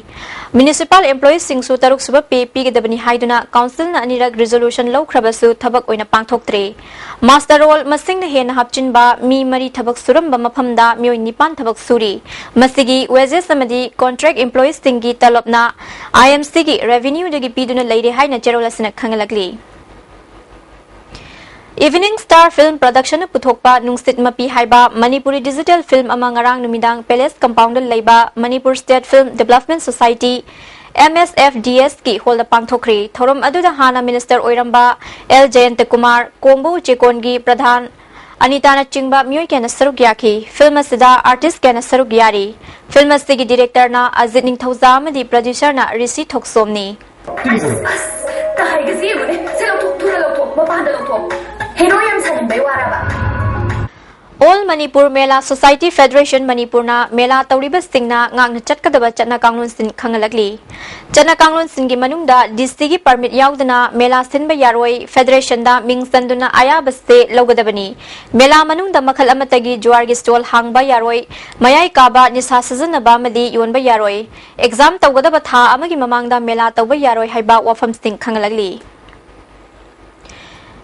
Municipal employees ꯁꯤꯡꯁꯨ ꯇꯔꯨꯛ ꯁꯨꯕ pay ꯄꯤꯒꯗꯕꯅꯤ ꯍꯥꯏꯗꯨꯅ council ꯅ ꯑꯅꯤꯔꯛ resolution ꯂꯧꯈ꯭ꯔꯕꯁꯨ ꯊꯕꯛ ꯑꯣꯏꯅ ꯄꯥꯡꯊꯣꯛꯇ꯭ꯔꯦ꯫ Muster roll ꯃꯁꯤꯡꯅ ꯍꯦꯟꯅ ꯍꯥꯞꯆꯤꯟꯕ ꯃꯤ ꯃꯔꯤ ꯊꯕꯛ ꯁꯨꯔꯝꯕ ꯃꯐꯝꯗ ꯃꯤꯑꯣꯏ ꯅꯤꯄꯥꯟ ꯊꯕꯛ ꯁꯨꯔꯤ꯫ ꯃꯁꯤꯒꯤ wages ꯑꯃꯗꯤ contract employees ꯁꯤꯡꯒꯤ ꯇꯂꯕꯅ I M C ꯒꯤ revenue ꯗꯒꯤ ꯄꯤꯗꯨꯅ ꯂꯩꯔꯦ ꯍꯥꯏꯅ ꯆꯦꯔꯣꯜ ꯑꯁꯤꯅ ꯈꯪꯍꯜꯂꯛꯂꯤ꯫ Evening Star Film Production ꯅ ꯄꯨꯊꯣꯛꯄ ꯅꯨꯡꯁꯤꯠ ꯃꯄꯤ ꯍꯥꯏꯕ ꯃꯅꯤꯄꯨꯔꯤ digital film ꯑꯃ ꯉꯔꯥꯡ ꯅꯨꯃꯤꯗꯥꯡ Palace Compound ꯗ ꯂꯩꯕ Manipur State Film Development Society, M S F D S ꯀꯤ hall ꯗ ꯄꯥꯡꯊꯣꯛꯈ꯭ꯔꯤ꯫ ꯊꯧꯔꯝ ꯑꯗꯨꯗ ꯍꯥꯟꯅ minister ꯑꯣꯏꯔꯝꯕ L ꯖꯌꯟꯇ ꯀꯨꯃꯥꯔ, ꯀꯣꯝꯕꯨ ꯆꯦꯀꯣꯟꯒꯤ ꯄ꯭ꯔꯙꯥꯟ ꯑꯅꯤꯇꯥꯅ ꯆꯤꯡꯕ ꯃꯤꯑꯣꯏ ꯀꯌꯥꯅ ꯁꯔꯨꯛ ꯌꯥꯈꯤ꯫ Film ꯑꯁꯤꯗ artist ꯀꯌꯥꯅ ꯁꯔꯨꯛ ꯌꯥꯔꯤ꯫ Film ꯑꯁꯤꯒꯤ director ꯅ ꯑꯖꯤꯠ ꯅꯤꯡꯊꯧꯖꯥ ꯑꯃꯗꯤ producer ꯅ ꯔꯤꯁꯤ ꯊꯣꯛꯆꯣꯝꯅꯤ꯫ ꯑꯁ, ꯑꯁ, ꯀꯥꯏꯒꯁꯤ ꯌꯦꯡꯉꯨꯅꯦ꯫ ꯁꯦ, ꯂꯧꯊꯣꯛ, ꯊꯨꯅ ꯂꯧꯊꯣꯛ, ꯃꯄꯥꯟꯗ ꯂꯧꯊꯣꯛ꯫ Hero ꯌꯥꯝ ꯁꯥꯅꯤꯡꯕꯩ ꯋꯥꯔꯕ? All Manipur Mela Society Federation ꯃꯅꯤꯄꯨꯔꯅ ꯃꯦꯂꯥ ꯇꯧꯔꯤꯕꯁꯤꯡꯅ ꯉꯥꯛꯅ ꯆꯠꯀꯗꯕ ꯆꯠꯅ ꯀꯥꯡꯂꯣꯟꯁꯤꯡ ꯈꯪꯍꯜꯂꯛꯂꯤ꯫ ꯆꯠꯅ ꯀꯥꯡꯂꯣꯟꯁꯤꯡꯒꯤ ꯃꯅꯨꯡꯗ D C ꯒꯤ permit ꯌꯥꯎꯗꯅ ꯃꯦꯂꯥ ꯁꯤꯟꯕ ꯌꯥꯔꯣꯏ, federation ꯗ ꯃꯤꯡ ꯆꯟꯗꯨꯅ ꯑꯌꯥꯕꯁꯦ ꯂꯧꯒꯗꯕꯅꯤ꯫ ꯃꯦꯂꯥ ꯃꯅꯨꯡꯗ ꯃꯈꯜ ꯑꯃꯠꯇꯒꯤ ꯖꯨꯋꯥꯔꯒꯤ stall ꯍꯥꯡꯕ ꯌꯥꯔꯣꯏ, ꯃꯌꯥꯏ ꯀꯥꯕ, ꯅꯤꯁꯥ ꯁꯤꯖꯤꯟꯅꯕ ꯑꯃꯗꯤ ꯌꯣꯟꯕ ꯌꯥꯔꯣꯏ꯫ Exam ꯇꯧꯒꯗꯕ ꯊꯥ ꯑꯃꯒꯤ ꯃꯃꯥꯡꯗ ꯃꯦꯂꯥ ꯇꯧꯕ ꯌꯥꯔꯣꯏ ꯍꯥꯏꯕ ꯋꯥꯐꯝꯁꯤꯡ ꯈꯪꯍꯜꯂꯛꯂꯤ꯫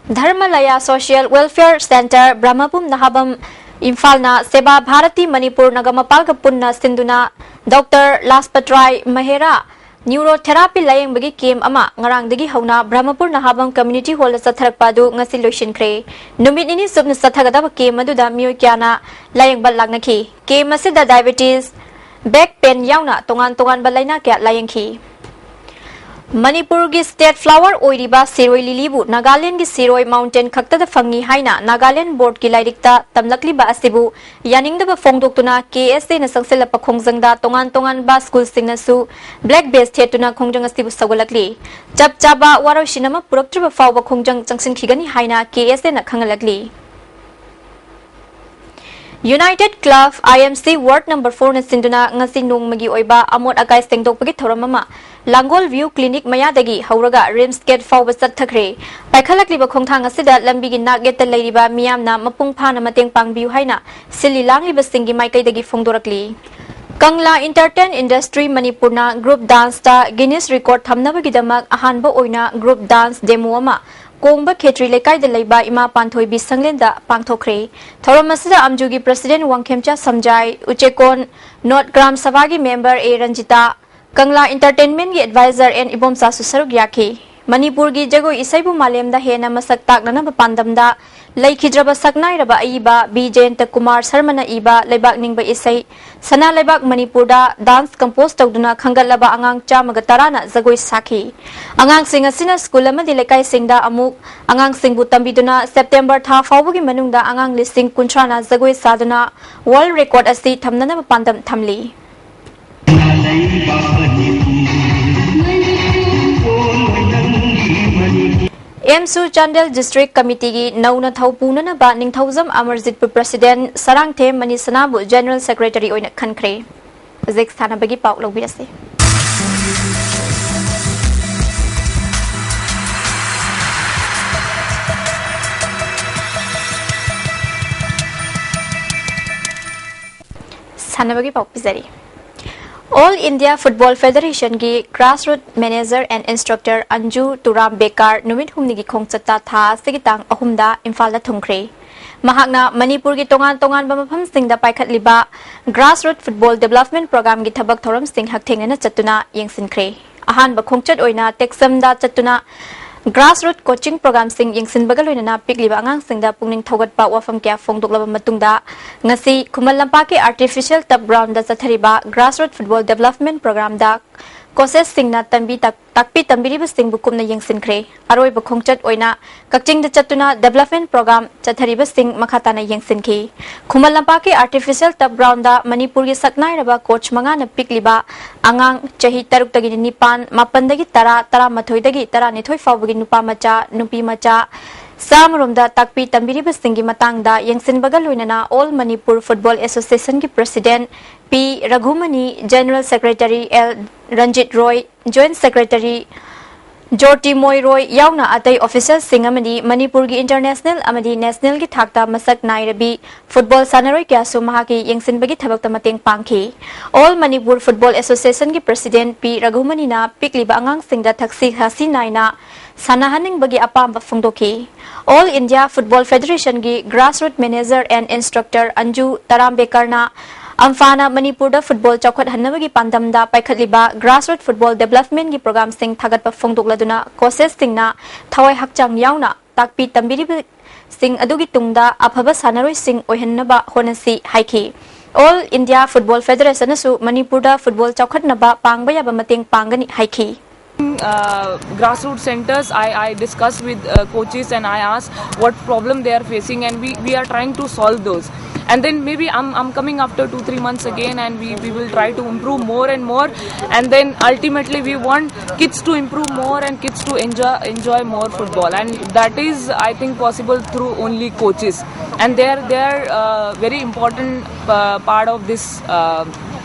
ꯙꯔꯃꯂꯌꯥ ꯁꯣꯁꯤꯌꯦꯜ ꯋꯦꯜꯐꯤꯌꯔ ꯁꯦꯟꯇꯔ, ꯕ꯭ꯔꯍꯃꯄꯨꯝ ꯅꯍꯥꯕꯝ, ꯏꯝꯐꯥꯜꯅ ꯁꯦꯕꯥ ꯚꯥꯔꯇꯤ ꯃꯅꯤꯄꯨꯔ ꯅꯒꯃꯄꯥꯜꯒ ꯄꯨꯟꯅ ꯁꯤꯟꯗꯨꯅ ꯗꯣꯛꯇꯔ ꯂꯥꯖꯄꯠꯔꯥꯏ ꯃꯦꯍꯦꯔꯥ ꯅ꯭ꯌꯨꯔꯣꯊꯦꯔꯥꯄꯤ ꯂꯥꯌꯦꯡꯕꯒꯤ ꯀꯦꯝ ꯑꯃ ꯉꯔꯥꯡꯗꯒꯤ ꯍꯧꯅ ꯕ꯭ꯔꯍꯃꯄꯨꯔ ꯅꯍꯥꯕꯝ ꯀꯝꯃ꯭ꯌꯨꯅꯤꯇꯤ ꯍꯣꯜꯗ ꯆꯠꯊꯔꯛꯄ ꯑꯗꯨ ꯉꯁꯤ ꯂꯣꯏꯁꯤꯟꯈ꯭ꯔꯦ꯫ ꯅꯨꯃꯤꯠ ꯅꯤꯅꯤ ꯆꯨꯞꯅ ꯆꯠꯊꯒꯗꯕ ꯀꯦꯝ ꯑꯗꯨꯗ ꯃꯤꯑꯣꯏ ꯀꯌꯥꯅ ꯂꯥꯌꯦꯡꯕ ꯂꯥꯛꯅꯈꯤ꯫ ꯀꯦꯝ ꯑꯁꯤꯗ ꯗꯥꯏꯕꯦꯇꯤꯁ, ꯕꯦꯛ ꯄꯦꯟ ꯌꯥꯎꯅ ꯇꯣꯉꯥꯟ ꯇꯣꯉꯥꯟꯕ ꯂꯥꯏꯅꯥ ꯀꯌꯥ ꯂꯥꯌꯦꯡꯈꯤ꯫ ꯃꯅꯤꯄꯨꯔꯒꯤ ꯁ꯭ꯇꯦꯠ ꯐ꯭ꯂꯥꯋꯔ ꯑꯣꯏꯔꯤꯕ ꯁꯤꯔꯣꯏ ꯂꯤꯂꯤꯕꯨ ꯅꯥꯒꯥꯂꯦꯟꯗꯒꯤ ꯁꯤꯔꯣꯏ ꯃꯥꯎꯟꯇꯦꯟ ꯈꯛꯇꯗ ꯐꯪꯉꯤ ꯍꯥꯏꯅ ꯅꯥꯒꯥꯂꯦꯟ ꯕꯣꯔꯗꯀꯤ ꯂꯥꯏꯔꯤꯛꯇ ꯇꯝꯂꯛꯂꯤꯕ ꯑꯁꯤꯕꯨ ꯌꯥꯅꯤꯡꯗꯕ ꯐꯣꯡꯗꯣꯛꯇꯨꯅ ꯀꯦ ꯑꯦꯁ ꯑꯦꯅ ꯆꯪꯁꯤꯜꯂꯛꯄ ꯈꯣꯡꯖꯪꯗ ꯇꯣꯉꯥꯟ ꯇꯣꯉꯥꯟꯕ ꯁ꯭ꯀꯨꯜꯁꯤꯡꯅꯁꯨ ꯕ꯭ꯂꯦꯛ ꯕꯦꯖ ꯊꯦꯠꯇꯨꯅ ꯈꯣꯡꯖꯪ ꯑꯁꯤꯕꯨ ꯁꯧꯒꯠꯂꯛꯂꯤ꯫ ꯆꯞ ꯆꯥꯕ ꯋꯥꯔꯣꯏꯁꯤꯟ ꯑꯃ ꯄꯨꯔꯛꯇ꯭ꯔꯤꯕ ꯐꯥꯎꯕ ꯈꯣꯡꯖꯪ ꯆꯪꯁꯤꯟꯈꯤꯒꯅꯤ ꯍꯥꯏꯅ ꯀꯦ ꯑꯦꯁ ꯑꯦꯅ ꯈꯪꯍꯜꯂꯛꯂꯤ꯫ ꯌꯨꯅꯥꯏꯇꯦꯗ ꯀ꯭ꯂꯕ ꯑꯥꯏ ꯑꯦꯝ ꯁꯤ ꯋꯥꯔꯗ ꯅꯝꯕꯔ ꯐꯣꯔꯅ ꯁꯤꯟꯗꯨꯅ ꯉꯁꯤ ꯅꯣꯡꯃꯒꯤ ꯑꯣꯏꯕ ꯑꯃꯣꯠ ꯑꯀꯥꯏ ꯁꯦꯡꯗꯣꯛꯄꯒꯤ ꯊꯧꯔꯝ ꯑꯃ ꯂꯥꯡꯒꯣꯜ ꯚ꯭ꯌꯨ ꯀ꯭ꯂꯤꯅꯤꯛ ꯃꯌꯥꯗꯒꯤ ꯍꯧꯔꯒ ꯔꯤꯝꯁ ꯒꯦꯠ ꯐꯥꯎꯕ ꯆꯠꯊꯈ꯭ꯔꯦ꯫ ꯄꯥꯏꯈꯠꯂꯛꯂꯤꯕ ꯈꯣꯡꯊꯥꯡ ꯑꯁꯤꯗ ꯂꯝꯕꯤꯒꯤ ꯅꯥꯛ ꯌꯦꯠꯇ ꯂꯩꯔꯤꯕ ꯃꯤꯌꯥꯝꯅ ꯃꯄꯨꯡ ꯐꯥꯅ ꯃꯇꯦꯡ ꯄꯥꯡꯕꯤꯌꯨ ꯍꯥꯏꯅ ꯁꯤꯜꯂꯤ ꯂꯥꯡꯂꯤꯕꯁꯤꯡꯒꯤ ꯃꯥꯏꯀꯩꯗꯒꯤ ꯐꯣꯡꯗꯣꯔꯛꯂꯤ꯫ ꯀꯪꯂꯥ ꯏꯟꯇꯔꯇꯦꯟ ꯏꯟꯗꯁꯇ꯭ꯔꯤ ꯃꯅꯤꯄꯨꯔꯅ ꯒ꯭ꯔꯨꯞ ꯗꯥꯟꯁꯇ ꯒꯤꯅꯤꯁ ꯔꯦꯀꯣꯔꯗ ꯊꯝꯅꯕꯒꯤꯗꯃꯛ ꯑꯍꯥꯟꯕ ꯑꯣꯏꯅ ꯒ꯭ꯔꯨꯞ ꯗꯥꯟꯁ ꯗꯦꯃꯣ ꯑꯃ ꯀꯣꯡꯕ ꯈꯦꯇ꯭ꯔꯤ ꯂꯩꯀꯥꯏꯗ ꯂꯩꯕ ꯏꯃꯥ ꯄꯥꯟꯊꯣꯏꯕꯤ ꯁꯪꯂꯦꯟꯗ ꯄꯥꯡꯊꯣꯛꯈ꯭ꯔꯦ꯫ ꯊꯧꯔꯝ ꯑꯁꯤꯗ ꯑꯝꯖꯨꯒꯤ ꯄ꯭ꯔꯁꯤꯗꯦꯟ ꯋꯥꯡꯈꯦꯝꯆꯥ ꯁꯝꯖꯥꯏ, ꯎꯆꯦꯀꯣꯟ ꯅꯣꯔꯠ ꯒ꯭ꯔꯥꯝ ꯁꯚꯥꯒꯤ ꯃꯦꯝꯕꯔ ꯑꯦ ꯔꯟꯖꯤꯇꯥ, ꯀꯪꯂꯥ ꯏꯟꯇꯔꯇꯦꯟꯃꯦꯟꯒꯤ ꯑꯦꯗꯚꯥꯏꯖꯔ ꯑꯦꯟ ꯏꯕꯣꯝꯆꯥꯁꯨ ꯁꯔꯨꯛ ꯌꯥꯈꯤ꯫ ꯃꯅꯤꯄꯨꯔꯒꯤ ꯖꯒꯣꯏ ꯏꯁꯩꯕꯨ ꯃꯥꯂꯦꯝꯗ ꯍꯦꯟꯅ ꯃꯁꯛ ꯇꯥꯛꯅꯅꯕ ꯄꯥꯟꯗꯝꯗ ꯂꯩꯈꯤꯗ꯭ꯔꯕ ꯁꯛꯅꯥꯏꯔꯕ ꯑꯏꯕ ꯕꯤ ꯖꯌꯟꯇ ꯀꯨꯃꯥꯔ ꯁꯔꯃꯅ ꯏꯕ ꯂꯩꯕꯥꯛ ꯅꯤꯡꯕ ꯏꯁꯩ ꯁꯅꯥ ꯂꯩꯕꯥꯛ ꯃꯅꯤꯄꯨꯔꯗ ꯗꯥꯟꯁ ꯀꯝꯄꯣꯖ ꯇꯧꯗꯨꯅ ꯈꯟꯒꯠꯂꯕ ꯑꯉꯥꯡ ꯆꯥꯝꯃꯒ ꯇꯔꯥꯅ ꯖꯒꯣꯏ ꯁꯥꯈꯤ꯫ ꯑꯉꯥꯡꯁꯤꯡ ꯑꯁꯤꯅ ꯁ꯭ꯀꯨꯜ ꯑꯃꯗꯤ ꯂꯩꯀꯥꯏꯁꯤꯡꯗ ꯑꯃꯨꯛ ꯑꯉꯥꯡꯁꯤꯡꯕꯨ ꯇꯝꯕꯤꯗꯨꯅ ꯁꯦꯞꯇꯦꯝꯕꯔ ꯊꯥ ꯐꯥꯎꯕꯒꯤ ꯃꯅꯨꯡꯗ ꯑꯉꯥꯡ ꯂꯤꯁꯤꯡ ꯀꯨꯟꯊ꯭ꯔꯥꯅ ꯖꯒꯣꯏ ꯁꯥꯗꯨꯅ ꯋꯥꯔꯜ ꯔꯦꯀꯣꯔꯗ ꯑꯁꯤ ꯊꯝꯅꯅꯕ ꯄꯥꯟꯗꯝ ꯊꯝꯂꯤ꯫ ꯑꯦꯝꯁꯨ ꯆꯥꯟꯗꯦꯜ ꯗꯤꯁꯇ꯭ꯔꯤꯛ ꯀꯃꯤꯇꯤꯒꯤ ꯅꯧꯅ ꯊꯧ ꯄꯨꯅꯅꯕ ꯅꯤꯡꯊꯧꯖꯝ ꯑꯃꯔꯖꯤꯠꯄꯨ ꯄ꯭ꯔꯁꯤꯗꯦꯟ, ꯁꯔꯥꯡꯊꯦꯝ ꯃꯅꯤꯁꯅꯥꯕꯨ ꯖꯦꯅꯔꯦꯜ ꯁꯦꯀ꯭ꯔꯦꯇꯔꯤ ꯑꯣꯏꯅ ꯈꯟꯈ꯭ꯔꯦ꯫ ꯍꯧꯖꯤꯛ ꯁꯥꯟꯅꯕꯒꯤ ꯄꯥꯎ ꯂꯧꯕꯤꯔꯁꯤ꯫ ꯁꯥꯟꯅꯕꯒꯤ ꯄꯥꯎ ꯄꯤꯖꯔꯤ꯫ All India Football Federation ꯒꯤ Grassroot Manager and Instructor Anju Turam Bekar ꯅꯨꯃꯤꯠ ꯍꯨꯝꯅꯤꯒꯤ ꯈꯣꯡꯆꯠꯇ ꯊꯥ ꯑꯁꯤꯒꯤ ꯇꯥꯡ ꯑꯍꯨꯝꯗ ꯏꯝꯐꯥꯜꯗ ꯊꯨꯡꯈ꯭ꯔꯦ꯫ ꯃꯍꯥꯛꯅ ꯃꯅꯤꯄꯨꯔꯒꯤ ꯇꯣꯉꯥꯟ ꯇꯣꯉꯥꯟꯕ ꯃꯐꯝꯁꯤꯡꯗ ꯄꯥꯏꯈꯠꯂꯤꯕ Grassroot Football Development Program ꯒꯤ ꯊꯕꯛ ꯊꯧꯔꯝꯁꯤꯡ ꯍꯛꯊꯦꯡꯅꯅ ꯆꯠꯇꯨꯅ ꯌꯦꯡꯁꯤꯟꯈ꯭ꯔꯦ꯫ ꯑꯍꯥꯟꯕ ꯈꯣꯡꯆꯠ ꯑꯣꯏꯅ ꯇꯦꯛꯆꯝꯗ ꯆꯠꯇꯨꯅ Grassroot Coaching Program ꯁꯤꯡ ꯌꯦꯡꯁꯤꯟꯕꯒ ꯂꯣꯏꯅꯅ ꯄꯤꯛꯂꯤꯕ ꯑꯉꯥꯡꯁꯤꯡꯗ ꯄꯨꯛꯅꯤꯡ ꯊꯧꯒꯠꯄ ꯋꯥꯐꯝ ꯀꯌꯥ ꯐꯣꯡꯗꯣꯛꯂꯕ ꯃꯇꯨꯡꯗ, ꯉꯁꯤ ꯈꯨꯃꯟ ꯂꯝꯄꯥꯛꯀꯤ Artificial Turf Ground ꯗ ꯆꯠꯊꯔꯤꯕ Grassroot Football Development Program ꯗ coaches ꯁꯤꯡꯅ ꯇꯝꯕꯤ ꯇꯥꯛ-, ꯇꯥꯛꯄꯤ ꯇꯝꯕꯤꯔꯤꯕꯁꯤꯡꯕꯨ ꯀꯨꯞꯅ ꯌꯦꯡꯁꯤꯟꯈ꯭ꯔꯦ꯫ ꯑꯔꯣꯏꯕ ꯈꯣꯡꯆꯠ ꯑꯣꯏꯅ ꯀꯛꯆꯤꯡꯗ ꯆꯠꯇꯨꯅ development program ꯆꯠꯊꯔꯤꯕꯁꯤꯡ ꯃꯈꯥ ꯇꯥꯅ ꯌꯦꯡꯁꯤꯟꯈꯤ꯫ ꯈꯨꯃꯟ ꯂꯝꯄꯥꯛꯀꯤ Artificial Turf Ground ꯗ ꯃꯅꯤꯄꯨꯔꯒꯤ ꯁꯛꯅꯥꯏꯔꯕ coach ꯃꯉꯥꯅ ꯄꯤꯛꯂꯤꯕ ꯑꯉꯥꯡ ꯆꯍꯤ ꯇꯔꯨꯛꯇꯒꯤ ꯅꯤꯄꯥꯟ, ꯃꯥꯄꯟꯗꯒꯤ ꯇꯔꯥ, ꯇꯔꯥꯃꯥꯊꯣꯏꯗꯒꯤ ꯇꯔꯥꯅꯤꯊꯣꯏ ꯐꯥꯎꯕꯒꯤ ꯅꯨꯄꯥ ꯃꯆꯥ, ꯅꯨꯄꯤ ꯃꯆꯥ ꯆꯥꯝꯃꯔꯣꯝꯗ ꯇꯥꯛꯄꯤ ꯇꯝꯕꯤꯔꯤꯕꯁꯤꯡꯒꯤ ꯃꯇꯥꯡꯗ ꯌꯦꯡꯁꯤꯟꯕꯒ ꯂꯣꯏꯅꯅ All Manipur Football Association ꯒꯤ President P Raghumani, General Secretary L Ranjit Roy, Joint Secretary ꯖꯣꯔꯇꯤ ꯃꯣꯏꯔꯣꯏ ꯌꯥꯎꯅ ꯑꯇꯩ official ꯁꯤꯡ ꯑꯃꯗꯤ ꯃꯅꯤꯄꯨꯔꯒꯤ international ꯑꯃꯗꯤ national ꯒꯤ ꯊꯥꯛꯇ ꯃꯁꯛ ꯅꯥꯏꯔꯕꯤ football ꯁꯥꯟꯅꯔꯣꯏ ꯀꯌꯥꯁꯨ ꯃꯍꯥꯛꯀꯤ ꯌꯦꯡꯁꯤꯟꯕꯒꯤ ꯊꯕꯛꯇ ꯃꯇꯦꯡ ꯄꯥꯡꯈꯤ꯫ All Manipur Football Association ꯒꯤ President ꯄꯤ ꯔꯘꯨꯃꯅꯤꯅ ꯄꯤꯛꯂꯤꯕ ꯑꯉꯥꯡꯁꯤꯡꯗ ꯊꯛꯁꯤ ꯈꯥꯁꯤ ꯅꯥꯏꯅ ꯁꯥꯟꯅꯍꯟꯅꯤꯡꯕꯒꯤ ꯑꯄꯥꯝꯕ ꯐꯣꯡꯗꯣꯛꯈꯤ꯫ All India Football Federation ꯒꯤ Grassroot Manager and Instructor Anju ꯇꯔꯥꯝꯕꯦꯀꯔꯅ ꯑꯝꯐꯥꯅ ꯃꯅꯤꯄꯨꯔꯗ football ꯆꯥꯎꯈꯠꯍꯟꯅꯕꯒꯤ ꯄꯥꯟꯗꯝꯗ ꯄꯥꯏꯈꯠꯂꯤꯕ Grassroot Football Development ꯒꯤ program ꯁꯤꯡ ꯊꯥꯒꯠꯄ ꯐꯣꯡꯗꯣꯛꯂꯗꯨꯅ, coaches ꯁꯤꯡꯅ ꯊꯋꯥꯏ ꯍꯛꯆꯥꯡ ꯌꯥꯎꯅ ꯇꯥꯛꯄꯤ ꯇꯝꯕꯤꯔꯤꯕꯁꯤꯡ ꯑꯗꯨꯒꯤ ꯇꯨꯡꯗ ꯑꯐꯕ ꯁꯥꯟꯅꯔꯣꯏꯁꯤꯡ ꯑꯣꯏꯍꯟꯅꯕ ꯍꯣꯠꯅꯁꯤ ꯍꯥꯏꯈꯤ꯫ All India Football Federation ꯅꯁꯨ ꯃꯅꯤꯄꯨꯔꯗ football ꯆꯥꯎꯈꯠꯅꯕ ꯄꯥꯡꯕ ꯌꯥꯕ ꯃꯇꯦꯡ ꯄꯥꯡꯒꯅꯤ ꯍꯥꯏꯈꯤ꯫ Uh, grassroots centers, I, I discuss with uh, coaches and I ask what problem they are facing, and we, we are trying to solve those. And then maybe I'm, I'm coming after two, three months again, and we, we will try to improve more and more. And then ultimately, we want kids to improve more and kids to enjoy, enjoy more football. And that is, I think, possible through only coaches. And they are, they are uh, very important uh, part of this uh,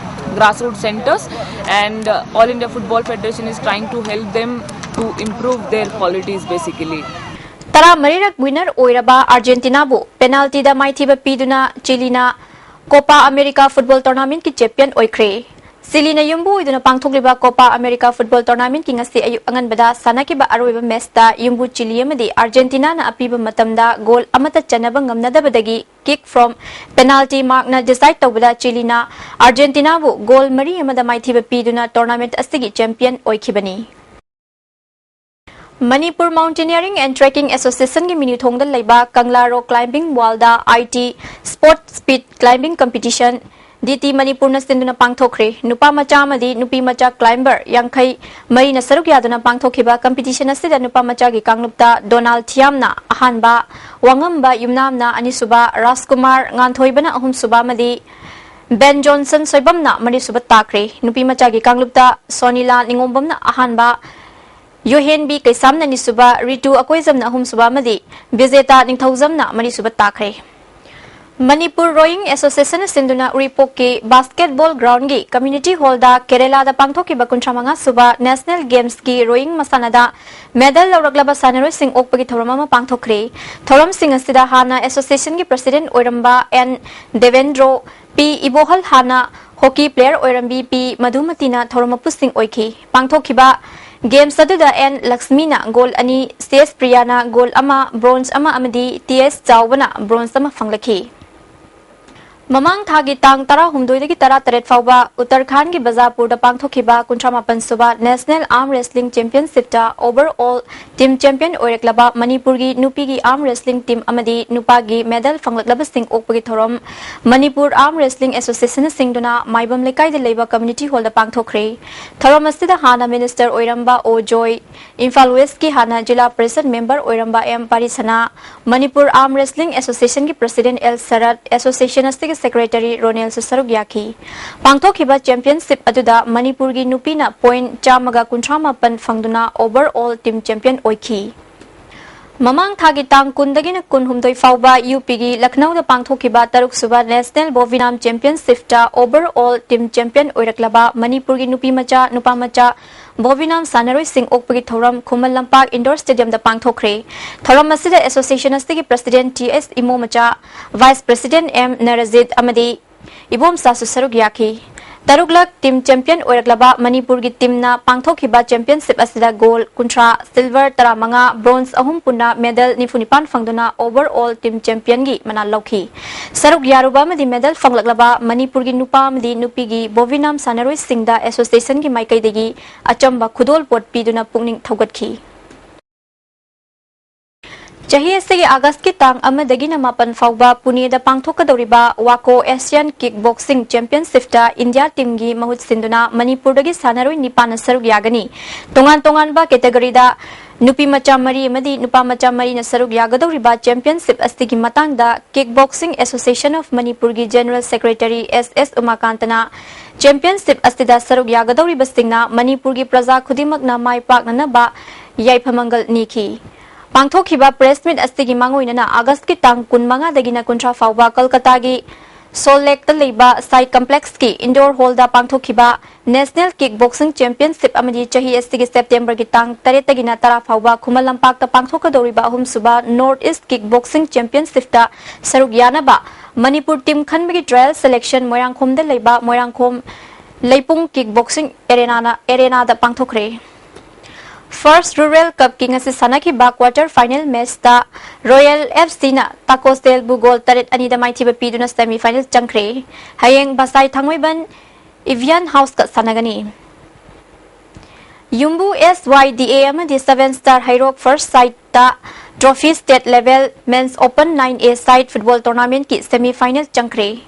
grassroots centers. And uh, All India Football Federation is trying to help them to improve their qualities, basically. ꯇꯔꯥꯃꯔꯤꯔꯛ winner ꯑꯣꯏꯔꯕ ꯑꯥꯔꯖꯦꯟꯇꯤꯅꯥꯕꯨ penalty ꯗ ꯃꯥꯏꯊꯤꯕ ꯄꯤꯗꯨꯅ ꯆꯤꯂꯤꯅ Copa America football tournament ꯀꯤ champion ꯑꯣꯏꯈ꯭ꯔꯦ꯫ ꯆꯤꯂꯤꯅ ꯌꯨꯝꯕꯨ ꯑꯣꯏꯗꯨꯅ ꯄꯥꯡꯊꯣꯛꯂꯤꯕ ꯀꯣꯄꯥ America football ꯇꯣꯔꯅꯥꯃꯦꯟꯠꯀꯤ ꯉꯁꯤ ꯑꯌꯨꯛ ꯑꯉꯟꯕꯗ ꯁꯥꯟꯅꯈꯤꯕ ꯑꯔꯣꯏꯕ ꯃꯦꯆꯇ ꯌꯨꯝꯕꯨ ꯆꯤꯂꯤ ꯑꯃꯗꯤ ꯑꯥꯔꯖꯦꯟꯇꯤꯅꯥꯅ ꯑꯄꯤꯕ ꯃꯇꯝꯗ ꯒꯣꯜ ꯑꯃꯠꯇ ꯆꯟꯅꯕ ꯉꯝꯅꯗꯕꯗꯒꯤ kick from penalty markꯅ decide ꯇꯧꯕꯗ ꯆꯤꯂꯤꯅ ꯑꯥꯔꯖꯦꯟꯇꯤꯅꯥꯕꯨ ꯒꯣꯜ ꯃꯔꯤ ꯑꯃꯗ ꯃꯥꯏꯊꯤꯕ ꯄꯤꯗꯨꯅ ꯇꯣꯔꯅꯥꯃꯦꯟꯠ ꯑꯁꯤꯒꯤ ꯆꯦꯝꯄꯤꯌꯟ ꯑꯣꯏꯈꯤꯕꯅꯤ꯫ ꯃꯅꯤꯄꯨꯔ Mountaineering and Trekking Associationꯒꯤ ꯃꯤꯅꯨꯊꯣꯡꯗ ꯂꯩꯕ ꯀꯪꯂꯥ ꯔꯣꯛ ꯀ꯭ꯂꯥꯏꯝꯕꯤꯡ ꯋꯥꯜꯗ I T Sport Speed Climbing Competition ꯗꯤ ꯇꯤ ꯃꯅꯤꯄꯨꯔꯅ ꯁꯤꯟꯗꯨꯅ ꯄꯥꯡꯊꯣꯛꯈ꯭ꯔꯦ꯫ ꯅꯨꯄꯥ ꯃꯆꯥ ꯑꯃꯗꯤ ꯅꯨꯄꯤ ꯃꯆꯥ ꯀ꯭ꯂꯥꯏꯝꯕꯔ ꯌꯥꯡꯈꯩ ꯃꯔꯤꯅ ꯁꯔꯨꯛ ꯌꯥꯗꯨꯅ ꯄꯥꯡꯊꯣꯛꯈꯤꯕ ꯀꯝꯄꯤꯇꯤꯁꯟ ꯑꯁꯤꯗ ꯅꯨꯄꯥ ꯃꯆꯥꯒꯤ ꯀꯥꯡꯂꯨꯞꯇ ꯗꯣꯅꯥꯜꯗ ꯊꯤꯌꯥꯝꯅ ꯑꯍꯥꯟꯕ, ꯋꯥꯉꯝꯕ ꯌꯨꯝꯅꯥꯝꯅ ꯑꯅꯤꯁꯨꯕ, ꯔꯥꯖꯀꯨꯃꯥꯔ ꯉꯥꯟꯊꯣꯏꯕꯅ ꯑꯍꯨꯝꯁꯨꯕ ꯑꯃꯗꯤ ꯕꯦꯟ ꯖꯣꯟꯁꯟ ꯁꯣꯏꯕꯝꯅ ꯃꯔꯤꯁꯨꯕ ꯇꯥꯈ꯭ꯔꯦ꯫ ꯅꯨꯄꯤ ꯃꯆꯥꯒꯤ ꯀꯥꯡꯂꯨꯞꯇ ꯁꯣꯅꯤꯂꯥ ꯅꯤꯉꯣꯝꯕꯝꯅ ꯑꯍꯥꯟꯕ, ꯌꯨꯍꯦꯟꯕꯤ ꯀꯩꯁꯥꯝꯅ ꯑꯅꯤꯁꯨꯕ, ꯔꯤꯇꯨ ꯑꯀꯣꯏꯖꯝꯅ ꯑꯍꯨꯝꯁꯨꯕ ꯑꯃꯗꯤ ꯕꯤꯖꯦꯇꯥ ꯅꯤꯡꯊꯧꯖꯝꯅ ꯃꯔꯤꯁꯨꯕ ꯇꯥꯈ꯭ꯔꯦ꯫ ꯃꯅꯤꯄꯨꯔ ꯔꯣꯌꯤꯡ ꯑꯦꯁꯣꯁꯤꯌꯦꯁꯟꯅ ꯁꯤꯟꯗꯨꯅ ꯎꯔꯤꯄꯣꯛꯀꯤ ꯕꯥꯁꯀꯦꯠꯕꯣꯜ ꯒ꯭ꯔꯥꯎꯟꯒꯤ ꯀꯝꯃ꯭ꯌꯨꯅꯤꯇꯤ ꯍꯣꯜꯗ ꯀꯦꯔꯦꯂꯥꯗ ꯄꯥꯡꯊꯣꯛꯈꯤꯕ ꯀꯨꯟꯊ꯭ꯔꯥ ꯃꯉꯥ ꯁꯨꯕ ꯅꯦꯁꯅꯦꯜ ꯒꯦꯝꯁꯀꯤ ꯔꯣꯌꯤꯡ ꯃꯁꯥꯟꯅꯗ ꯃꯦꯗꯜ ꯂꯧꯔꯛꯂꯕ ꯁꯥꯟꯅꯔꯣꯏꯁꯤꯡ ꯑꯣꯛꯄꯒꯤ ꯊꯧꯔꯝ ꯑꯃ ꯄꯥꯡꯊꯣꯛꯈ꯭ꯔꯦ꯫ ꯊꯧꯔꯝꯁꯤꯡ ꯑꯁꯤꯗ ꯍꯥꯟꯅ ꯑꯦꯁꯣꯁꯤꯌꯦꯁꯟꯒꯤ ꯄ꯭ꯔꯁꯤꯗꯦꯟꯠ ꯑꯣꯏꯔꯝꯕ ꯑꯦꯟ ꯗꯦꯕꯦꯟꯗ꯭ꯔꯣ, ꯄꯤ ꯏꯕꯣꯍꯜ ꯍꯥꯟꯅ ꯍꯣꯀꯤ ꯄ꯭ꯂꯦꯌꯔ ꯑꯣꯏꯔꯝꯕꯤ ꯄꯤ ꯃꯙꯨꯃꯇꯤꯅ ꯊꯧꯔꯝ ꯃꯄꯨꯁꯤꯡ ꯑꯣꯏꯈꯤ꯫ ꯄꯥꯡꯊꯣꯛꯈꯤꯕ ꯒꯦꯝꯁ ꯑꯗꯨꯗ ꯑꯦꯟ ꯂꯛꯁꯃꯤꯅ ꯒꯣꯜ ꯑꯅꯤ, ꯁꯤ ꯑꯦꯁ ꯄ꯭ꯔꯤꯌꯥꯅ ꯒꯣꯜ ꯑꯃ, ꯕ꯭ꯔꯣꯟꯖ ꯑꯃ ꯑꯃꯗꯤ ꯇꯤ ꯑꯦꯁ ꯆꯥꯎꯕꯅ ꯕ꯭ꯔꯣꯟꯖ ꯑꯃ ꯐꯪꯂꯛꯈꯤ꯫ ꯃꯃꯥꯡ ꯊꯥꯒꯤ ꯇꯥꯡ ꯇꯔꯥꯍꯨꯝꯗꯣꯏꯗꯒꯤ ꯇꯔꯥꯇꯔꯦꯠ ꯐꯥꯎꯕ ꯎꯠꯇꯔꯈꯥꯟꯒꯤ ꯕꯖꯥꯄꯨꯔꯗ ꯄꯥꯡꯊꯣꯛꯈꯤꯕ ꯀꯨꯟꯊ꯭ꯔꯥ ꯃꯥꯄꯟ ꯁꯨꯕ ꯅꯦꯁꯅꯦꯜ ꯑꯥꯔꯝ ꯔꯦꯁꯂꯤꯡ ꯆꯦꯝꯄꯤꯌꯟꯁꯤꯞꯇ ꯑꯣꯚꯔ ꯑꯣꯜ ꯇꯤꯝ ꯆꯦꯝꯄꯤꯌꯟ ꯑꯣꯏꯔꯛꯂꯕ ꯃꯅꯤꯄꯨꯔꯒꯤ ꯅꯨꯄꯤꯒꯤ ꯑꯥꯔꯝ ꯔꯦꯁꯂꯤꯡ ꯇꯤꯝ ꯑꯃꯗꯤ ꯅꯨꯄꯥꯒꯤ ꯃꯦꯗꯜ ꯐꯪꯂꯛꯂꯕꯁꯤꯡ ꯑꯣꯛꯄꯒꯤ ꯊꯧꯔꯝ ꯃꯅꯤꯄꯨꯔ ꯑꯥꯔꯝ ꯔꯦꯁꯂꯤꯡ ꯑꯦꯁꯣꯁꯤꯌꯦꯁꯟꯅ ꯁꯤꯟꯗꯨꯅ ꯃꯥꯏꯕꯝ ꯂꯩꯀꯥꯏꯗ ꯂꯩꯕ ꯀꯝꯃ꯭ꯌꯨꯅꯤꯇꯤ ꯍꯣꯜꯗ ꯄꯥꯡꯊꯣꯛꯈ꯭ꯔꯦ꯫ ꯊꯧꯔꯝ ꯑꯁꯤꯗ ꯍꯥꯟꯅ ꯃꯤꯅꯤꯁꯇꯔ ꯑꯣꯏꯔꯝꯕ ꯑꯣ ꯖꯣꯏ, ꯏꯝꯐꯥꯜ ꯋꯦꯁ꯭ꯠꯀꯤ ꯍꯥꯟꯅ ꯖꯤꯂꯥ ꯄꯔꯤꯁꯗ ꯃꯦꯝꯕꯔ ꯑꯣꯏꯔꯝꯕ ꯑꯦꯝ ꯄꯥꯔꯤꯁꯅꯥ, ꯃꯅꯤꯄꯨꯔ ꯑꯥꯔꯝ ꯔꯦꯁꯂꯤꯡ ꯑꯦꯁꯣꯁꯤꯌꯦꯁꯟꯒꯤ ꯄ꯭ꯔꯁꯤꯗꯦꯟꯠ ꯑꯦꯜ ꯁꯔꯠ, ꯑꯦꯁꯣꯁꯤꯌꯦꯁꯟ ꯑꯁꯤꯒꯤ ꯁꯦꯀ꯭ꯔꯦꯇꯔꯤ ꯔꯣꯅꯦꯜꯁꯨ ꯁꯔꯨꯛ ꯌꯥꯈꯤ꯫ ꯄꯥꯡꯊꯣꯛꯈꯤꯕ ꯆꯦꯝꯄꯤꯌꯟꯁꯤꯞ ꯑꯗꯨꯗ ꯃꯅꯤꯄꯨꯔꯒꯤ ꯅꯨꯄꯤꯅ ꯄꯣꯏꯟꯠ ꯆꯥꯝꯃꯒ ꯀꯨꯟꯊ꯭ꯔꯥ ꯃꯥꯄꯟ ꯐꯪꯗꯨꯅ ꯑꯣꯚꯔ ꯑꯣꯜ ꯇꯤꯝ ꯆꯦꯝꯄꯤꯌꯟ ꯑꯣꯏꯈꯤ꯫ ꯃꯃꯥꯡ ꯊꯥꯒꯤ ꯇꯥꯡ ꯀꯨꯟꯗꯒꯤꯅ ꯀꯨꯟꯍꯨꯝꯗꯣꯏ ꯐꯥꯎꯕ ꯌꯨ ꯄꯤꯒꯤ ꯂꯈꯅꯧꯗ ꯄꯥꯡꯊꯣꯛꯈꯤꯕ ꯇꯔꯨꯛꯁꯨꯕ ꯅꯦꯁꯅꯦꯜ ꯕꯣꯕꯤꯅꯥꯝ ꯆꯦꯝꯄꯤꯌꯟꯁꯤꯞꯇ ꯑꯣꯚꯔ ꯑꯣꯜ ꯇꯤꯝ ꯆꯦꯝꯄꯤꯌꯟ ꯑꯣꯏꯔꯛꯂꯕ ꯃꯅꯤꯄꯨꯔꯒꯤ ꯅꯨꯄꯤ ꯃꯆꯥ, ꯅꯨꯄꯥ ꯃꯆꯥ ꯕꯣꯕꯤꯅꯥꯝ ꯁꯥꯟꯅꯔꯣꯏꯁꯤꯡ ꯑꯣꯛꯄꯒꯤ ꯊꯧꯔꯝ ꯈꯨꯃꯟ ꯂꯝꯄꯥꯛ ꯏꯟꯗꯣꯔ ꯁ꯭ꯇꯦꯗꯤꯌꯝꯗ ꯄꯥꯡꯊꯣꯛꯈ꯭ꯔꯦ꯫ ꯊꯧꯔꯝ ꯑꯁꯤꯗ ꯑꯦꯁꯣꯁꯤꯌꯦꯁꯟ ꯑꯁꯤꯒꯤ ꯄ꯭ꯔꯁꯤꯗꯦꯟꯠ ꯇꯤ ꯑꯦꯁ ꯏꯃꯣꯃꯆꯥ, ꯚꯥꯏꯁ ꯄ꯭ꯔꯁꯤꯗꯦꯟꯠ ꯑꯦꯝ ꯅꯔꯖꯤꯠ ꯑꯃꯗꯤ ꯏꯕꯣꯝꯆꯥꯁꯨ ꯁꯔꯨꯛ ꯌꯥꯈꯤ꯫ ꯇꯔꯨꯛꯂꯛ team champion ꯑꯣꯏꯔꯛꯂꯕ ꯃꯅꯤꯄꯨꯔꯒꯤ teamꯅ ꯄꯥꯡꯊꯣꯛꯈꯤꯕ championship ꯑꯁꯤꯗ gold ꯀꯨꯟꯊ꯭ꯔꯥ, silver ꯇꯔꯥꯃꯉꯥ, bronze ꯑꯍꯨꯝ ꯄꯨꯟꯅ medal ꯅꯤꯐꯨ ꯅꯤꯄꯥꯟ ꯐꯪꯗꯨꯅ overall team championꯒꯤ ꯃꯅꯥ ꯂꯧꯈꯤ꯫ ꯁꯔꯨꯛ ꯌꯥꯔꯨꯕ ꯑꯃꯗꯤ medal ꯐꯪꯂꯛꯂꯕ ꯃꯅꯤꯄꯨꯔꯒꯤ ꯅꯨꯄꯥ ꯑꯃꯗꯤ ꯅꯨꯄꯤꯒꯤ ꯕꯣꯕꯤꯅꯥꯝ ꯁꯥꯟꯅꯔꯣꯏꯁꯤꯡꯗ associationꯒꯤ ꯃꯥꯏꯀꯩꯗꯒꯤ ꯑꯆꯝꯕ ꯈꯨꯗꯣꯜꯄꯣꯠ ꯄꯤꯗꯨꯅ ꯄꯨꯛꯅꯤꯡ ꯊꯧꯒꯠꯈꯤ꯫ ꯆꯍꯤ ꯑꯁꯤꯒꯤ ꯑꯥꯒꯁꯀꯤ ꯇꯥꯡ ꯑꯃꯗꯒꯤꯅ ꯃꯥꯄꯟ ꯐꯥꯎꯕ ꯄꯨꯅꯦꯗ ꯄꯥꯡꯊꯣꯛꯀꯗꯧꯔꯤꯕ ꯋꯥꯀꯣ Asian Kickboxing Championshipꯇ India teamꯒꯤ ꯃꯍꯨꯠ ꯁꯤꯟꯗꯨꯅ ꯃꯅꯤꯄꯨꯔꯗꯒꯤ ꯁꯥꯟꯅꯔꯣꯏ ꯅꯤꯄꯥꯟꯅ ꯁꯔꯨꯛ ꯌꯥꯒꯅꯤ꯫ ꯇꯣꯉꯥꯟ ꯇꯣꯉꯥꯟꯕ categoryꯗ ꯅꯨꯄꯤ ꯃꯆꯥ ꯃꯔꯤ ꯑꯃꯗꯤ ꯅꯨꯄꯥ ꯃꯆꯥ ꯃꯔꯤꯅ ꯁꯔꯨꯛ ꯌꯥꯒꯗꯧꯔꯤꯕ championship ꯑꯁꯤꯒꯤ ꯃꯇꯥꯡꯗ Kickboxing Association of ꯃꯅꯤꯄꯨꯔꯒꯤ General Secretary S S ꯎꯃꯥꯀꯥꯟꯇꯅ championship ꯑꯁꯤꯗ ꯁꯔꯨꯛ ꯌꯥꯒꯗꯧꯔꯤꯕꯁꯤꯡꯅ ꯃꯅꯤꯄꯨꯔꯒꯤ ꯄ꯭ꯔꯖꯥ ꯈꯨꯗꯤꯡꯃꯛꯅ ꯃꯥꯏ ꯄꯥꯛꯅꯅꯕ ꯌꯥꯏꯐꯃꯪꯒꯜ ꯅꯤꯈꯤ꯫ ꯄꯥꯡꯊꯣꯛꯈꯤꯕ press meet ꯑꯁꯤꯒꯤ ꯃꯥꯡꯑꯣꯏꯅꯅ ꯑꯥꯒꯁꯀꯤ ꯇꯥꯡ ꯀꯨꯟꯃꯉꯥꯗꯒꯤꯅ ꯀꯨꯟꯊ꯭ꯔꯥ ꯐꯥꯎꯕ ꯀꯜꯀꯇꯥꯒꯤ ꯁꯣꯜ ꯂꯦꯛꯇ ꯂꯩꯕ ꯁꯥꯏ complex ꯀꯤ indoor hall ꯗ ꯄꯥꯡꯊꯣꯛꯈꯤꯕ National Kickboxing Championship ꯑꯃꯗꯤ ꯆꯍꯤ ꯑꯁꯤꯒꯤ September ꯒꯤ ꯇꯥꯡ ꯇꯔꯦꯠꯇꯒꯤꯅ ꯇꯔꯥ ꯐꯥꯎꯕ ꯈꯨꯃꯟ ꯂꯝꯄꯥꯛꯇ ꯄꯥꯡꯊꯣꯛꯀꯗꯧꯔꯤꯕ ꯑꯍꯨꯝꯁꯨꯕ North East Kickboxing Championship ꯇ ꯁꯔꯨꯛ ꯌꯥꯅꯕ ꯃꯅꯤꯄꯨꯔ team ꯈꯟꯕꯒꯤ trial selection ꯃꯣꯏꯔꯥꯡꯈꯣꯝꯗ ꯂꯩꯕ ꯃꯣꯏꯔꯥꯡꯈꯣꯝ ꯂꯩꯄꯨꯡ Kickboxing Arena ꯅ, arena ꯗ ꯄꯥꯡꯊꯣꯛꯈ꯭ꯔꯦ꯫ First Rural Cup ꯀꯤ ꯉꯁꯤ ꯁꯥꯟꯅꯈꯤꯕ quarter final match ꯇ Royal F C ꯅ ꯇꯥꯀꯣꯁꯦꯜꯕꯨ goal ꯇꯔꯦꯠ ꯑꯅꯤꯗ ꯃꯥꯏꯊꯤꯕ ꯄꯤꯗꯨꯅ semi final ꯆꯪꯈ꯭ꯔꯦ꯫ ꯍꯌꯦꯡ ꯕꯁꯥꯏ ꯊꯥꯡꯃꯩꯕꯟ Evian House ꯀ ꯁꯥꯟꯅꯒꯅꯤ꯫ ꯌꯨꯝꯕꯨ S Y D A ꯑꯃꯗꯤ Seven Star ꯍꯩꯔꯣꯛ first side ꯇ trophy state level men's open nine A side football tournament ꯀꯤ semi final ꯆꯪꯈ꯭ꯔꯦ꯫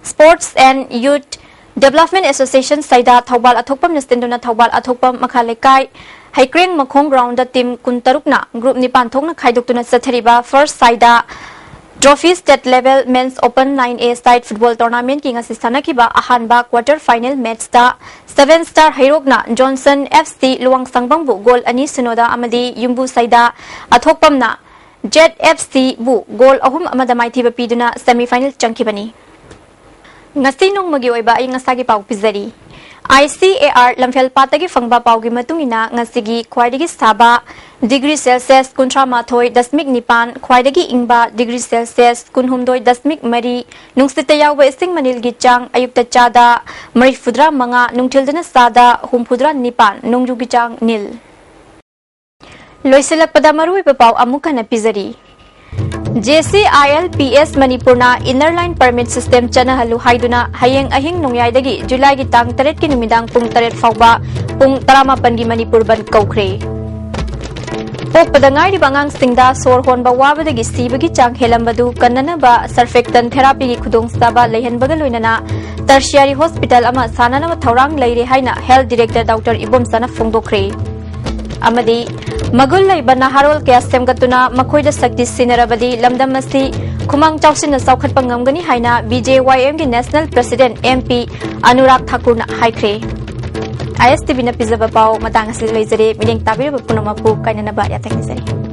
Sports and Youth Development Association ꯁꯥꯏꯗ ꯊꯧꯕꯥꯜ ꯑꯊꯣꯛꯄꯝꯅ ꯁꯤꯟꯗꯨꯅ ꯊꯧꯕꯥꯜ ꯑꯊꯣꯛꯄꯝ ꯃꯈꯥ ꯂꯩꯀꯥꯏ ꯍꯩꯀ꯭ꯔꯦꯡ ꯃꯈꯣꯡ ground ꯗ team ꯀꯨꯟꯇꯔꯨꯛꯅ group ꯅꯤꯄꯥꯟ ꯊꯣꯛꯅ ꯈꯥꯏꯗꯣꯛꯇꯨꯅ ꯆꯠꯊꯔꯤꯕ first side the trophy state level men's open nine A side football tournament ꯀꯤ ꯉꯁꯤ ꯁꯥꯟꯅꯈꯤꯕ ꯑꯍꯥꯟꯕ quarter final match ꯇ Seven Star ꯍꯩꯔꯣꯛꯅ Johnson F C ꯂꯨꯋꯥꯡꯁꯪꯕꯝꯕꯨ goal ꯑꯅꯤ ꯁꯤꯅꯣꯗ ꯑꯃꯗꯤ ꯌꯨꯝꯕꯨ ꯁꯥꯏꯗ ꯑꯊꯣꯛꯄꯝꯅ Z F C ꯕꯨ goal ꯑꯍꯨꯝ ꯑꯃꯗ ꯃꯥꯏꯊꯤꯕ ꯄꯤꯗꯨꯅ semi final ꯆꯪꯈꯤꯕꯅꯤ꯫ ꯉꯁꯤ ꯅꯣꯡꯃꯒꯤ ꯑꯣꯏꯕ ꯑꯏꯪ ꯑꯁꯥꯒꯤ ꯄꯥꯎ ꯄꯤꯖꯔꯤ꯫ ꯑꯥꯏ ꯁꯤ ꯑꯦ ꯑꯥꯔ ꯂꯝꯐꯦꯜ ꯄꯥꯠꯇꯒꯤ ꯐꯪꯕ ꯄꯥꯎꯒꯤ ꯃꯇꯨꯡ ꯏꯟꯅ, ꯉꯁꯤꯒꯤ ꯈ꯭ꯋꯥꯏꯗꯒꯤ ꯁꯥꯕ ꯗꯤꯒ꯭ꯔꯤ ꯁꯦꯜꯁꯤꯌꯁ ꯀꯨꯟꯊ꯭ꯔꯥ ꯃꯥꯊꯣꯏ ꯗꯁꯃꯤꯛ ꯅꯤꯄꯥꯟ, ꯈ꯭ꯋꯥꯏꯗꯒꯤ ꯏꯪꯕ ꯗꯤꯒ꯭ꯔꯤ ꯁꯦꯜꯁꯤꯌꯁ ꯀꯨꯟꯍꯨꯝꯗꯣꯏ ꯗꯁꯃꯤꯛ ꯃꯔꯤ, ꯅꯨꯡꯁꯤꯠꯇ ꯌꯥꯎꯕ ꯏꯁꯤꯡ ꯃꯅꯤꯜꯒꯤ ꯆꯥꯡ ꯑꯌꯨꯛꯇ ꯆꯥꯗ ꯃꯔꯤꯐꯨꯇꯔꯥ ꯃꯉꯥ, ꯅꯨꯡꯊꯤꯜꯗꯅ ꯆꯥꯗ ꯍꯨꯝꯐꯨꯇꯔꯥ ꯅꯤꯄꯥꯟ, ꯅꯣꯡꯖꯨꯒꯤ ꯆꯥꯡ ꯅꯤꯜ꯫ ꯂꯣꯏꯁꯤꯜꯂꯛꯄꯗ ꯃꯔꯨꯑꯣꯏꯕ ꯄꯥꯎ ꯑꯃꯨꯛ ꯍꯟꯅ ꯄꯤꯖꯔꯤ꯫ J C I L P S ꯃꯅꯤꯄꯨꯔꯅ Inner Line Permit System ꯆꯠꯅꯍꯜꯂꯨ ꯍꯥꯏꯗꯨꯅ ꯍꯌꯦꯡ ꯑꯍꯤꯡ ꯅꯣꯡꯌꯥꯏꯗꯒꯤ ꯖꯨꯂꯥꯏꯒꯤ ꯇꯥꯡ ꯇꯔꯦꯠꯀꯤ ꯅꯨꯃꯤꯗꯥꯡ ꯄꯨꯡ ꯇꯔꯦꯠ ꯐꯥꯎꯕ ꯄꯨꯡ ꯇꯔꯥꯃꯥꯄꯟꯒꯤ ꯃꯅꯤꯄꯨꯔ ꯕꯟꯗ ꯀꯧꯈ꯭ꯔꯦ꯫ ꯄꯣꯛꯄꯗ ꯉꯥꯏꯔꯤꯕ ꯑꯉꯥꯡꯁꯤꯡꯗ ꯁꯣꯔ ꯍꯣꯟꯕ ꯋꯥꯕꯗꯒꯤ ꯁꯤꯕꯒꯤ ꯆꯥꯡ ꯍꯦꯜꯂꯝꯕꯗꯨ ꯀꯟꯅꯅꯕ surfactant therapyꯒꯤ ꯈꯨꯗꯣꯡꯆꯥꯕ ꯂꯩꯍꯟꯕꯒ ꯂꯣꯏꯅꯅ tertiary hospital ꯑꯃ ꯁꯥꯅꯅꯕ ꯊꯧꯔꯥꯡ ꯂꯩꯔꯦ ꯍꯥꯏꯅ Health Director Doctor ꯏꯕꯣꯝꯆꯥꯅ ꯐꯣꯡꯗꯣꯛꯈ꯭ꯔꯦ꯫ ꯑꯃꯗꯤ ꯃꯒꯨꯟ ꯂꯩꯕ ꯅꯍꯥꯔꯣꯜ ꯀꯌꯥ ꯁꯦꯝꯒꯠꯇꯨꯅ ꯃꯈꯣꯏꯗ ꯁꯛꯇꯤ ꯁꯤꯟꯅꯔꯕꯗꯤ ꯂꯝꯗꯝ ꯑꯁꯤ ꯈꯨꯃꯥꯡ ꯆꯥꯎꯁꯤꯟꯅ ꯆꯥꯎꯈꯠꯄ ꯉꯝꯒꯅꯤ ꯍꯥꯏꯅ B J Y M ꯒꯤ National President M P Anurag ꯊꯥꯀꯨꯔꯅ ꯍꯥꯏꯈ꯭ꯔꯦ꯫ I S T V ꯅ ꯄꯤꯖꯕ ꯄꯥꯎ ꯃꯇꯥꯡ ꯑꯁꯤꯗ ꯂꯩꯖꯔꯦ꯫ ꯃꯤꯠꯌꯦꯡ ꯇꯥꯕꯤꯔꯕ ꯄꯨꯝꯅꯃꯛꯄꯨ ꯀꯥꯏꯅꯅꯕ ꯌꯥꯊꯪ ꯅꯤꯖꯔꯤ꯫